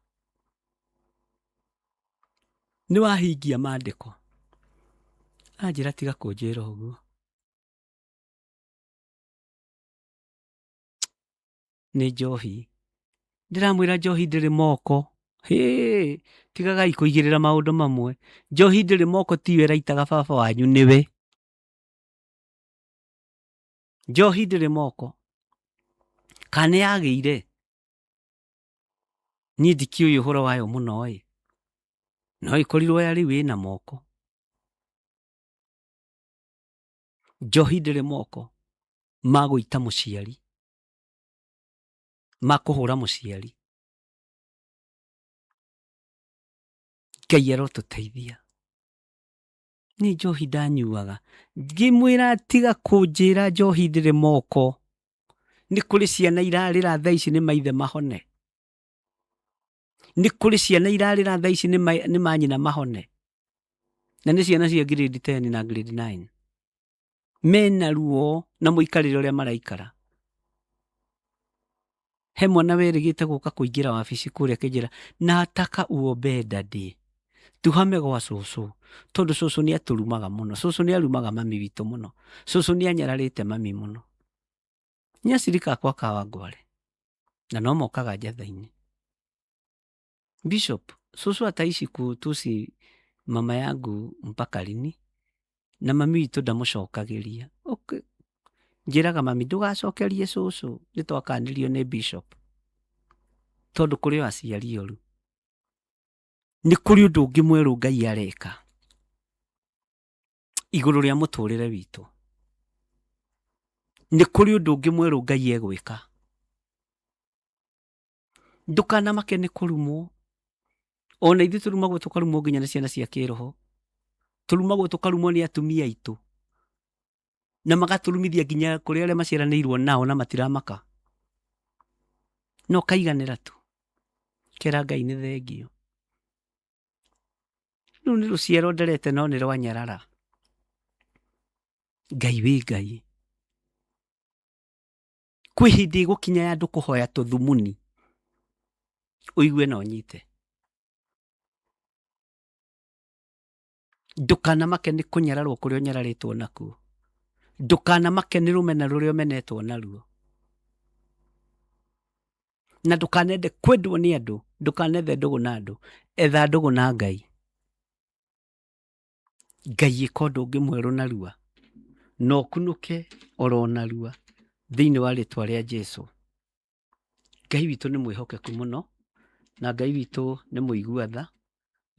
nĩ wahingia maandĩko? Anjĩra tiga kũnjĩra ũguo. Nĩ njohi. Ndĩramwĩra njohi ndĩrĩ moko. Hĩ, tigagai kũigĩrĩra maũndũ mamwe. Njohi ndĩrĩ moko tiyo ĩraitaga baba wanyu nĩwe. Njohi ndĩrĩ moko. Kana nĩ yagĩire? Niĩ ndikĩũĩ ũhoro wayo mũno ĩ. No ĩkorirwo ya rĩu ĩna moko. Njohi ndĩrĩ moko ma gũita mũciari, ma kũhũra mũciari. Ngai arotũteithia. Niĩ njohi ndanyuaga. Ngĩmwĩra tiga kũnjĩra njohi ndĩrĩ moko. Nĩ kũrĩ ciana irarĩra thaa ici nĩ maithe mahone. Nĩ kũrĩ ciana irarĩra thaa ici nĩ manyina mahone. Na nĩ ciana cia grade 10 na grade 9. Mena ruo na mũikarĩre ũrĩa maraikara. He mwana werĩgĩte gũka kũingĩra wabici kũrĩa akĩnjĩra nataka uombee daddy tuhame gwa cũcũ tondũ cũcũ nĩ atũrumaga mũno, cũcũ nĩ arumaga mami witũ mũno, cũcũ nĩ anyararĩte mami mũno. Nĩ acirika akwa Kawangware na no mokaga njatha-inĩ. Bishop, cũcũ ataishi kutusi mama yangu mpaka lini? Na mami witũ ndamũcokagĩria. Okay. Njĩraga mami ndũgacokerie cũcũ, nĩ twakanirio nĩ bishop tondũ kũrĩ o aciari oru. Nĩ kũrĩ ũndũ ũngĩ mwerũ Ngai areka igũrũ rĩa mũtũrĩre witũ. Nĩ kũrĩ ũndũ ũngĩ mwerũ Ngai egwĩka. Ndũkanamake nĩ kũrumwo. Ona ithuĩ tũrumagwo tũkarumwo nginya nĩ ciana cia kĩroho. Tũrumagwo tũkarumwo nĩ atumia aitũ. Na magatũrumithia nginya kũrĩ arĩa maciaranĩirwo nao na matiramaka. No kaiganĩra tu. Kera Ngai nĩ thengiũ. Rĩu nĩ rũciaro nderete no nĩ rwanyarara. Ngai wĩ Ngai. Kwĩ hĩndĩ ĩgũkinya ya andũ kũhoya tũthumuni. Ũigue na ũnyite. Ndũkanamake nĩ kũnyararwo kũrĩa ũnyararĩtwo nakuo. Ndũkanamake nĩ rũmena rũrĩa ũmenetwo naruo. Na ndũkanende kwendwo nĩ andũ, ndũkanethe ndũgũ na andũ, etha ndũgũ na Ngai. Ngai ĩka ũndũ ũngĩ mwerũ narua, na ũkunũke oro narua thĩinĩ wa rĩtwa rĩa Jesu. Ngai witũ nĩ mwĩhokeku mũno, na Ngai witũ nĩ mũigua tha,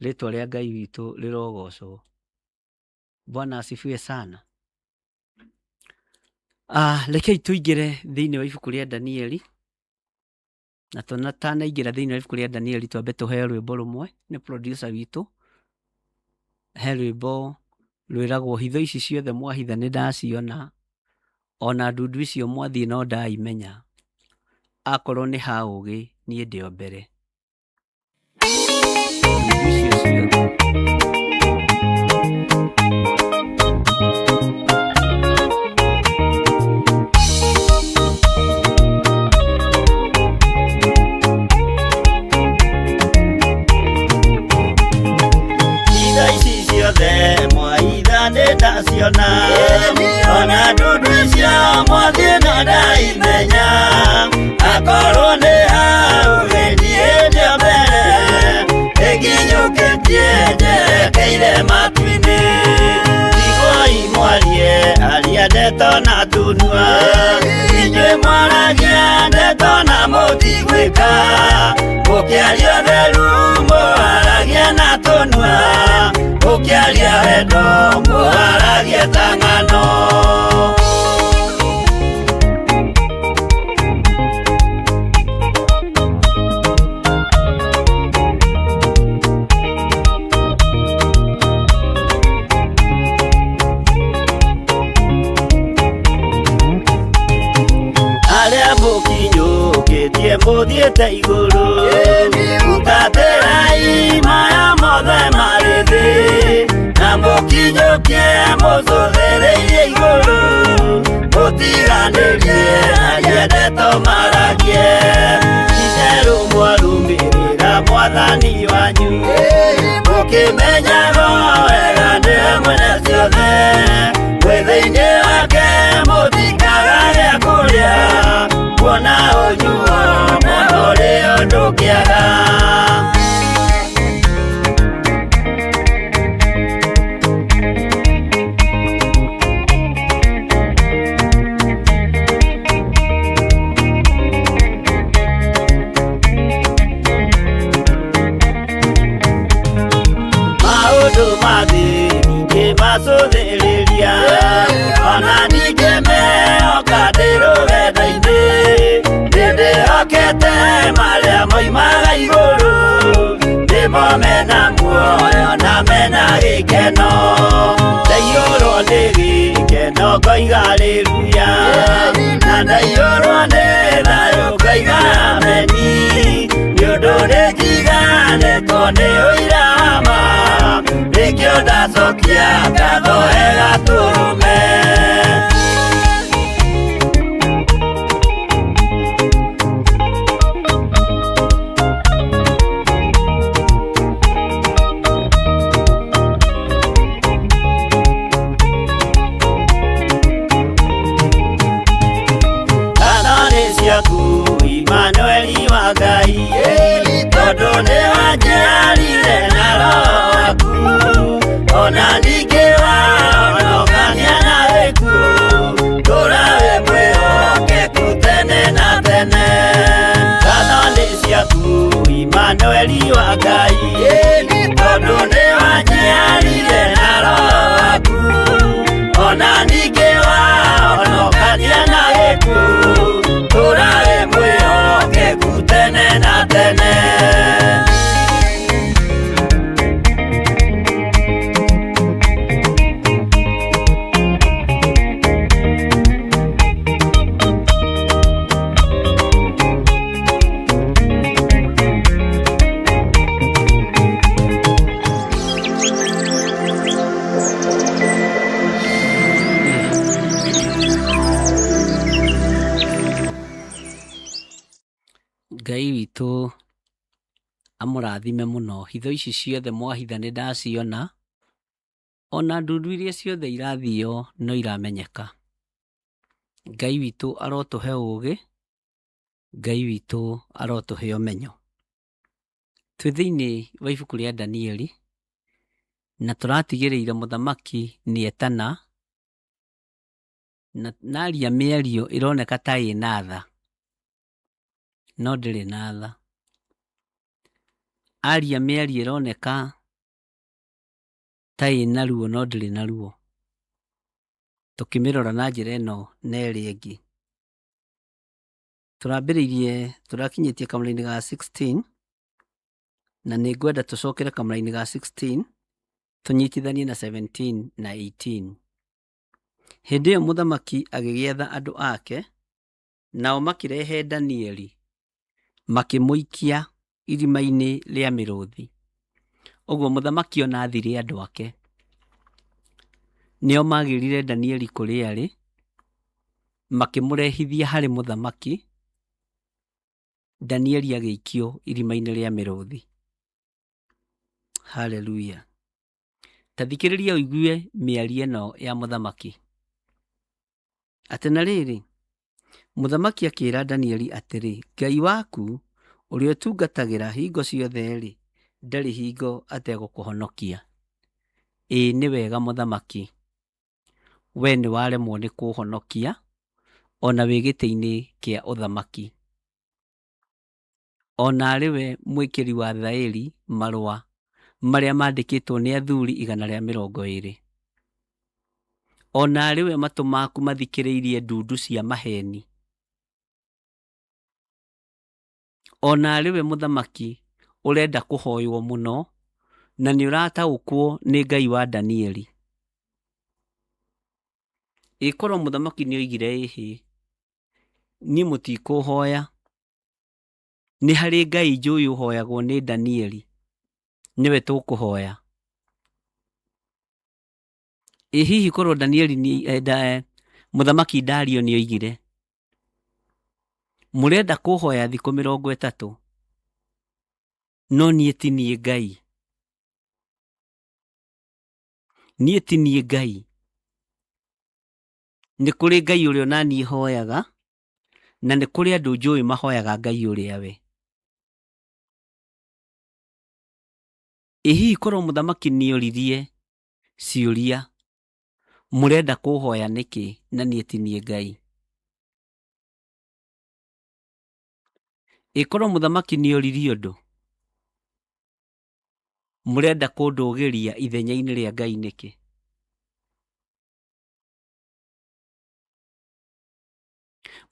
rĩtwa rĩa Ngai witũ rĩrogocwo. Bwana asifiwe sana. Rekei tũingĩre thĩinĩ wa ibuku rĩa Danieli, na tũtanaingĩra thĩinĩ wa ibuku rĩa Danieli twambe tũheo rwĩmbo rũmwe nĩ producer witũ. He rwĩmbo rwĩragwo hitho ici ciothe mwahitha nĩ ndaciona, ona ndundu icio mwathiĩ no ndaimenya, akorwo nĩ ha ũgĩ niĩ ndĩ o mbere. Ndundu icio ciothe. Hitho ici ciothe mwaitha nĩ ndaciona, ona ndundu icio mwathiĩ no ndaimenya, akorwo nĩ hau niĩ ndĩ o mbere, ĩnginyũkĩtie njerekeire matu-inĩ. Tigwoi mwarie aria ndeto na tunua, inyuĩ mwaragia ndeto na mũtigwĩka, mũkĩaria ũtheru mũharagia na tũnua, mũkĩaria wendo mũharagia ta ng'ano. Arĩa mũkinyũkĩtie mũthiĩte igũrũ, hutatĩrai maya mothe marĩ thĩ, na mũkinyũkie mũcũthĩrĩirie igũrũ, mũtiganĩrie aria ndeto maragie, itherũ mwarũmĩrĩra mwathani wanyu, mũkĩmenyaga wega nĩwe mwene ciothe, mwĩ thĩinĩ wake mũtikaga gĩa kũrĩa, kuona ũnyuo na ũrĩo ndũkĩaga. Maũndũ ma thĩ ndingĩmacũthĩrĩria, ona ndingĩmehoka ndĩ rũgendo-inĩ, nĩndĩhokete marĩa moimaga igũrũ, nĩmo mena muoyo na mena gĩkeno, ndaiyũrwo nĩ gĩkeno ngoiga haleluya, na ndaiyũrwo nĩ thayũ ngoiga ameni, nĩ ũndũ nĩnjiganĩtwo nĩ ũira wa ma, nĩkĩo ndacokia ngatho he Gatũrũme. Ngatho nĩ ciaku Imanueli wa Ngai, tondũ nĩ wanjiarire na roho waku, ona ningĩ wahonokania na gĩkuũ, tũũra wĩ mwĩhokeku tene na tene. Ngatho nĩ ciaku Imanueli wa Ngai, tondũ nĩ wanjiarire na roho waku, ona ningĩ wahonokania na gĩkuũ, tũũra wĩ mwĩhokeku tene na tene. Ngai witũ amũrathime mũno. Hitho ici ciothe mwahitha nĩ ndaciona, ona ndundu iria ciothe irathio no iramenyeka. Ngai witũ arotũhe ũgĩ, Ngai witũ arotũhe ũmenyo. Twĩ thĩinĩ wa ibuku rĩa Danieli, na tũratigĩrĩire mũthamaki nĩ etana, na naria mĩario ĩroneka ta ĩna tha, no ndĩrĩ na tha. Aria mĩario ĩroneka ta ĩna ruo no ndĩrĩ na ruo. Tũkĩmĩrora na njĩra ĩno na ĩrĩa ĩngĩ. Tũrambĩrĩirie tũrakinyĩtie kamũrainĩ ga 16 na nĩ ngwenda tũcokere kamũrainĩ ga 16 tũnyitithanie na 17 na 18. Hĩndĩ ĩyo mũthamaki agĩgĩatha andũ ake, nao makĩrehe Danieli, makĩmũikia irima-inĩ rĩa mĩrũthi. Ũguo mũthamaki ona athire andũ ake. Nĩo magĩrire Danieli kũrĩa arĩ, makĩmũrehithia harĩ mũthamaki. Danieli agĩikio irima-inĩ rĩa mĩrũthi. Haleluya. Ta thikĩrĩria ũigue mĩario ĩno ya mũthamaki. Atĩ na rĩrĩ, mũthamaki akĩĩra Danieli atĩrĩ, Ngai waku ũrĩa ũtungatagĩra hingo ciothe-rĩ, ndarĩ hingo ategũkũhonokia. Ĩĩ nĩ wega mũthamaki, we nĩ waremwo nĩ kũũhonokia ona wĩ gĩtĩ-inĩ kĩa ũthamaki. O na arĩ we mwĩkĩri wa thaĩri marũa marĩa mandĩkĩtwo nĩ athuri 120. O na arĩ we matũ maku mathikĩrĩirie ndundu cia maheni. O na arĩ we mũthamaki ũrenda kũhoywo mũno na nĩ ũrataũkwo nĩ Ngai wa Danieli. Ĩ korwo mũthamaki nĩ oigire ĩhĩ, niĩ mũtikũhoya, nĩ harĩ Ngai njũĩ ũhoyagwo nĩ Danieli, nĩwe tũkũhoya. Ĩ hihi korwo Danieli nĩ mũthamaki Dario nĩ oigire, mũrenda kũhoya thikũ 30, no niĩ ti niĩ Ngai. Niĩ ti niĩ Ngai. Nĩ kũrĩ Ngai ũrĩa ona niĩ hoyaga, na nĩ kũrĩ andũ njũĩ mahoyaga Ngai ũrĩa we. Ĩ hihi korwo mũthamaki nĩ oririe ciũria, mũrenda kũhoya nĩkĩ na niĩ ti niĩ Ngai? Ĩ korwo mũthamaki nĩ oririe ũndũ, mũrenda kũndũgĩria ithenya-inĩ rĩa Ngai nĩkĩ?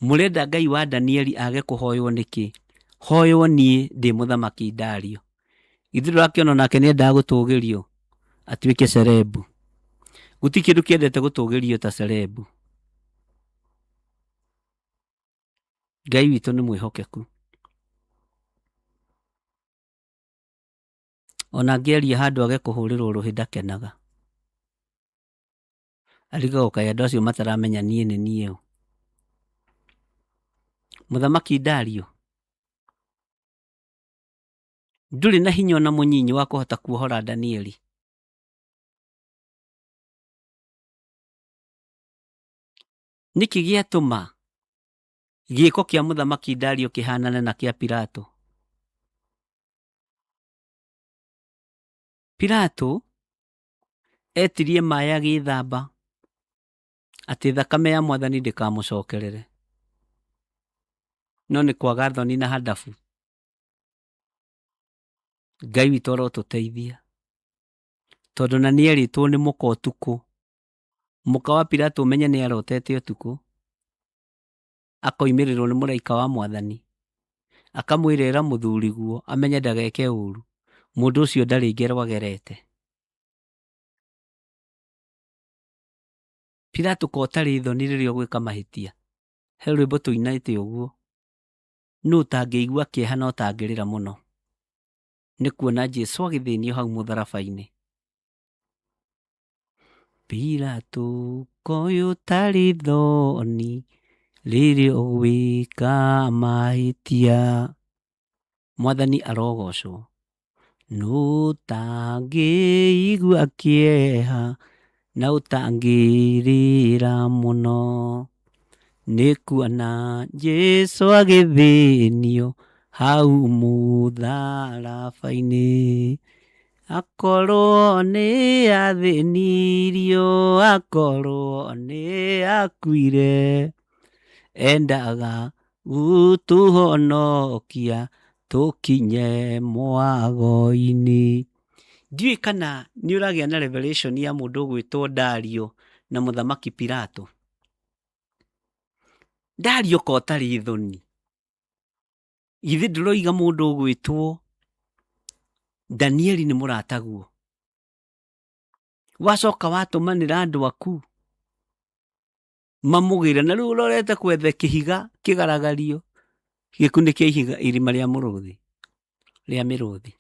Mũrenda Ngai wa Danieli age kũhoywo nĩkĩ? Hoywo niĩ ndĩ mũthamaki Dario. Githĩ ndũrakĩona onake nĩendaga gũtũgĩrio atuĩke cerebu? Gũtirĩ kĩndũ kĩendete gũtũgĩrio ta cerebu. Ngai witũ nĩ mwĩhokeku. Ona angĩaria handũ age kũhũrĩrwo rũhĩ ndakenaga. Arigagwo kaĩ andũ acio mataramenya niĩ nĩ niĩ ũ. Mũthamaki Dario, ndũrĩ na hinya ona mũnyinyi wa kũhota kuohora Danieli. Nĩkĩ gĩatũma gĩĩko kĩa mũthamaki Dario kĩhanane na kĩa Pilato? Pilato etirie maĩ agĩthamba atĩ thakame ya mwathani ndĩkamũcokerere. No nĩ kwaga thoni na handabu. Ngai witũ arotũteithia. Tondũ na nĩerĩtwo nĩ mũka ũtukũ. Mũka wa Pilato ũmenye nĩ arotete ũtukũ. Akoimĩrĩrwo nĩ mũraika wa mwathani. Akamwĩra ĩra mũthuriguo amenye ndageke ũru. Mũndũ ũcio ndarĩ ngero agerete. Pilato ko ũtarĩ thoni rĩrĩa ũgwĩka mahĩtia. He rwĩmbo tũinĩte ũguo. Nũ ũtangĩigua kĩeha na ũtangĩrĩra mũno nĩ kuona Jesu agĩthĩnio hau mũtharaba-inĩ. Pilato koĩ ũtarĩ thoni rĩrĩa ũgwĩka mahĩtia. Mwathani arogocwo. Nũ ũtangĩigua kĩeha na ũtangĩrĩra mũno nĩ kuona Jesu agĩthĩnio hau mũtharaba-inĩ. Akorwo nĩ athĩnirio, akorwo nĩ akuire, endaga gũtũhonokia tũkinye mwago-inĩ. Ndiũĩ kana nĩ ũragĩa na revelation ya mũndũ ũgwĩtwo Dario Na mũthamaki Pilato. Ndariũka ũtarĩ thoni. Githĩ ndũroiga mũndũ ũgwĩtwo Danieli nĩ mũrataguo? Wacoka watũmanĩra andũ aku mamũgĩre, na rĩu ũrorete kwetha kĩhiga kĩgaragario gĩkunĩke ihiga irima rĩa mũrũthi, rĩa mĩrũthi.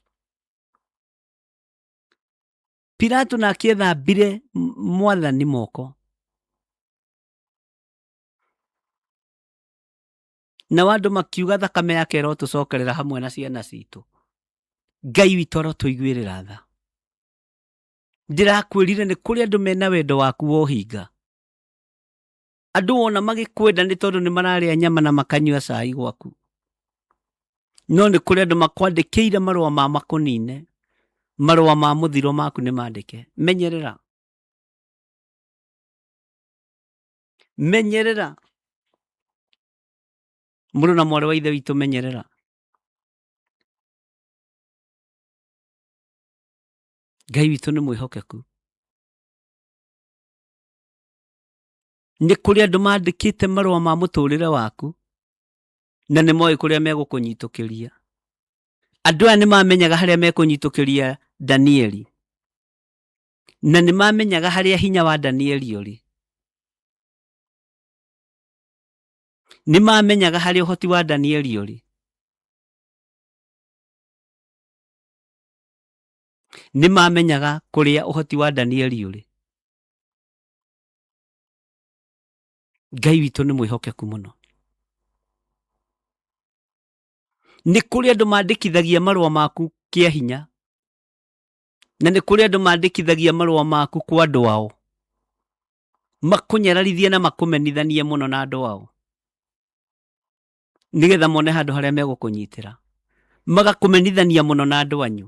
Pilato nake ethambire mwathani moko. Nao andũ makiuga thakame yake ĩrotũcokerera hamwe na ciana citũ. Ngai witũ arotũiguĩrĩra tha. Ndĩrakwĩrire nĩ kũrĩ andũ mena wendo waku wa ũhinga. Andũ wona magĩkwenda nĩ tondũ nĩ mararĩa nyama na makanyua cai gwaku. No nĩ kũrĩ andũ makwandĩkĩire marũa ma makũnine, marũa ma mũthiro maku nĩ mandĩke. Menyerera. Menyerera. Mũrũ na mwarĩ wa ithe witũ menyerera. Ngai witũ nĩ mwĩhokeku. Nĩ kũrĩ andũ mandĩkĩte marũa ma mũtũrĩre waku na nĩ moĩ kũrĩa megũkũnyitũkĩria. Andũ aya nĩ mamenyaga harĩa mekũnyitũkĩria Danieli, na nĩ mamenyaga harĩa hinya wa Danieli ũrĩ. Nĩ mamenyaga harĩa ũhoti wa Danieli ũrĩ. Nĩ mamenyaga kũrĩa ũhoti wa Danieli ũrĩ. Ngai witũ nĩ mwĩhokeku mũno. Nĩ kũrĩ andũ mandĩkithagia marũa maku kĩa hinya, na nĩ kũrĩ andũ mandĩkithagia marũa maku kwa andũ ao, makũnyararithie na makũmenithanie mũno na andũ ao, nĩgetha mone handũ harĩa megũkũnyitĩra. Magakũmenithania mũno na andũ anyu,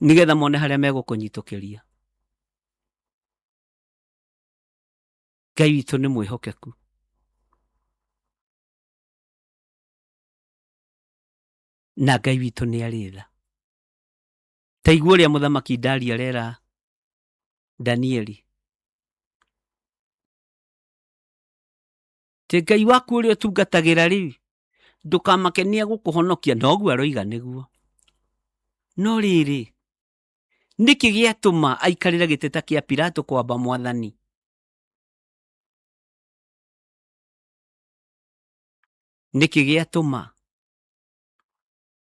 nĩgetha mone harĩa megũkũnyitũkĩria. Ngai witũ nĩ mwĩhokeku. Na Ngai witũ nĩ arĩ tha. Ta igua ũrĩa mũthamaki Dario arera Danieli. Ti Ngai waku ũrĩa ũtungatagĩra rĩ, ndũkamake nĩ egũkũhonokia, noguo aroiga nĩguo. No rĩrĩ, nĩkĩ gĩatũma aikarĩre gĩtĩ ta kĩa Pilato kwamba mwathani? Nĩkĩ gĩatũma?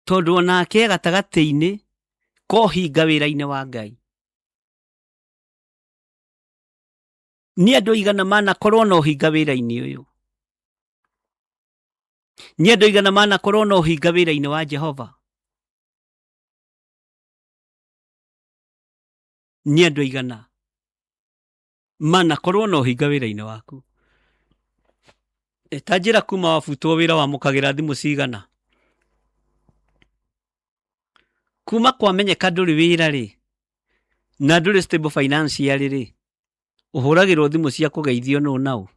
Tondũ onake e gatagatĩ-inĩ kohinga wĩra-inĩ wa Ngai. Nĩ andũ aigana manakorwo na ũhinga wĩra-inĩ ũyũ? Nĩ andũ aigana manakorwo na ũhinga wĩra-inĩ wa Jehova? Nĩ andũ aigana manakorwo na ũhinga wĩra-inĩ waku? Ta njĩra kuma wabutwo wĩra wamũkagĩra thimũ cigana? Kuma kwamenyeka ndũrĩ wĩra rĩ, na ndũrĩ stable financially rĩ, ũhũragĩrwo thimũ cia kũgeithio nũ na ũ?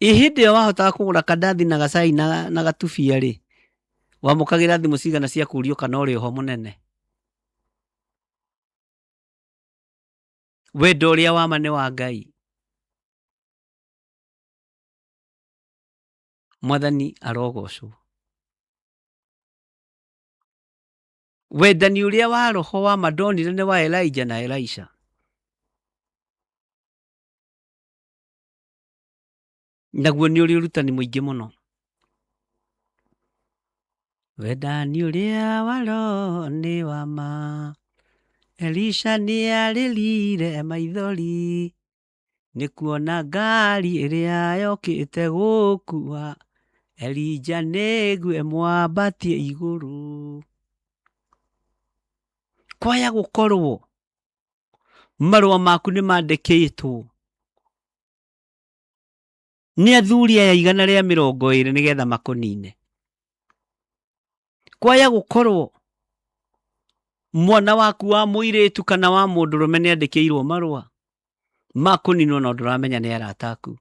Ĩ hĩndĩ ĩyo wahotaga kũgũra kandathi na gacai na gatubia rĩ, wamũkagĩra thimũ cigana cia kũrio kana ũrĩ oho mũnene? Wendo ũrĩa wa ma nĩ wa Ngai. Mwathani arogocwo. Wendani ũrĩa wa roho wa ma ndonire nĩ wa Elijah na Elisha. Naguo nĩ ũrĩ ũrutani mũingĩ mũno. Wendani ũrĩa wa roho nĩ wa ma. Elisha nĩ arĩrire maithori nĩ kuona ngari ĩrĩa yokĩte gũkua Elija nĩguo ĩmwambatie igũrũ. Kwaya gũkorwo marũa maku nĩ mandĩkĩtwo nĩ athuri aya 120 nĩgetha makũnine. Kwaya gũkorwo mwana waku wa mũirĩtu kana wa mũndũrũme nĩ andĩkĩirwo marũa ma kũninwo no ndũramenya nĩ arata aku.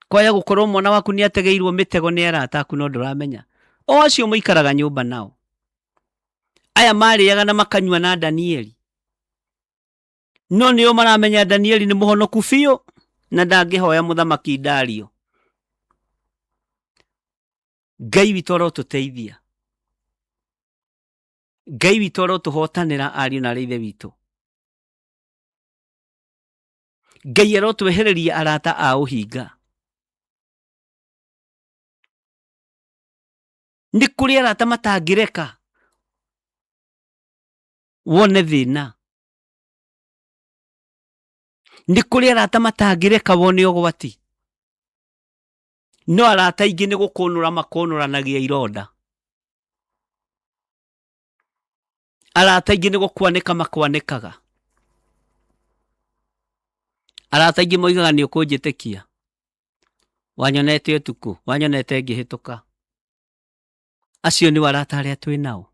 Kwaya gũkorwo mwana waku nĩ ategeirwo mĩtego nĩ arata aku no ndũramenya. O acio mũikaraga nyũmba nao. Aya marĩaga na makanyua na Danieli, no nĩo maramenya Danieli nĩ mũhonoku biũ na ndangĩhoya mũthamaki Dario. Ngai witũ arotũteithia, Ngai witũ arotũhotanĩra ariũ na arĩ ithe witũ. Ngai arotwehereria arata a ũhinga. Nĩ kũrĩ arata matangĩreka wone thĩna. Nĩ kũrĩ arata matangĩreka wone ũgwati. No arata aingĩ nĩ gũkũnũra makũnũranagia ironda. Arata aingĩ nĩ gũkwanĩka makwanĩkaga. Arata aingĩ moigaga nĩ ũkũnjĩtĩkia. Wanyonete ũtukũ, wanyonete ngĩhĩtũka. Acio nĩo arata arĩa twĩ nao.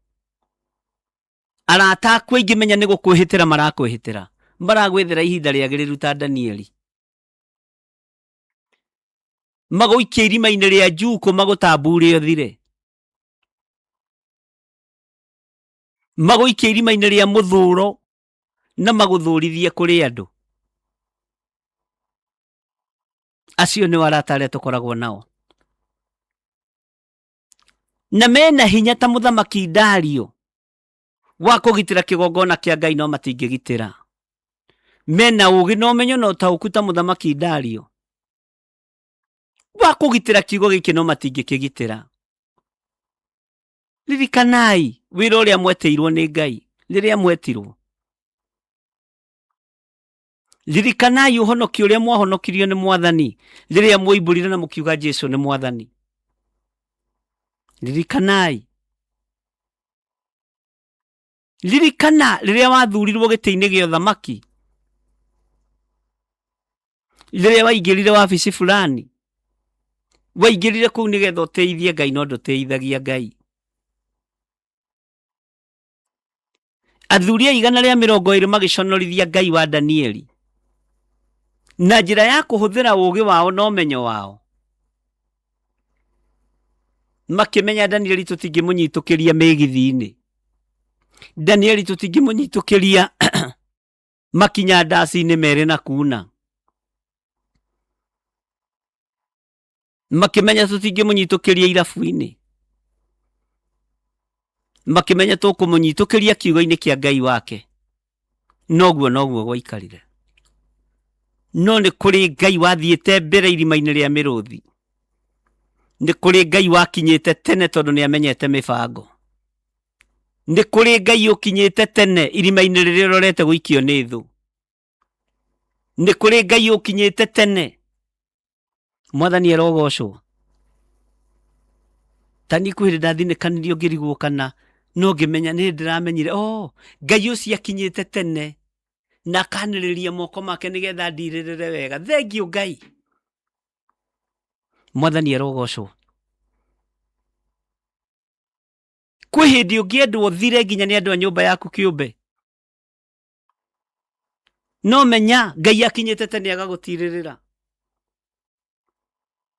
Arata aku aingĩ menya nĩ gũkwĩhĩtĩra marakwĩhĩtĩra. Maragwĩthera ihinda rĩagĩrĩru ta Danieli. Magũikie irima-inĩ rĩa njukũ magũtambure ũthire. Magũikie irima-inĩ rĩa mũthũro na magũthũrithie kũrĩ andũ. Acio nĩo arata arĩa tũkoragwo nao. Na mena hinya ta mũthamaki Dario wa kũgitĩra kĩgongona kĩa Ngai no matingĩgitĩra. Mena ũũgĩ na ũmenyo na ũtaũku ta mũthamaki Dario wa kũgitĩra kiugo gĩkĩ no matingĩkĩgitĩra. Ririkanai wĩra ũrĩa mwetĩirwo nĩ Ngai rĩrĩa mwetirwo. Ririkanai ũhonokio ũrĩa mwahonokirio nĩ Mwathani rĩrĩa mwoimbũrire na mũkiuga Jesu nĩ Mwathani. Ririkanai. Ririkana rĩrĩa wathurirwo gĩtĩ-inĩ gĩa ũthamaki, rĩrĩa waingĩrire wabici fulani, waingĩrire kũu nĩgetha ũteithie Ngai no ndũteithagia Ngai. Athuri a 120 magĩconorithia Ngai wa Danieli na njĩra ya kũhũthĩra ũũgĩ wao na ũmenyo wao. Makĩmenya Danieli tũtingĩmũnyitũkĩria mĩgithi-inĩ, Danieli tũtingĩmũnyitũkĩria makinya ndaci-inĩ merĩ na kuna. Makĩmenya tũtingĩmũnyitũkĩria irabu-inĩ, makĩmenya tũkũmũnyitũkĩria kiugo-inĩ kĩa Ngai wake. Noguo noguo gwaikarire. No nĩ kũrĩ Ngai wathiĩte mbere irima-inĩ rĩa mĩrũthi. Nĩ kũrĩ Ngai wakinyĩte tene tondũ nĩ amenyete mĩbango. Nĩ kũrĩ Ngai ũkinyĩte tene irima-inĩ rĩrĩa ũrorete gũikio nĩ thũ. Nĩ kũrĩ Ngai ũkinyĩte tene. Mwathani arogocwo. Ta niĩ kwĩ hĩndĩ ndathinĩkanirio ngĩrigwo kana no ngĩmenya nĩ ndĩramenyire oh, Ngai ũcio akinyĩte tene na akanĩrĩria moko make nĩgetha ndirĩrĩre wega. Thengiũ Ngai. Mwathani arogocwo. Kwĩ hĩndĩ ũngĩendwo ũthire nginya nĩ andũ a nyũmba yaku kĩũmbe. No menya Ngai akinyĩte tene agagũtirĩrĩra.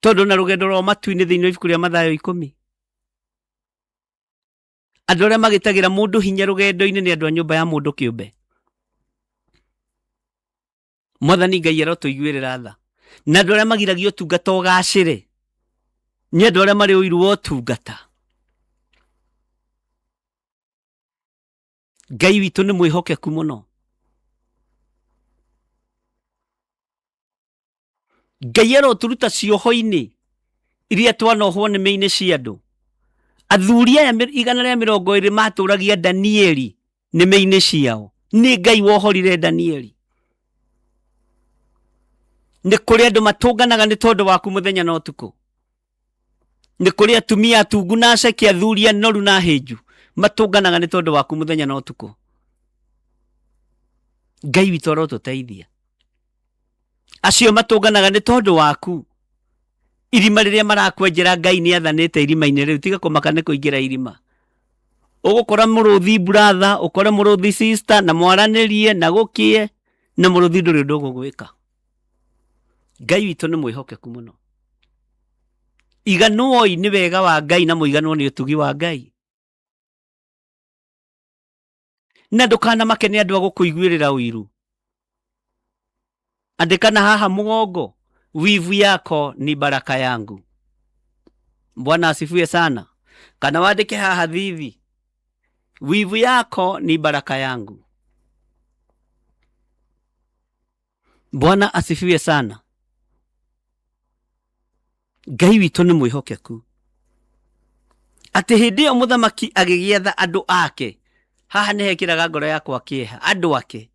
Tondũ na rũgendo rwa matu-inĩ thĩinĩ wa ibuku rĩa Mathayo 10. Andũ arĩa magĩtagĩra mũndũ hinya rũgendo-inĩ nĩ andũ a nyũmba ya mũndũ kĩũmbe. Mwathani Ngai arotũiguĩrĩra tha. Na andũ arĩa magiragia ũtungata ũgacĩre nĩ andũ arĩa marĩ ũiru wa ũtungata. Ngai witũ nĩ mwĩhokeku mũno. Ngai arotũruta cioho-inĩ iria twanohwo nĩmĩ-inĩ cia andũ. Athuri aya 120 matũragia Danieli nĩmĩ-inĩ ciao. Nĩ Ngai wohorire Danieli. Nĩ kũrĩ andũ matũnganaga nĩ tondũ waku mũthenya na ũtukũ. Nĩ kũrĩ atumia atungu na aceke, athuri anoru na ahĩnju matũnganaga nĩ tondũ waku mũthenya na ũtukũ. Ngai witũ arotũteithia. Acio matũnganaga nĩ tondũ waku. Irima rĩrĩa marakwenjera Ngai nĩ athanĩte irima-inĩ rĩu, tiga kũmaka nĩ kũingĩra irima. Ũgũkora mũrũthi brother, ũkore mũrũthi sister, na mwaranĩrie na gũkĩe, na mũrũthi ndũrĩ ũndũ ũgũgwĩka. Ngai witũ nĩ mwĩhokeku mũno. Iganwoi nĩ wega wa Ngai na mũiganwo nĩ ũtugi wa Ngai. Na ndũkanamake nĩ andũ a gũkũiguĩrĩra ũiru. Andĩka na haha mũgongo, wivu yako ni baraka yangu. Bwana asifiwe sana. Kana wandĩke haha thithi, wivu yako ni baraka yangu. Bwana asifiwe sana. Ngai witũ nĩ mwĩhokeku. Atĩ hĩndĩ ĩyo mũthamaki agĩgĩatha andũ ake, haha nĩ hekĩraga ngoro yakwa kĩeha, andũ ake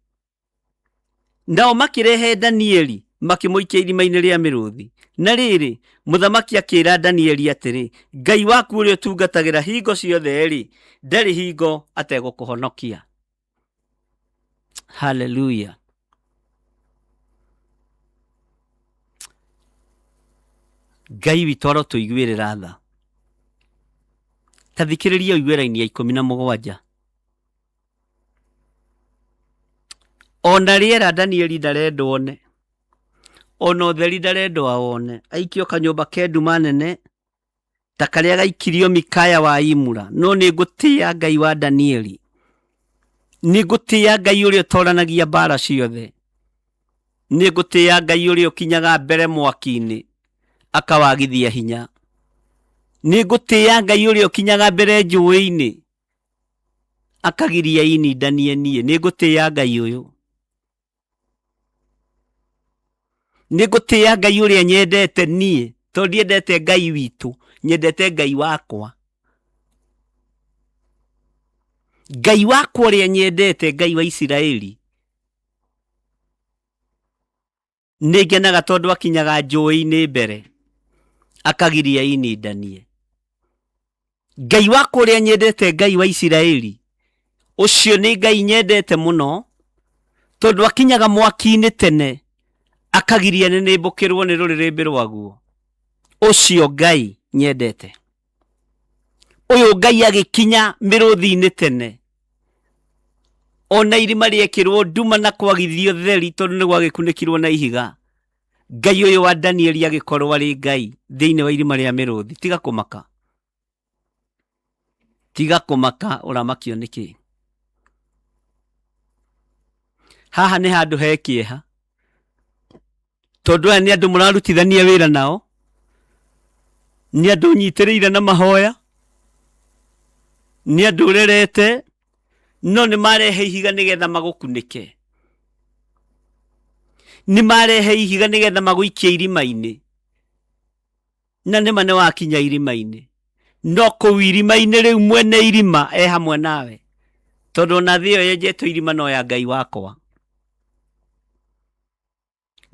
nao makĩrehe Danieli makĩmũikia irima-inĩ rĩa mĩrũthi. Na rĩrĩ, mũthamaki akĩra Danieli atĩrĩ, Ngai waku ũrĩa ũtungatagĩra hingo ciothe-rĩ, ndarĩ hingo ategũkũhonokia. Haleluya. Ngai witũ arotũiguĩrĩra tha. Ta thikĩrĩria ũigue raini ya 17. Ona rĩera Danieli ndarendwo one, ona ũtheri ndarendwo awone, aikio kanyũmba ke nduma nene ta karĩa gaikirio Mikaya wa Imura. No nĩ ngũtĩĩa Ngai wa Danieli, nĩ ngũtĩĩa Ngai ũrĩa ũtoranagia mbara ciothe, nĩ ngũtĩĩa Ngai ũrĩa ũkinyaga mbere mwaki-inĩ akawagithia hinya, nĩ ngũtĩĩa Ngai ũrĩa ũkinyaga mbere njũĩ-inĩ akagiria inindanie niĩ. Nĩ ngũtĩĩa Ngai ũyũ, nĩ ngũtĩĩa Ngai ũrĩa nyendete niĩ, tondũ ndiendete Ngai witũ, nyendete Ngai wakwa. Ngai wakwa ũrĩa nyendete, Ngai wa Isiraeli, nĩ ngenaga tondũ akinyaga njũĩ-inĩ mbere akagiria inindanie. Ngai wakwa ũrĩa nyendete, Ngai wa Isiraeli, ũcio nĩ Ngai nyendete mũno, tondũ akinyaga mwaki-inĩ tene akagiria nĩnĩmbũkĩrwo nĩ rũrĩrĩmbĩ rwaguo. Ũcio Ngai nyendete. Ũyũ Ngai agĩkinya mĩrũthi-inĩ tene, ona irima rĩekĩrwo nduma na kwagithio theri tondũ nĩ gwagĩkunĩkirwo na ihiga, Ngai ũyũ wa Danieli agĩkorwo arĩ Ngai thĩinĩ wa irima rĩa mĩrũthi. Tiga kũmaka, tiga kũmaka, ũramakio nĩkĩ? Haha nĩ handũ he kĩeha, tondũ aya nĩ andũ mũrarutithania wĩra nao, nĩ andũ ũnyitĩrĩire na mahoya, nĩ andũ ũrerete, no nĩ marehe ihiga nĩgetha magũkunĩke, nĩ marehe ihiga nĩgetha magũikie irima-inĩ, na nĩma nĩ wakinya irima-inĩ, no kũu irima-inĩ rĩu mwene irima e hamwe nawe, tondũ ona thĩ ĩyo yenjetwo irima no ya Ngai wakwa.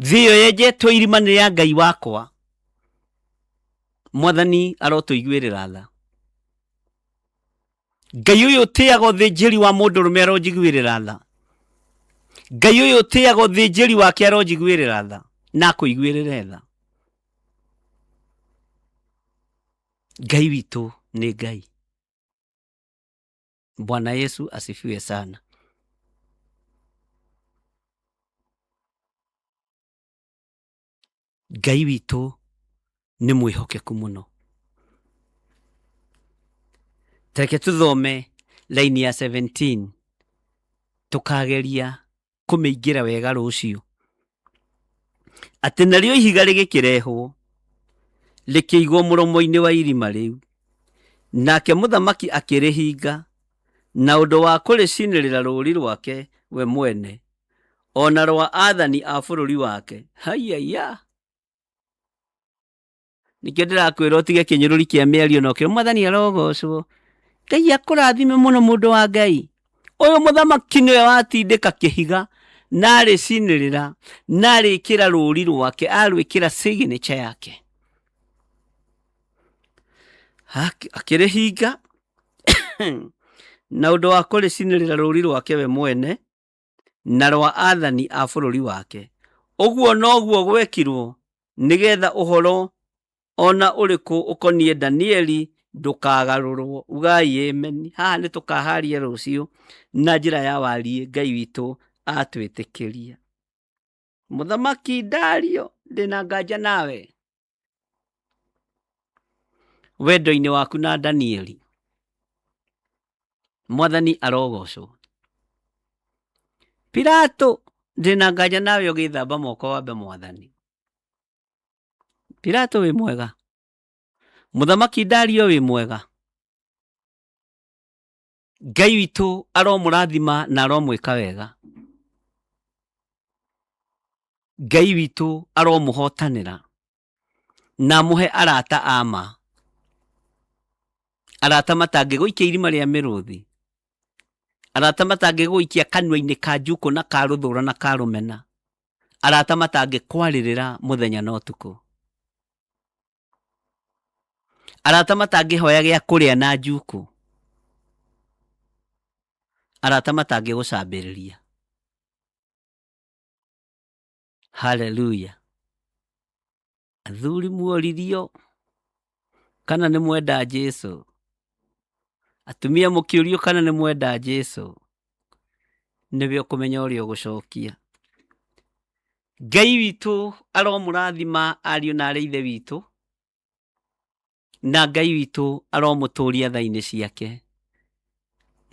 Thĩ ĩyo yenjetwo irima nĩ ya Ngai wakwa. Mwathani arotũiguĩrĩra tha. Ngai ũyũ ũtĩaga ũthĩnjĩri wa mũndũrũme aronjiguĩrĩra tha. Ngai ũyũ ũtĩaga ũthĩnjĩri wake aronjiguĩrĩra tha na akũiguĩrĩre tha. Ngai witũ nĩ Ngai. Bwana Yesu asifiwe sana. Ngai witũ nĩ mwĩhokeku mũno. Tareke tũthome laini ya 17 tũkageria kũmĩingĩra wega rũciũ. Atĩ narĩo ihiga rĩgĩkĩrehwo rĩkĩigwo mũromo-inĩ wa irima rĩu, nake mũthamaki akĩrĩhinga na ũndũ wa kũrĩcinĩrĩra rũũri rwake we mwene, ona rwa athani a bũrũri wake. Haiya, nikio ndĩrakwĩra ũtige kĩnyũrũri kĩa mĩario na ũkĩra mwathani arogocwo. Ngai akũrathime mũno mũndũ wa Ngai. Ũyũ mũthamaki nĩwe watindĩka kĩhiga na arĩcinĩrĩra na arĩkĩra rũũri rwake, arwĩkĩra signature yake, akĩrĩhinga na ũndũ wa kũrĩcinĩrĩra rũũri rwake we mwene na rwa athani a bũrũri wake. Ũguo noguo gwekirwo nĩgetha ũhoro ona ũrĩkũ ũkoniĩ Danieli ndũkagarũrwo. Ugai amen. Haha nĩ tũkaharia rũciũ na njĩra ya wariĩ Ngai witũ atwĩtĩkĩria. Mũthamaki Dario, ndĩna nganja nawe wendo-inĩ waku na Danieli. Mwathani arogocwo. Pilato ndĩna nganja nawe ũgĩthamba moko wambe mwathani. Pilato wĩ mwega, mũthamaki Dario wĩ mwega. Ngai witũ aromũrathima na aromwĩka wega. Ngai witũ aromũhotanĩra na amũhe arata a ma, arata matangĩgũikia irima rĩa mĩrũthi, arata matangĩgũikia kanua-inĩ ka njukũ na ka rũthũra na ka rũmena, arata matangĩkwarĩrĩra mũthenya na ũtukũ, arata matangĩhoya gĩa kũrĩa na njukũ, arata matangĩgũcambĩrĩria. Haleluya. Athuri muoririo kana nĩ mwenda Jesu, atumia mũkĩũrio kana nĩ mwenda Jesu, nĩwe ũkũmenya ũrĩa ũgũcokia. Ngai witũ aromũrathima ariũ na arĩ ithe witũ, na Ngai witũ aromũtũria tha-inĩ ciake.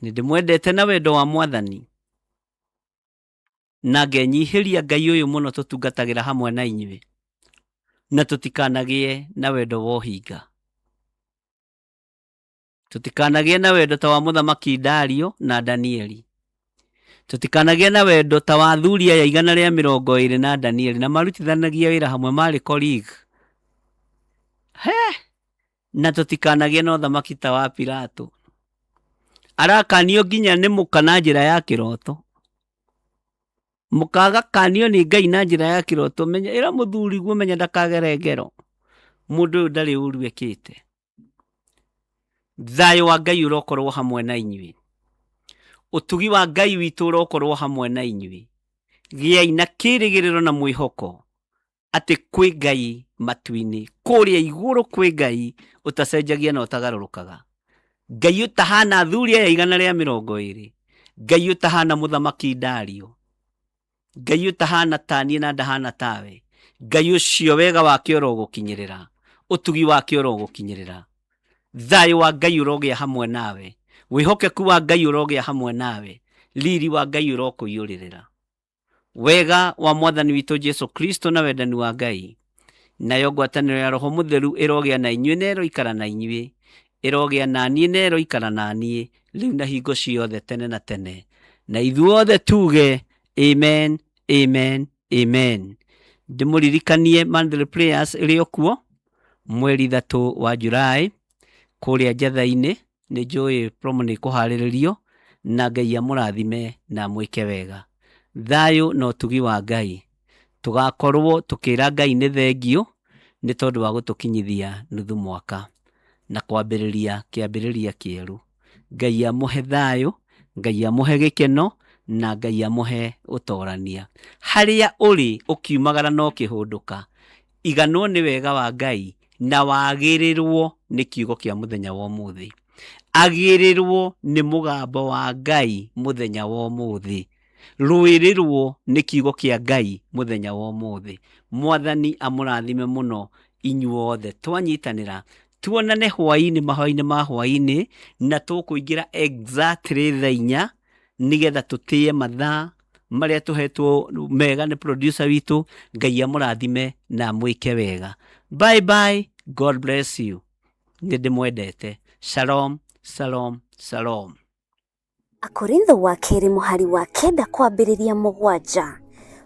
Nĩ ndĩmwendete na wendo wa Mwathani, na ngenyihĩria Ngai ũyũ mũno tũtungatagĩra hamwe na inyuĩ, na tũtikanagĩe na wendo wa ũhinga, tũtikanagĩe na wendo ta wa mũthamaki Dario na Danieli, tũtikanagĩe na wendo ta wa athuri aya 120 na Danieli, na marutithanagia wĩra hamwe marĩ colleague. He! Na tũtikanagĩe na ũthamaki ta wa Pilato. Arakanio nginya nĩ mũka na njĩra ya kĩroto. Mũkagakanio nĩ Ngai na njĩra ya kĩroto, menya ĩra mũthuri guo, menya ndakagere ngero. Mũndũ ũyũ ndarĩ ũru ekĩte. Thayũ wa Ngai ũrokorwo hamwe na inyuĩ. Ũtugi wa Ngai witũ ũrokorwo hamwe na inyuĩ. Gĩai na kĩrĩgĩrĩro na mwĩhoko atĩ kwĩ Ngai matu-inĩ, kũrĩa igũrũ kwĩ Ngai ũtacenjagia na ũtagarũrũkaga. Ngai ũtahana athuri aya 120, Ngai ũtahana mũthamaki Dario, Ngai ũtahana taniĩ na ndahana tawe. Ngai ũcio wega wake ũrogũkinyĩrĩra, ũtugi wake ũrogũkinyĩrĩra. Thayũ wa Ngai ũrogĩa hamwe nawe, wĩhokeku wa Ngai ũrogĩa hamwe nawe, riri wa Ngai ũrokũiyũrĩrĩra. Wega wa Mwathani witũ Jesu Kristo na wendani wa Ngai, nayo ngwatanĩro ya Roho Mũtheru ĩrogĩa na inyuĩ na ĩroikara na inyuĩ, ĩrogĩa na niĩ na ĩroikara na niĩ, rĩu na hingo ciothe tene na tene. Na ithuothe tuge amen, amen, amen. Ndĩmũririkanie monthly prayers ĩrĩ o kuo mweri 3 wa July kũrĩa Njatha-inĩ. Nĩ njũĩ promo nĩ ĩkũharĩrĩrio, na Ngai amũrathime na amwĩke wega. Thayũ na ũtugi wa Ngai. Tũgakorwo tũkĩra Ngai nĩ thengio nĩ tondũ wa gũtũkinyithia nuthu mwaka na kwambĩrĩria kĩambĩrĩria kĩerũ. Ngai amũhe thayũ, Ngai amũhe gĩkeno, na Ngai amũhe ũtorania. Harĩa ũrĩ ũkiumagara na ũkĩhũndũka, iganwo nĩ wega wa Ngai na wagĩrĩrwo nĩ kiugo kĩa mũthenya wa ũmũthĩ. Agĩrĩrwo nĩ mũgambo wa Ngai mũthenya wa ũmũthĩ. Rũĩrĩrwo nĩ kiugo kĩa Ngai mũthenya wa ũmũthĩ. Mwathani amũrathime mũno inyuothe. Twanyitanĩra tuonane hwaĩ-inĩ, mahoya-inĩ ma hwaĩ-inĩ, na tũkũingĩra exactly thaa 4 nĩgetha tũtĩe mathaa marĩa tũhetwo mega nĩ producer witũ. Ngai amũrathime na amwĩke wega. Bye bye, God bless you. Nĩ ndĩmwendete. Shalom, shalom, shalom. Akorintho wa kerĩ mũhari wa 9 kwambĩrĩria 7.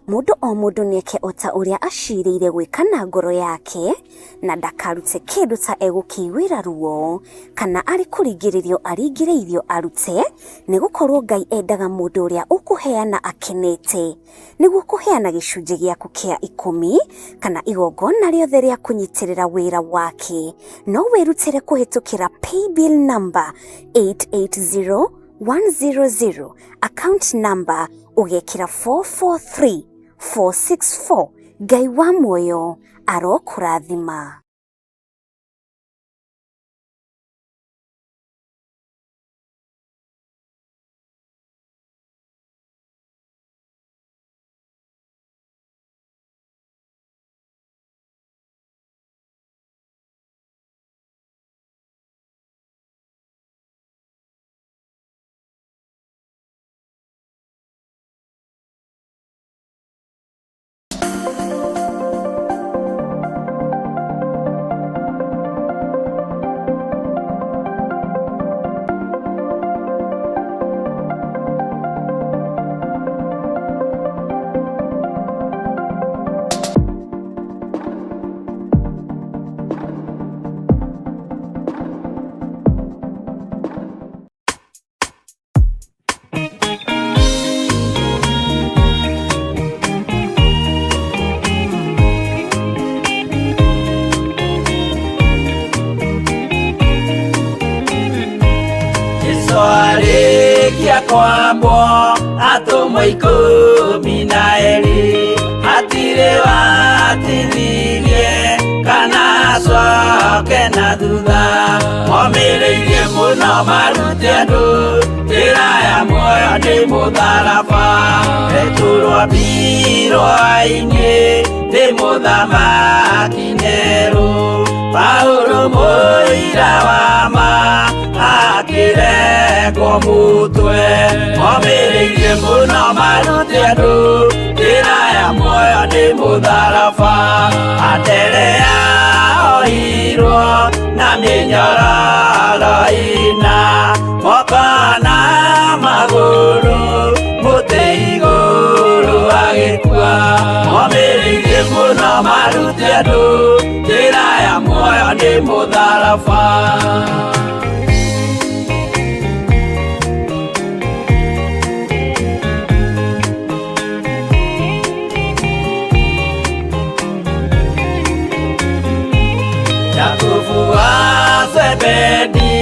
Mũndũ o mũndũ nĩeke o ta ũrĩa acirĩire gwĩka na ngoro yake, na ndakarute kĩndũ ta egũkĩiguĩra ruo, kana arĩ kũringĩrĩrio aringĩrĩirio arute, nĩgũkorwo Ngai endaga mũndũ ũrĩa ũkũheana akenete. Nĩguo kũheana gĩcunjĩ gĩaku kĩa 10 kana igongona rĩothe rĩa kũnyitĩrĩra wĩra wake, no wĩrutĩre kũhĩtũkĩra paybill number 880100, account number ũgekĩra 443464. Ngai wa muoyo arokũrathima. Kwambwo atũmwo 12 hatirĩ watithirie kana acoke na thutha momĩrĩirie mũno marute andũ njĩra ya muoyo nĩ mũtharaba Petero ambirwo-inĩ nĩ mũthamaki Nero Paulo mũira wa ma akĩrengwo mũtwe momĩrĩirie mũno marute andũ njĩra ya muoyo nĩ mũtharaba Anderea ohirwo na mĩnyororo ĩna moko na magũrũ mũtĩ igũrũ agĩkua momĩrĩirie mũno marute andũ njĩra ya muoyo nĩ mũtharaba. Jakubu wa Zebedi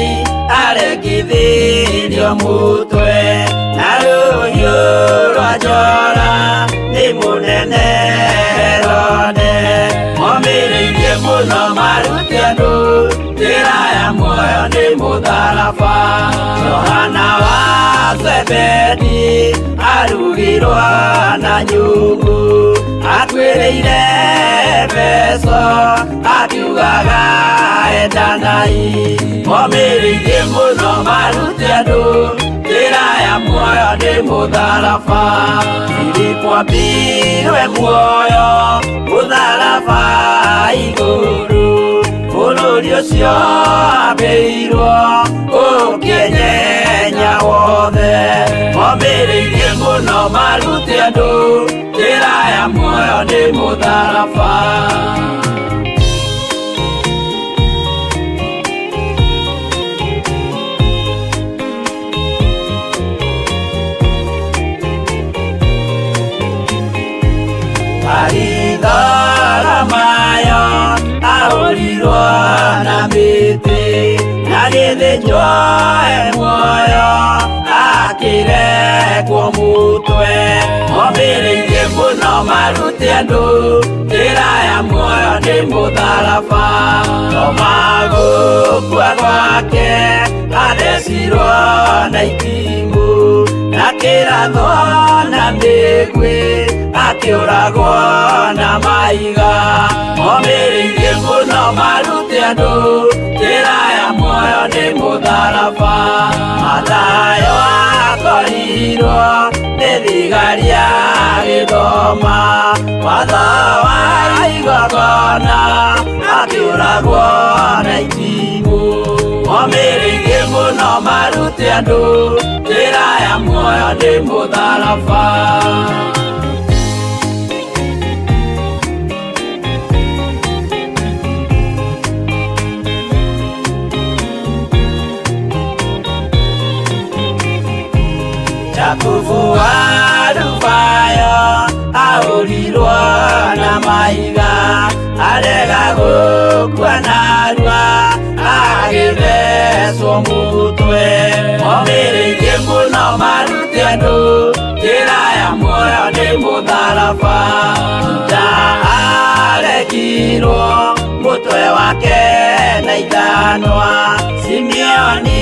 arekithirio mutwe na rũhiũ rwa njora nĩ mũnene Herode momĩrĩirie mũno marute andũ njĩra ya muoyo nĩ mũtharaba Johana wa Zebedi arugirwo na nyungu akuĩrĩire Efeso akiugaga endanai momĩrĩirie mũno marute andũ njĩra ya muoyo nĩ mũtharaba Filipo ambirwe muoyo mũtharaba igũrũ bũrũri ũcio ambĩirwo ũkĩnyenya wothe momĩrĩirie mũno marute andũ njĩra ya muoyo nĩ mũtharaba. Baritholomayo ahũrirwo na mĩtĩ na gĩthĩnjwo e muoyo akĩrekwo mũtwe momĩrĩirie mũno marute andũ njĩra ya muoyo nĩ mũtharaba Toma gũkua gwake athecirwo na itimũ na kĩrathwo na mĩguĩ akĩũragwo na mahiga momĩrĩirie mũno marute andũ njĩra ya muoyo nĩ mũtharaba Mathayo akorirwo nĩ thigari agĩthoma watho wa igongona akĩũragwo na itimũ momĩrĩirie mũno marute andũ njĩra ya muoyo nĩ mũtharaba. Jakubu wa Alufayo ahũrirwo na mahiga arega gũkua narua agĩthecwo mũtwe momĩrĩirie mũno marute andũ njĩra ya muoyo nĩ mũtharaba Juda arekirwo mũtwe wake na ithanwa Simeoni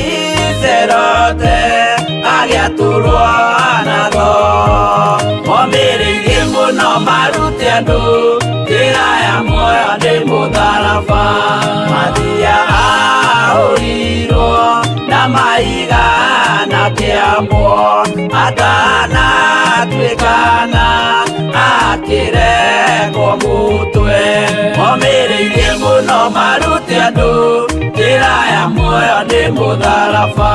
Serote agĩatũrwo na thoo momĩrĩirie mũno marute andũ njĩra ya muoyo nĩ mũtharaba Mathia ahũrirwo na mahiga na kĩambwo atanatuĩkana akĩrekwo mũtwe momĩrĩirie mũno marute andũ njĩra ya muoyo nĩ mũtharaba.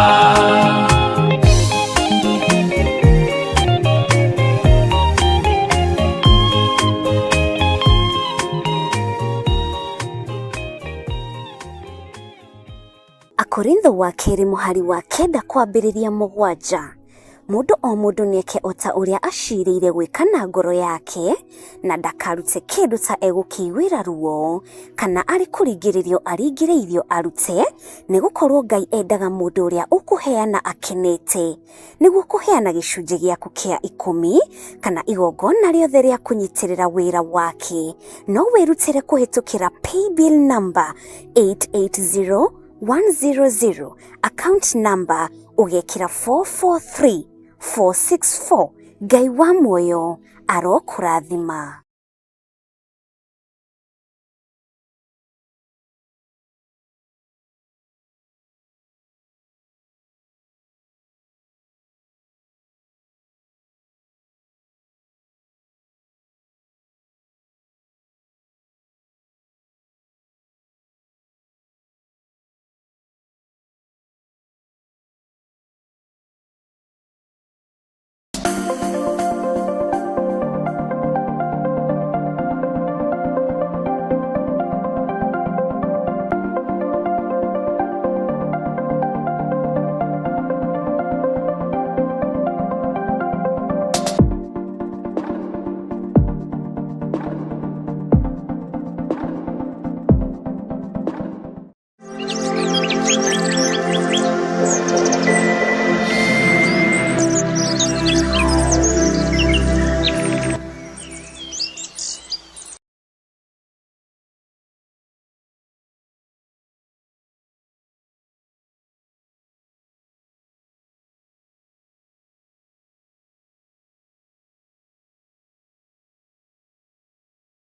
Akorintho wa kerĩ mũhari wa 9 kwambĩrĩria 7. Mũndũ o mũndũ nĩeke o ta ũrĩa acirĩire gwĩka na ngoro yake, na ndakarute kĩndũ ta egũkĩiguĩra ruo, kana arĩ kũringĩrĩrio aringĩrĩirio arute, nĩgũkorwo Ngai endaga mũndũ ũrĩa ũkũheana akenete. Nĩguo kũheana gĩcunjĩ gĩaku kĩa 10 kana igongona rĩothe rĩa kũnyitĩrĩra wĩra wake, no wĩrutĩre kũhĩtũkĩra paybill number 880100, account number ũgekĩra 443464. Ngai wa muoyo arokũrathima.